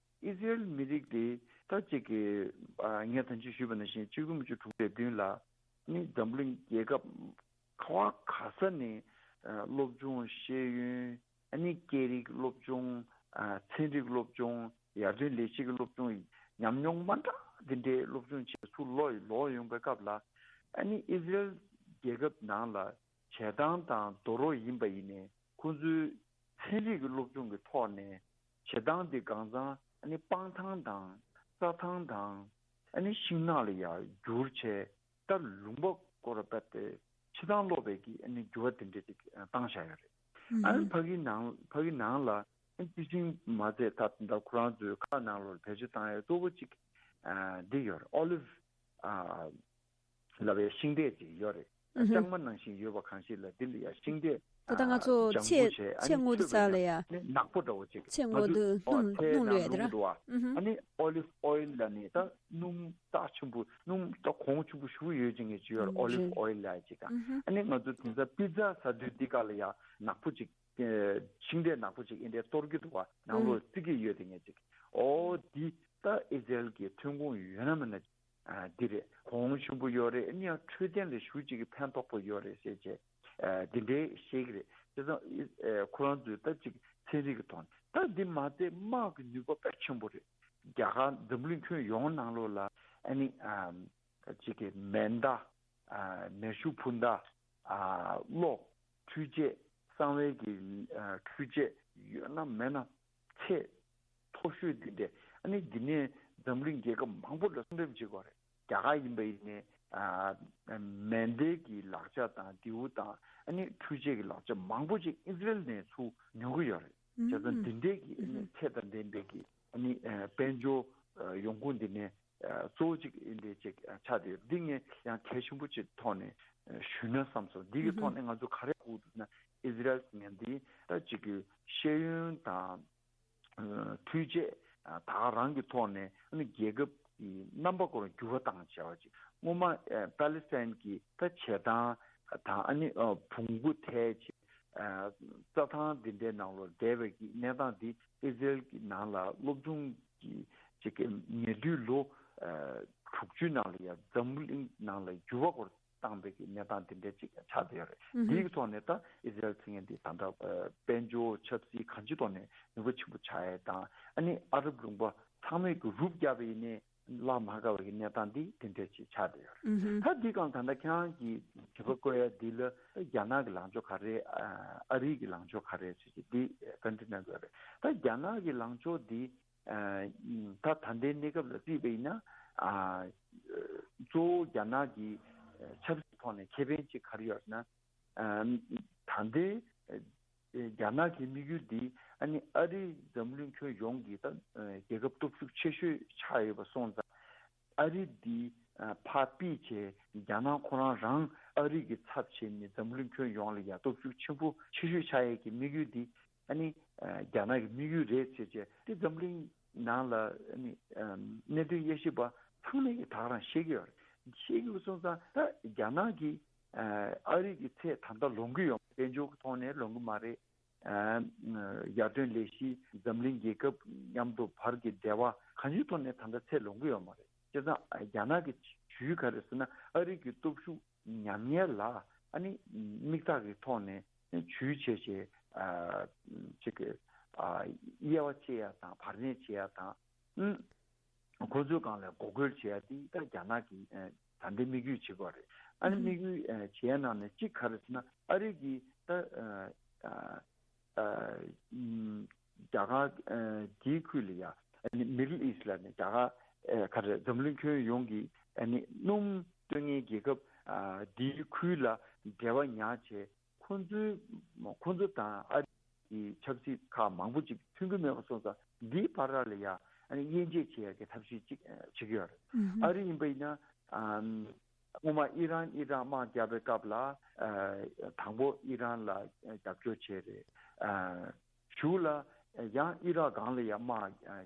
ཨི་ཟི་རེལ་མི་རིགས་དེ་ད་ཅིག་གི་ཨ་ངས་ད་ཅི་ཞུས་པ་ནང་བཞིན་ཆིག་སྟོང་དགུ་བརྒྱ་དྲུག་ཅུ་རེ་བདུན་ལ་ནི་འཛམ་གླིང་རྒྱལ་ཁབ་ག་བ་ག་ས་ནས་ཨ་སློབ་སྦྱོང་ཤེས་ཡོན་ཨ་ནི་སྐད་རིགས་སློབ་སྦྱོང་ཨ་ཚན་རིག་སློབ་སྦྱོང་ཡར་ཐོན་ལས་གཞི་གི་སློབ་སྦྱོང་ཉམས་མྱོང་མ་འདྲ་དེ་འདྲའི་སློབ་སྦྱོང་བྱེད་ཚུར་ལོག་ལོག་ཡོང་པའི་སྐབས་ལ་ཨ་ནི་ཨི་ཟི་རེལ་རྒྱལ་ཁབ་ནང་ལ་བྱེ་ཐང་དང་རྡོ་རོག་ཡིན་པ་ཡིན་ནའི་ཁོང་ཚོའི་ཚན་རིག་གི་སློབ་སྦྱོང་གི་ཐོག་ནས་བྱེ་ཐང་འདི་གང་ཚང་ཨ་ནི་སྤང་ཐང་དང་རྩྭ་ཐང་དང་ཨ་ནི་ཤིང་ནགས་ལ་ཡར་བསྒྱུར་བྱས་ད་ལུང་པ་སྐོར་ར་བད་དེ་ཕྱི་ཐང་སློག་པའི་གི་ཨ་ནི་འགྱུར་བ་དེ་འདྲས་ཅིག་བཏང་བཞག་ཡོད་རེད། ཨ་ནི་ཕ་གིའི་ནང་ཕ་གིའི་ནང་ལ་ཨ་ནི་དེ་བཞིན་མ་ཚད་ད་ད་ཁོ་རང་ཚོའི་ཁ་ནང་ལོགས་ལ་བེད་སྤྱོད་བཏང་ཡ་གཙོ་བོ་ཅིག་ཨ་འདི་ཡོད་རེད། ཨོ་ལིབ་ཨ། ལབ་པའི་ཤིང་འབྲས་ཅིག་ཡོད་རེད། ཨུ་ཧུ། ལྕང་མ་ནང་བཞིན་ཡོད་པ་གང་ཞིག་ལ་འདི་ལ་ཡ་ཤིང་འབྲས་ད་ལྟ་ང་ཚོ་ལྗང་ཚེ་བུ་བྱས་ཨ་ཚེ་ནི་སྔོན་དུ་ཚོས་པ་ཡིན་ན་ལ་ཡ་ནི་ནག་པོ་འདྲ་བོ་ཅིག་ཚེ་ང་སྔོན་ཚོ་དུ་ཨོ་སྣུམ་ཚེ་སྣུམ་ནང་ལོས་དེ་ར། སྣུམ་འདུག་བ། ཨུ་ཧུ། ཨ་ནི་ཨོ་ལིབ་ཨོ་ཡིལ་ལ་ནི་ད་སྣུམ་རྟགས་ཆེན་པོ་སྣུམ་ད་གོང་ཆེན་པོ་ཞུ་ཡོད་ཅིག་ངས་ཅི་ཡོད་ཨོ་ལིབ་ཨོ་ཡིལ་ལ་ཅིག་ཨ་ཨུ་ཧུ། ཨ་ནི་ང་ཚོ་དེང་སང་པི་ཛ་ཟ་དུས་འདི་ག་ལ་ཡ་ནག་པོ་ཅིག་ཤིང་འབྲས་ནག་པོ་ཅིག་ཨེ་འདྲས་གཏོར་གྱི་འདུག་བ། ནང་ལོགས་རྩི་གི་ཡོད་དེ་ངས་ཅིག་ཨོ་འདི་ད་ཨི་ཟི་རེལ་གྱི་ཐོན་ཁུངས་ཡོད་ན་མེད་ན། ཨ་འདི་རེད། གོང་ཆེན་པོ་ཡོད་རེད། ཨ་ནི་ཡང་འཕྲོད་བསྟེན་ལ་ཞུ་གཅིག་གི་ཕན་ཐོགས་པོ་ཡོད་རེད་ཟེར་བྱས་ཨ་འདི་འདྲའི་བཤད་ཀྱི་རེད། བྱས་ཙང་ཨ་ཁོ་རང་ཚོས་ད་ཅིག་ཚན་རིག་གི་ཐོག་ནས་ད་འདི་མ་ཚད་དམག་གི་ནུས་པ་དཔེ་ཆེན་པོ་རེད། རྒྱ་གར་འཛམ་གླིང་ཁྱོན་ཡོངས་ནང་ལོགས་ལ་ཨ་ནི་ཨ་ཅིག་གི་མེ་མདའ་ཨ་མེ་ཤུགས་འཕུར་མདའ་ཨ་གློག་འཕྲུལ་ཆས་གསང་བའི་གི་ཨ་འཕྲུལ་ཆས་ཡོད་ན་མེད་ན། ཚད་མཐོ་ཤོས་འདི་འདྲས་ཨ་ནི་འདི་ནས་འཛམ་གླིང་རྒྱལ་ཁབ་མང་པོ་ལ་སྲུང་སྐྱོབ་བྱེད་དགོས་རེད། རྒྱ་གར་ཡིན་པ་ཡིན་ནའི་ཨ་མེ་མདའི་གི་ལག་ཆ་དང་མདེའུ་དང་ཨ་ནི་འཕྲུལ་ཆས་ཀྱི་ལག་ཆ་མང་པོ་ཅིག་ཨི་ཟི་རེལ་ནས་ཚུར་ཉོ་གི་ཡོད་རེད། བྱས་ཙང་འདི་འདྲའི་གི་ཨ་ནི་ཚད་དང་ལྡན་པའི་གི་ཨ་ནི་ཨ་དཔལ་འབྱོར་ཨ་ཡོང་ཁུངས་འདི་ནས་ཨ་གཙོ་བོ་ཅིག་ཨ་ནི་ཅིག་ཨ་ཆགས་བསྡད་ཡོད། འདི་ངས་ཡང་གལ་ཆེན་པོ་ཅིག་ཐོག་ནས་ཨ་ཞུས་ན་བསམ་སོང་། འདི་གི་ཐོག་ནས་ང་ཚོ་ག་རེ་གོ་འདུག་ན་ཨི་ཟི་རེལ་ཟེར་མཁན་འདི་ད་ཅིག་གི་ཤེས་ཡོན་དང་། འཕྲུལ་ཆས་ད་ག་རང་གི་ཐོག་ནས་རྒྱལ་ཁབ་ཀྱི་རྣམ་པ་ཁོ་རང་འགྱུར་བ་བཏང་བྱས་པ་ཅིག་སྔོན་མ་པ་ལེ་སི་ཐན་གྱི་ད་བྱེ་ཐང་དང་ཨ་ནི་བོང་བུ་ཐལ་ཆེ་རྩྭ་ཐང་འདི་འདྲའི་ནང་ལོགས་བསྡད་པའི་གི་གནས་སྟངས་འདི་ཨི་ཟི་རེལ་གྱི་ནང་ལ་སློབ་སྦྱོང་གི་ཅིག་གི་ཉེ་དུས་ལོ་དྲུག་ཅུའི་ནང་ལ་ཡང་འཛམ་བུ་གླིང་ནང་ལ་འགྱུར་བ་ཁོ་རང་བཏང་པའི་གི་གནས་སྟངས་དེ་འདྲ་ཅིག་ཆགས་བསྡད་ཡོད་རེད། འདིའི་ཐོག་ནས་ད་ཨི་ཟི་རལ་ཟེར་མཁན་འདི་ད་ལྟ་ཨ་དཔལ་འབྱོར་ཆབ་སྲིད་གང་ཅིའི་ཐོག་ནས་ནུས་པ་ཆེན་པོ་ཆགས་ཡས་དང་ཨ་ནི་ཨ་རབ་ལུང་པ་ཚང་མས་གི་རུབ་བརྒྱབ་པ་ཡིན་ནའི་བརླག་མ་དཀའ་བའི་གི་གནས་སྟངས་འདི་དེ་འདྲ་ཅིག་ཆགས་བསྡད་ཡོད་རེད། ད་འདི་གང་ད་ལྟ་ཁྱེད་རང་གི་དྲི་བ་བཀོད་ཡ་འདི་ལ་རྒྱ་ནག་གི་ལངས་ཕྱོགས་ག་རེ་ཨ་ཨ་རིའི་གི་ལངས་ཕྱོགས་ག་རེ་ཟེར་གྱི་འདི་བཀའ་འདྲི་གནང་དགོས་རེད། ད་རྒྱ་ནག་གི་ལངས་ཕྱོགས་འདི། ཨ་ད་ད་ལྟའི་གནས་སྐབས་ལ་བརྩིས་པ་ཡིན་ན། ཨ་གཙོ་བོ་རྒྱ་ནག་གི་ཨ་ཆབ་སྲིད་ཐོག་ནས་ཁེ་ཕན་ཅིག་ག་རེ་ཡོད་ན། ཨ་ད་ལྟའི་ཨ་རྒྱ་ནག་གི་དམིགས་ཡུལ་འདི་ཨ་ནི་ཨ་རི་འཛམ་གླིང་ཁྱོན་ཡོངས་ཀྱི་ད་ཨ་རྒྱལ་ཁབ་སྟོབས་ཤུགས་ཆེ་ཤོས་ཆགས་ཡོད་པ་སོང་ཙང་། ཨ་རི་འདི་ཨ་ཕར་ཕུད་བྱས་རྒྱ་ནག་ཁོ་རང་རང་ཨ་རི་གི་ཚབ་བྱས་ནས་འཛམ་གླིང་ཁྱོན་ཡོངས་ལ་ཡ་སྟོབས་ཤུགས་ཆེན་པོ་ཆེ་ཤོས་ཆགས་ཡས་ཀྱི་དམིགས་ཡུལ་འདི། ཨ་ནི་ཨ་རྒྱ་ནག་གི་དམིགས་ཡུལ་རེད་ཟེར་བྱས་དེ་འཛམ་གླིང་ནང་ལ་ཨ་ནི་ཨ་གནད་དོན་དབྱེ་ཞིབ་པ་ཚང་མས་ཀྱི་ད་ག་རང་ཤེས་ཀྱི་ཡོད་རེད། ཤེས་ཀྱི་ཡོད་སོང་ཙང་ད་རྒྱ་ནག་གིས་ཨ་ཨ་རི་གི་ཚད་ད་ལྟ་ལོངས་ཀྱི་ཡོད་མ་རེད། དཔལ་འབྱོར་གྱི་ཐོག་ནས་ལོངས་ཀྱི་མ་རེད། ཨ་ཡར་ཐོན་ལས་གཞི་འཛམ་གླིང་རྒྱལ་ཁབ་མཉམ་དུ་བར་གྱི་འབྲེལ་བ་གང་ཅིའི་ཐོག་ནས་ད་ལྟ་ཚད་ལོངས་ཀྱི་ཡོད་མ་རེད། བྱས་ཙང་རྒྱ་ནག་གི་ཇུས་ག་རེ་ཟེར་ན་ཨ་རི་གི་སྟོབས་ཤུགས་ཉམས་ཉེས་ལ་ཨ་ནི་དམིགས་ཐག་གི་ཐོག་ནས་ཇུས་བྱས་བྱས་ཨ་ཅིག་གི་ཨ་དབྱེ་བ་ཕྱེ་ཡ་དང་བར་གནས་བྱེད་ཡ་དང་། ཁོ་ཚོའི་སྒང་ལ་འགོག་རྒོལ་བྱེད་ཡ་དེ་ད་རྒྱ་ནག་གི་ཨ་ད་ལྟའི་དམིགས་ཡུལ་བྱེད་དགོས་རེད། ཨ་ནི་དམིགས་ཡུལ་ཨ་བྱེད་ཡ་ནང་ནས་གཅིག་ག་རེ་ཟེར་ན་ཨ་རི་གི་ད་ཨ་ཨ་ཨ་ཨམ་རྒྱ་གར་ཨ་དེའི་ཁུལ་ལ་ཡ་ཨ་ནི་Middle East ལ་ནི་རྒྱ་གར་ཨ་ག་རེ་འཛམ་གླིང་ཁྱོན་ཡོངས་ཀྱི་ཨ་ནི་སྣུམ་སྟོན་མཁན་རྒྱལ་ཁབ་ཨ་དེའི་ཁུལ་ལ་འབྲེལ་བ་ཉར་བྱས། ཁོ་ཚོའི་ཁོ་ཚོ་དང་ཨ་རི་གི་ཆབ་སྲིད་ཁག་མང་པོ་ཅིག་མཐུན་གྱི་མེད་པ་སོང་ཙང་འདིའི་བར་ལ་ཡ་ཨ་ནི་དབྱེ་འབྱེད་བྱེད་ཡ་གི་ཐབས་ཤེས་ཅིག་ཨ་བྱེད་ཀྱི་ཡོད་རེད། ཨ་རི་ཡིན་པ་ཡིན་ན་ཨམ་སྔོན་མ་ཨི་རན་ཨི་རག་དམག་བརྒྱབ་པའི་སྐབས་ལ་ཨ་དང་པོ་ཨི་རན་ལ་རྒྱབ་སྐྱོར་བྱས་རེད། ཨ་གཞུག་ལ་ཡང་ཨི་རག་སྒང་ལ་ཡ་དམག་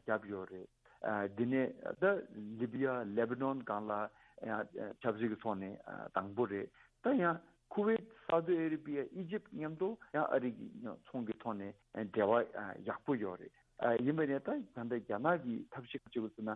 བརྒྱབ་ཡོད་རེད། ཨ་འདི་ནས་ད་ལི་བི་ཡ་ལེ་བྷ་ནོན་སྒང་ལ་ཡང་ཆབ་སྲིད་ཀྱི་ཐོག་ནས་ཨ་དང་པོ་རེད། ད་ཡང་ཁུ་ཝེད་སའུ་ཏི་ཨ་རེ་བི་ཡ་ཨི་ཇིབ་མཉམ་དུ་ཡང་ཨ་རི་གི་ཚོང་གི་ཐོག་ནས་འབྲེལ་བ་ཨ་ཡག་པོ་ཡོད་རེད། ཨ་ཡིན་པ་ནས་ད་ད་ལྟ་རྒྱ་ནག་གི་ཐབས་ཤེས་ག་ཅིག་ཟེར་ན་ཨ་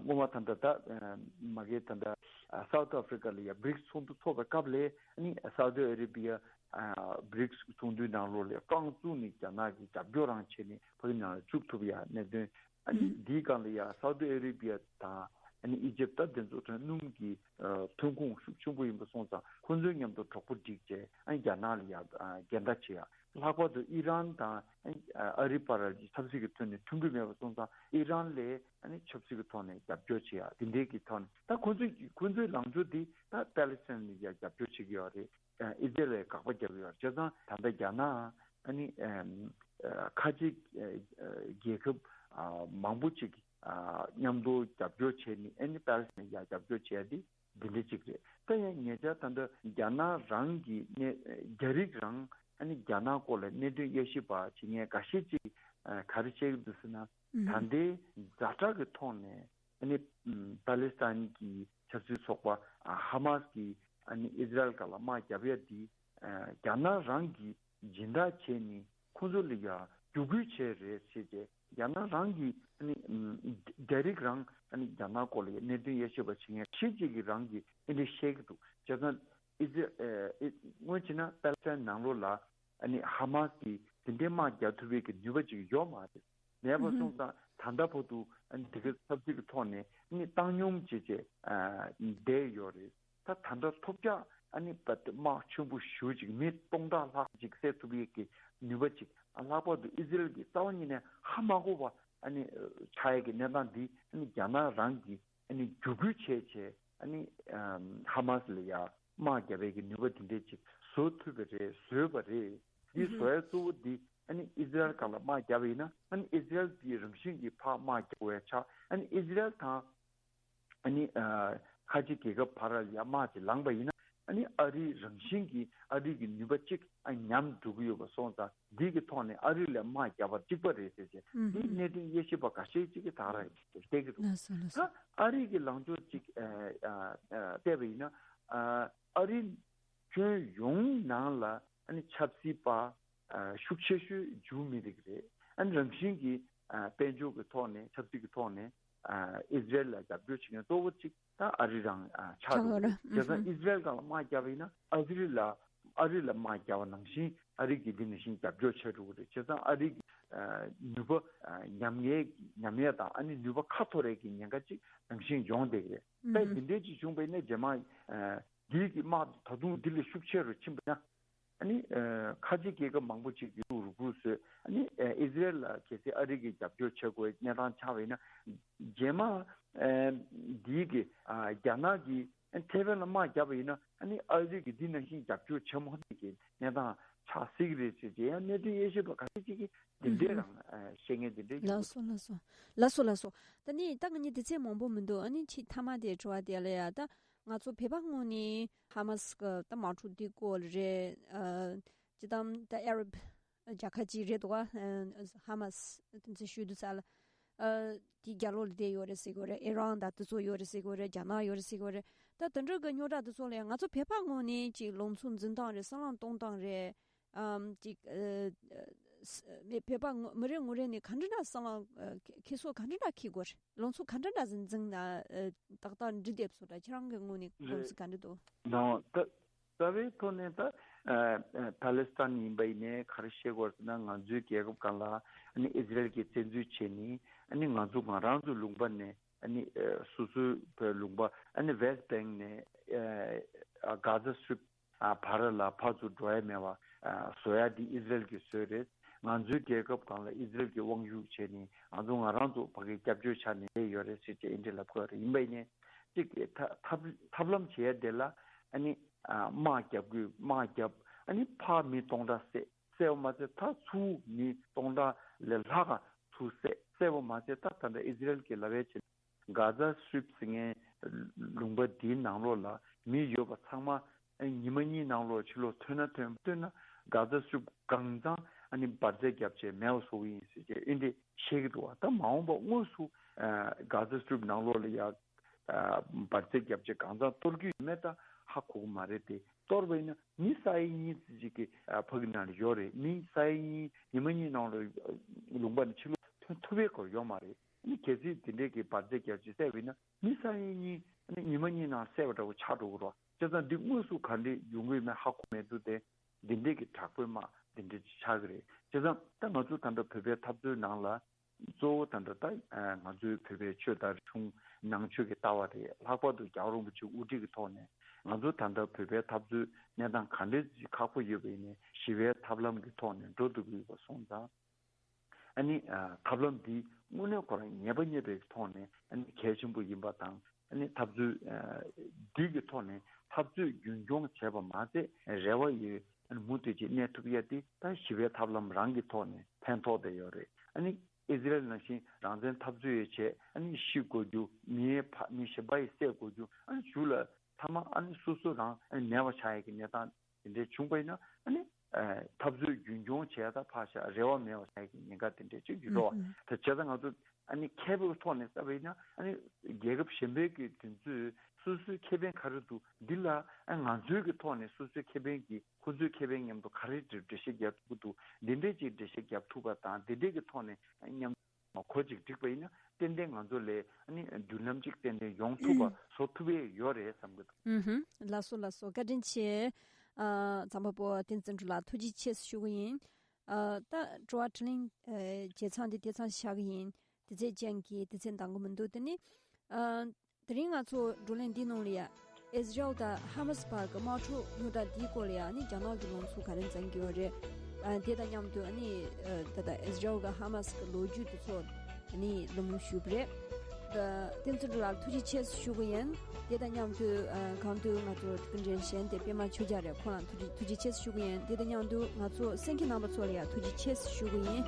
སྔོན་མ་ད་ལྟ་ད་ཨ་མ་གི་ད་ལྟ་ཨ་སའུ་ཏི་ཨ་ཧྥི་རི་ཀ་ལ་ཡ་བྷི་རིགས་ཚོགས་འདུ་ཚོགས་པའི་སྐབས་ལ་ཨ་ནི་སའུ་ཏི་ཨ་རེ་བི་ཡ་ཨ་བྷི་རིགས་ཚོགས་འདུའི་ནང་ལོགས་ལ་རྐང་བཙུགས་ནས་རྒྱ་ནག་གི་རྒྱབ་སྐྱོར་རང་བྱས་ནས་ཕ་གི་ནང་ལ་བཅུག་ཐུབ་ཡ་གནད་དོན། ཨ་ནི་འདིའི་སྒང་ལ་ཡ་སའུ་ཏི་ཨ་རེ་བི་ཡ་དང་ཨ་ནི་ཨི་ཇིབ་ད་དེ་ཚོ་ཐོན་སྣུམ་གྱི་ཨ་ཐོན་ཁུངས་ཤུགས་ཆེན་པོ་ཡིན་པ་སོང་ཙང་ཁོང་ཚོའི་མཉམ་དུ་གྲོགས་པོ་སྒྲིག་བྱས་ཨ་ནི་རྒྱ་ནག་ལ་ཡ་ཨ་འགལ་ཟླ་བྱེད་ཡ། ལྷག་པར་དུ་ཨི་རན་དང་ཨ་ནི་ཨ་རི་བར་ཆབ་སྲིད་ཀྱི་ཐོག་ནས་མཐུན་གྱི་མེད་པ་སོང་ཙང་ཨི་རན་ལ་ཨ་ནི་ཆབ་སྲིད་ཀྱི་ཐོག་ནས་རྒྱབ་སྐྱོར་བྱེད་ཡ་དེ་འདྲའི་གི་ཐོག་ནས་ད་ཁོང་ཚོའི་ཁོང་ཚོའི་ལངས་ཕྱོགས་འདི་ད་པ་ལེ་སི་ཐན་ལ་ཡ་རྒྱབ་སྐྱོར་བྱེད་ཀྱི་ཡོད་རེད། ཨ་ཨི་ཛི་རལ་ལ་དགག་པ་རྒྱག་གི་ཡོད་རེད། བྱས་ཙང་ད་ལྟ་རྒྱ་ནག་ཨ་ནི་ཨམ་ཨ་ཁ་ཆེ་ཨ་ཨ་རྒྱལ་ཁབ་ཨ་མང་པོ་ཅིག་ཨ་མཉམ་དུ་རྒྱབ་སྐྱོར་བྱས་ནས་ཨ་ནི་པ་ལེ་སི་ཐན་ཡ་རྒྱབ་སྐྱོར་བྱས་ཏེ་འདི་འདྲ་ཅིག་རེད། ད་ཡང་ཉེ་ཆར་ད་ལྟ་རྒྱ་ནག་རང་གི་གནས་རྒྱ་རིགས་རང་ཨ་ནི་རྒྱ་ནག་སྐོར་ལ་གནད་དོན་དབྱེ་ཞིབ་པ་བྱེད་མཁན་འགའ་ཤས་ཅིག་ཨ་ག་རེ་བཤད་ཀྱི་འདུག་ཟེར་ན། ད་ལྟའི་ཛ་དྲག་གི་ཐོག་ནས་ཨ་ནི་ཨམ་པ་ལེ་སི་ཐན་གྱི་ཆབ་སྲིད་ཚོགས་པ་ཨ་ཧ་མཱ་སི་གིས་ཨ་ནི་ཨི་ཛི་རལ་སྒང་ལ་དམག་བརྒྱབ་ཡ་འདི་ཨ་རྒྱ་ནག་རང་གིས་སྦྱིན་བདག་བྱས་ནས་ཁོང་ཚོ་ལ་ཡ་རྒྱུ་སྐུལ་བྱས་རེད་ཟེར་ཏེ་རྒྱ་ནག་རང་གིས་ཨ་ནི་ཨམ་རྒྱ་རིགས་རང་ཨ་ནི་རྒྱ་ནག་སྐོར་ལ་ཡ་གནད་དོན་དབྱེ་ཞིབ་པ་བྱེད་མཁན་ཁ་ཤས་ཅིག་གིས་རང་གིས་ཨ་ནི་བཤད་ཀྱི་འདུག་བྱས་ཙང་ཨི་ཛི་ཨ་ཨི་སྔོན་བྱས་ན་པ་ལེ་སི་ཐན་ནང་ལོགས་ལ་ཨ་ནི་ཧ་མཱ་སི་གིས་དེ་འདྲའི་དམག་རྒྱག་ཐུབ་པའི་གི་ནུས་པ་ཅིག་ཡོད་མ་རེད། མེད་པ་སོང་ཙང་ད་ལྟ་བར་དུ་ཨ་ནི་དེ་གའི་ཆབ་སྲིད་ཀྱི་ཐོག་ནས་ཨ་ནི་བཏང་སྙོམས་བྱས་བྱས་ཨ་བསྡད་ཡོད་རེད། ད་ད་ལྟ་ཐོབ་རྒྱག་ཨ་ནི་པ་དམག་ཆེན་པོ་ཞེ་པོ་ཅིག་མི་སྟོང་ཕྲག་ལྷག་ཅིག་བསད་ཐུབ་ཡས་ཀྱི་ནུས་པ་ཅིག་ཨ་ལྷག་པར་དུ་ཨི་ཛི་རལ་གྱིས་རྩ་བ་ཉིད་ནས་ཧ་མ་གོ་བ་ཨ་ནི་ཆགས་ཡས་ཀྱི་གནས་སྟངས་འདི་ཨ་ནི་རྒྱ་ནག་རང་གིས་ཨ་ནི་རྒྱུ་སྐུལ་བྱས་བྱས་ ཨ་ནི་ཨམ་ཧ་མ་སི་ལ་ཡ་དམག་རྒྱག་པའི་གི་ནུས་པ་དེ་འདྲས་ཅིག་བཟོ་ཐུབ་པ་རེད། བཟོས་པ་རེད། འདི་ཨུ་ཧུམ། བཟོ་ཡ་གཙོ་བོ་འདི་ཨ་ནི་ཨི་ཟི་རལ་སྒང་ལ་དམག་རྒྱབ་པ་ཡིན་ན། ཨ་ནི་ཨི་ཟི་རལ་འདི་རང་བཞིན་གྱིས་ཕར་དམག་རྒྱག་དགོས་ཡ་ཆགས། ཨ་ནི་ཨི་ཟི་རལ་དང་ཨ་ནི་ཨ་ཁ་ཆེ་རྒྱལ་ཁབ་བར་ལ་ཡ་དམག་ཅིག་ལངས་པ་ཡིན་ན། ཨ་ནི་ཨ་རི་རང་བཞིན་གྱིས་ཨ་རི་གི་ནུས་པ་གཅིག་ཨ་ཉམས་འགྲོ་གི་ཡོད་པ་སོང་ཙང་། འདི་གི་ཐོག་ནས་ཨ་རི་ལ་དམག་རྒྱབ་པ་གཅིག་པ་རེད་ཟེར་བྱས། ཨུ་འདི་ཧུམ། གནད་དོན་དབྱེ་ཞིབ་པ་འགའ་ཤས་ཅིག་གིས་ད་ག་རང་བལྟས་ཀྱི་འདུག་ལགས་སོ་ལགས་སོ། ད་ཨ་རི་གི་ལངས་ཕྱོགས་ཅིག་ཨ་ཨ་ཨ་བལྟས་པ་ཡིན་ན། ཨ་ཨ་རི་ཁྱོན་ཡོངས་ནང་ལ་ཨ་ནི་ཆབ་སྲིད་པ་ཨ་ཤུགས་ཆེ་ཤོས་འཇུ་མི་རིགས་རེད། ཨ་ནི་རང་བཞིན་གྱིས་ཨ་དཔལ་འབྱོར་གྱི་ཐོག་ནས། ཆབ་སྲིད་ཀྱི་ཐོག་ནས་ཨ་ཨི་ཟི་རལ་ལ་རྒྱབ་སྐྱོར་བྱེད་མཁན་གཙོ་བོ་གཅིག་ད་ཨ་རི་རང་ཨ་ཆགས་ཆགས་ཡོད་འདུག་རེད། བྱས་ཙང་ཨུ་ཧུམ། ཨི་ཟི་རལ་སྒང་ལ་དམག་རྒྱབ་པ་ཡིན་ན། ཨ་རི་ལ་ཨ་རི་ལ་དམག་རྒྱབ་པ་ནང་བཞིན་ཨ་རི་གིས་འདི་ནང་བཞིན་རྒྱབ་སྐྱོར་བྱེད་འགྲོ་གི་རེད། བྱས་ཙང་ཨ་རི་གི་ཨ་ནུས་པ་ཨ་ཉམས་ཡས་ཉམས་ཡས་དང་། ཨ་ནི་ནུས་པ་ཁ་འཐོར་ཡས་ཀྱི་ཉེན་ཁ་ཅིག་ནང་བཞིན་ཡོང་བསྡད་ཀྱི་རེད། ཨུ་ད་ཧུམ། འདི་འདྲའི་ཅིག་བྱུང་བ་ཡིན་ན། རྗེས་མ་ཨ་འདི་གི་དམག་ད་དུང་འདི་ལས་ཤུགས་ཆེ་རུ་ཕྱིན་པ་ཡིན་ན། ཨ་ནི་ཨ་ཁ་ཆེ་རྒྱལ་ཁབ་མང་པོ་ཅིག་གིས་རུག་རུག་བཟོས། ཨ་ནི་ཨ་ཨི་ཟི་རལ་ལ་གལ་སྲིད་ཨ་རི་གིས་རྒྱབ་སྐྱོར་བྱེད་དགོས་གནས་སྟངས་ཆགས་པ་ཡིན་ན། རྗེས་མ་ཨ་འདི་གི་ཨ་རྒྱ་ནག་གིས་ཨ་ཐེ་ཝན་ལ་དམག་བརྒྱབ་པ་ཡིན་ན། ཨ་ནི་ཨ་རི་གིས་འདི་ནང་བཞིན་རྒྱབ་སྐྱོར་བྱེད་མ་ཐུབ་ཀྱི་གནས་སྟངས་ཆགས་སྲིད་ཀྱི་རེད་ཟེར་གྱི་ཡང་གནད་དོན་དབྱེ་ཞིབ་པ་ཁ་ཤས་ཅིག་གིས་འདི་འདྲའི་རང་ཨ་བཤད་མཁན་འདི་འདྲའི་ཡོད། ལགས་སོ་ལགས་སོ། ལགས་སོ་ལགས་སོ། ད་ནི་ད་ང་གཉིས་དུས་ཚོད་མང་པོ་མི་འདུག་ཨ་ནི་ཅིག་མཐའ་མ་དེ་དྲི་བ་དེ་ལ་ཡ། ད་ང་ཚོ་བོད་པ་ངོས་ནས་ཧ་མ་སི་གི་ད་དམག་འཁྲུག་འདི་སྐོར་རེད། ཨ་སྤྱིར་བཏང་ད་ཨ་རབ་རྒྱལ་ཁབ་ཅིག་རེད་འདུག་ག་ཧ་མ་སི་དེ་ཚོ་ཞུ་དུས་ས་ལ། ཨ་དེ་རྒྱ་ལོ་ལ་བསྡད་ཡོད་རེད་ཟེར་གྱི་ཡོད་རེད། ཨི་རན་དང་དེ་ཚོ་ཡོད་རེད་ཟེར་གྱི་ཡོད་རེད། རྒྱ་ནག་ཡོད་རེད་ཟེར་གྱི་ཡོད་རེད། ད་དེ་འདྲ་གི་རྙོག་དྲ་དེ་ཚོ་ལ་ང་ཚོ་བོད་པ་ངོས་ནས་ཅིག་ལང་ཚོ་འཛིན་སྟངས་རེད། བསམ་བློ་གཏོང་སྟངས་རེད། ཨམ་ཅིག་ཨ་ཨ་མི་བོད་པ་ངོ་མི་རེ་ངོ་རེ་ནས་ག་འདྲ་འདྲ་བསམ་བློ་ཨ་ཁྱེད་ཚོ་ག་འདྲ་འདྲ་འཁྱེར་དགོས་རེད། ལང་ཚོ་ག་འདྲ་འདྲ་འཛིན་འཛིན་ན་ཨ་ཏག་ཏག་འགྲིག་བསྡད་སོང་ད། ཁྱེད་རང་གི་ངོས་ནས་དགོངས་ཚུལ་ག་འདྲ་འདུག་ནའོ་ད། རྩ་བའི་ཐོག་ནས་ད་ཨ་ཨ་ཕ་ལེ་སི་ཐན་ཡིན་པ་ཡིན་ནའི་ག་རེ་བཤད་དགོས་ཟེར་ན། ང་ཚོའི་རྒྱལ་ཁབ་སྒང་ལ་ཨ་ནི་ཨི་ཟི་རལ་གྱིས་བཙན་འཛུལ་བྱས་ནས། ཨ་ནི་ང་ཚོ་ང་རང་ཚོའི་ལུང་པ་ནས། ཨ་ནི་ཨ་སོ་སོའི་བོད་ལུང་པ། ཨ་ནི་ཝེ་སི་ཊི་བེང་ནས་ཨ་ཨ་གྷ་ཛ་སི་ཊི་རིབ་ཨ་བར་ལ་ཕར་ཚུར་འགྲོ་ཡ་མེད་པ་ཨ་བཟོ་ཡ་འདི་ཨི་ཟི་རལ་གྱིས་བཟོས་རེད། ང་ཚོའི་རྒྱལ་ཁབ་སྒང་ལ་ཨི་ཟི་རལ་གྱིས་དབང་བསྒྱུར་བྱས་ནས། ང་ཚོ་ང་རང་ཚོ་ཕ་གིའི་སྐྱབས་བཅོལ་ཆགས་ནས་བསྡད་ཡོད་རེད་ཟེར་བྱས་འདི་འདྲ་ལབ་དགོས་རེད། ཡིན་པ་ཡིན་ནའི་ཅིག་ཐབས་ཐབས་ཐབས་ལམ་བྱེད་ཡ་དེ་ལ། ཨ་ནི་ཨ་དམག་རྒྱབ་དགོས། དམག་རྒྱབ། ཨ་ནི་ཕར་མི་སྟོང་ཕྲག་བསད། བསད་པ་མ་ཚད་ད་ཚུར་མི་སྟོང་ཕྲག་ལས་ལྷག་ག་ཚུར་བསད། བསད་པ་མ་ཚད་ད་ད་ལྟ་ཨི་ཟི་རལ་གྱིས་ལབ་པའི་ཆེད། གྷ་ཛ་སི་ཊི་རིབ་ཟེར་མཁན་ལུང་པ་འདིའི་ནང་ལོགས་ལ་མི་ཡོད་པ་ཚང་མ་ཨ་ཉི་མ་གཉིས་ནང་ལོགས་ཕྱི་ལོགས་ཐོན་ན་ཐོན། ཐོན་ན་གྷ་ཛ་སི་ཊི་རིབ་གང་ཚང་ཨ་ནི་འབར་རྫས་བརྒྱབ་བྱས་མེད་པ་བཟོ་གི་ཡིན་ཟེར་བྱས་འདི་འདྲ་བཤད་ཀྱི་འདུག་བ། ད་མ་འོངས་པ་དངོས་སུ་ཨ་གྷ་ཛ་སི་ཊི་རིབ་ནང་ལོགས་ལ་ཡ་ཨ་འབར་རྫས་བརྒྱབ་བྱས་གང་ཚང་གཏོར་གྱི་ཡོད་མེད་ད་ཧ་གོ་གི་མ་རེད་དེ། གཏོར་བ་ཡིན་ན་མི་ས་ཡ་གཉིས་ཙམ་ཅིག་གི་ཨ་ཕ་གི་ནང་ལ་ཡོད་རེད། མི་ས་ཡ་གཉིས་ཉི་མ་གཉིས་ནང་ལ་ལུང་པ་ནས་ཕྱི་ལོགས་ཐོན་ཐུབ་པའི་སྐོར་ཡོད་མ་རེད། ཨ་ནི་གལ་སྲིད་དེ་འདྲས་ཀྱི་འབར་རྫས་བརྒྱབ་བྱས་བསད་པ་ཡིན་ན། མི་ས་ཡ་གཉིས་ཨ་ནི་ཉི་མ་གཉིས་ནང་བསད་པ་འདྲ་བོ་ཆགས་འགྲོ་གི་རེད། བྱས་ཙང་འདི་དངོས་སུ་ག་འདྲས་ཡོང་གི་ཡོད་མེད་ཧ་གོ་མེད་དུས། དེ་འདི་འདྲས་ཀྱི་དྲག་པོའི་དམག་འདི་འདྲས་ཅིག་ཆགས་ཀྱི་རེད། བྱས་ཙང་ད་ང་ཚོ་ད་ལྟ་བོད་པའི་འཐབ་རྩོད་ནང་ལ་གཙོ་བོ་ད་ལྟ་ད་ང་ཚོའི་བོད་པའི་ཆོས་དར་ཆུང་ནང་ཆོས་ཀྱི་ལྟ་བ་རེད། ལྷག་པར་དུ་རྒྱལ་བ་རིན་པོ་ཆེ་དབུ་ཁྲིད་ཀྱི་ཐོག་ནས། ང་ཚོ་ད་ལྟ་བོད་པའི་འཐབ་རྩོད་གནས་སྟངས་ག་འདྲས་ཅིག་ཁག་པོ་ཡོད་པ་ཡིན་ནའི་ཞི་བའི་ཐབས་ལམ་གྱི་ཐོག་ནས་འགྲོ་ཐུབ་ཀྱི་ཡོད་པ་སོང་ཙང་། ཨ་ནི་ཨ་ཐབས་ལམ་འདི་དངོས་གནས་ཁོ་རང་ངེས་པ་རྙེད་པའི་ཐོག་ནས་ཨ་ནི་གལ་ཆེན་པོ་ཡིན་པ་དང་། ཨ་ནི་འཐབ་རྩོད་ཨ་འདི་གི་ཐོག་ནས་འཐབ་རྩོད་རྒྱུན་སྐྱོང་བྱས་པ་མ་ཟད། རེ་བ་ཡོད། ཨ་ནི་མུ་མཐུད་ཅིག་གནས་ཐུབ་ཡ་དེ་ད་ཞི་བའི་ཐབས་ལམ་རང་གི་ཐོག་ནས་ཕན་ཐོགས་བསྡད་ཡོད་རེད། ཨ་ནི་ཨི་ཟི་རལ་ནང་བཞིན་རང་བཙན་འཐབ་རྩོད་ཡོད་བྱས། ཨ་ནི་ཤི་དགོས་རྒྱུ། མི་ཕ་མི་གཞན་པ་ཡི་བསད་དགོས་རྒྱུ། ཨ་ནི་གཞུག་ལ་མཐའ་མ་ཨ་ནི་སོ་སོ་རང་ཨ་ནི་མེད་པ་ཆགས་ཡ་གི་གནས་སྟངས་དེ་འདྲས་བྱུང་པ་ཡིན་ན། ཨ་ནི་ཨ་འཐབ་རྩོད་རྒྱུན་སྐྱོང་བྱས་ད་ཕར་བཞག་རེ་བ་མེད་པ་ཆགས་ཡ་གི་ཉེན་ཁ་དེ་འདྲས་ཅིག་ཡོད་རེད་བ། ཨུ་ཧུ། ད་བྱས་ཙང་ང་ཚོ་ཨ་ནི་མཁས་པའི་ཐོག་ནས་བལྟས་པ་ཡིན་ན། ཨ་ནི་རྒྱལ་ཁབ་གཞན་པའི་གི་དེ་ཚོས་སོ་སོའི་ཁེ་ཕན་ག་རེ་འདུག་འདི་ལ་ཨ་ང་ཚོའི་གི་ཐོག་ནས་སོ་སོའི་ཁེ་ཕན་གྱི། ཁོ་ཚོའི་ཁེ་ཕན་མཉམ་དུ་ག་རེ་འགྲེལ་འགྲེལ་བཤད་རྒྱག་ཐུབ་ཀྱི་འདུག་འདི་འདྲས་ཅིག་འགྲེལ་བཤད་རྒྱག་ཐུབ་པ་དང་། འདི་འདྲས་ཀྱི་ཐོག་ནས་མཉམ་གོ་ཅིག་བསྒྲིགས་པ་ཡིན་ན། ཏན་ཏན་ང་ཚོ་ལ་ཨ་ནི་མདུན་ལམ་ཅིག་ཏན་ཏན་ཡོང་ཐུབ་པ་བཟོ་ཐུབ་པའི་ཡོད་རེད་བསམ་གྱི་འདུག་ཨུ་ཧུམ། ལགས་སོ་ལགས་སོ། བཀའ་དྲིན་ཆེ། ཨ་རྩོམ་པ་པོ་བསྟན་འཛིན་གྲུབ་ལགས་ཐུགས་རྗེ་ཆེ་ཞུ་གི་ཡིན། ཨ་ད་དྲི་བ་དྲིས་ལན་ཨ་བྱེད་མཚམས་འདི་དེ་ཙམ་བཞག་གི་ཡིན། དུས་ཚོད་ཅན་གྱི་དུས་ཚོད་འདང་གི་མི་འདུག་དེ་ནི་ཨ། དེ་རིང་ང་ཚོ་བགྲོ་གླེང་འདིའི་ནང་ལ་ཡ། ཨི་ཟི་རལ་དང་ཧ་མ་སི་བར་གྱི་དམག་འཁྲུག་རྙོག་དྲ་འདིའི་སྐོར་ལ་ཡ། ཨ་ནི་རྒྱ་ནག་གི་ལངས་ཕྱོགས་ག་རེ་འཛིན་གྱི་ཡོད་རེད། ཨ་དེ་དང་མཉམ་དུ་ཨ་ནི་ཨ་ད་ལྟ་ཨི་ཟི་རལ་དང་ཧ་མ་སི་གི་ལོ་རྒྱུས་དེ་ཚོ་ཨ་ནི་བློ་མུན་ཞུས་པ་རེད། བསྟན་འཛིན་ལགས་ཐུགས་རྗེ་ཆེ་ཞུ་གི་ཡིན། དེ་དང་མཉམ་དུ་ཨ་གང་དུ་ང་ཚོ་སྐུ་མགྲོན་གཞན་དེ་པད་མ་ཆོས་རྒྱལ་རེད། ཁོང་ལ་ཐུགས་རྗེ་ཐུགས་རྗེ་ཆེ་ཞུ་གི་ཡིན། དེ་དང་མཉམ་དུ་ང་ཚོ་གསན་མཁན་རྣམ་པ་ཚོ་ལ་ཡང་ཐུགས་རྗེ་ཆེ་ཞུ་གི་ཡིན།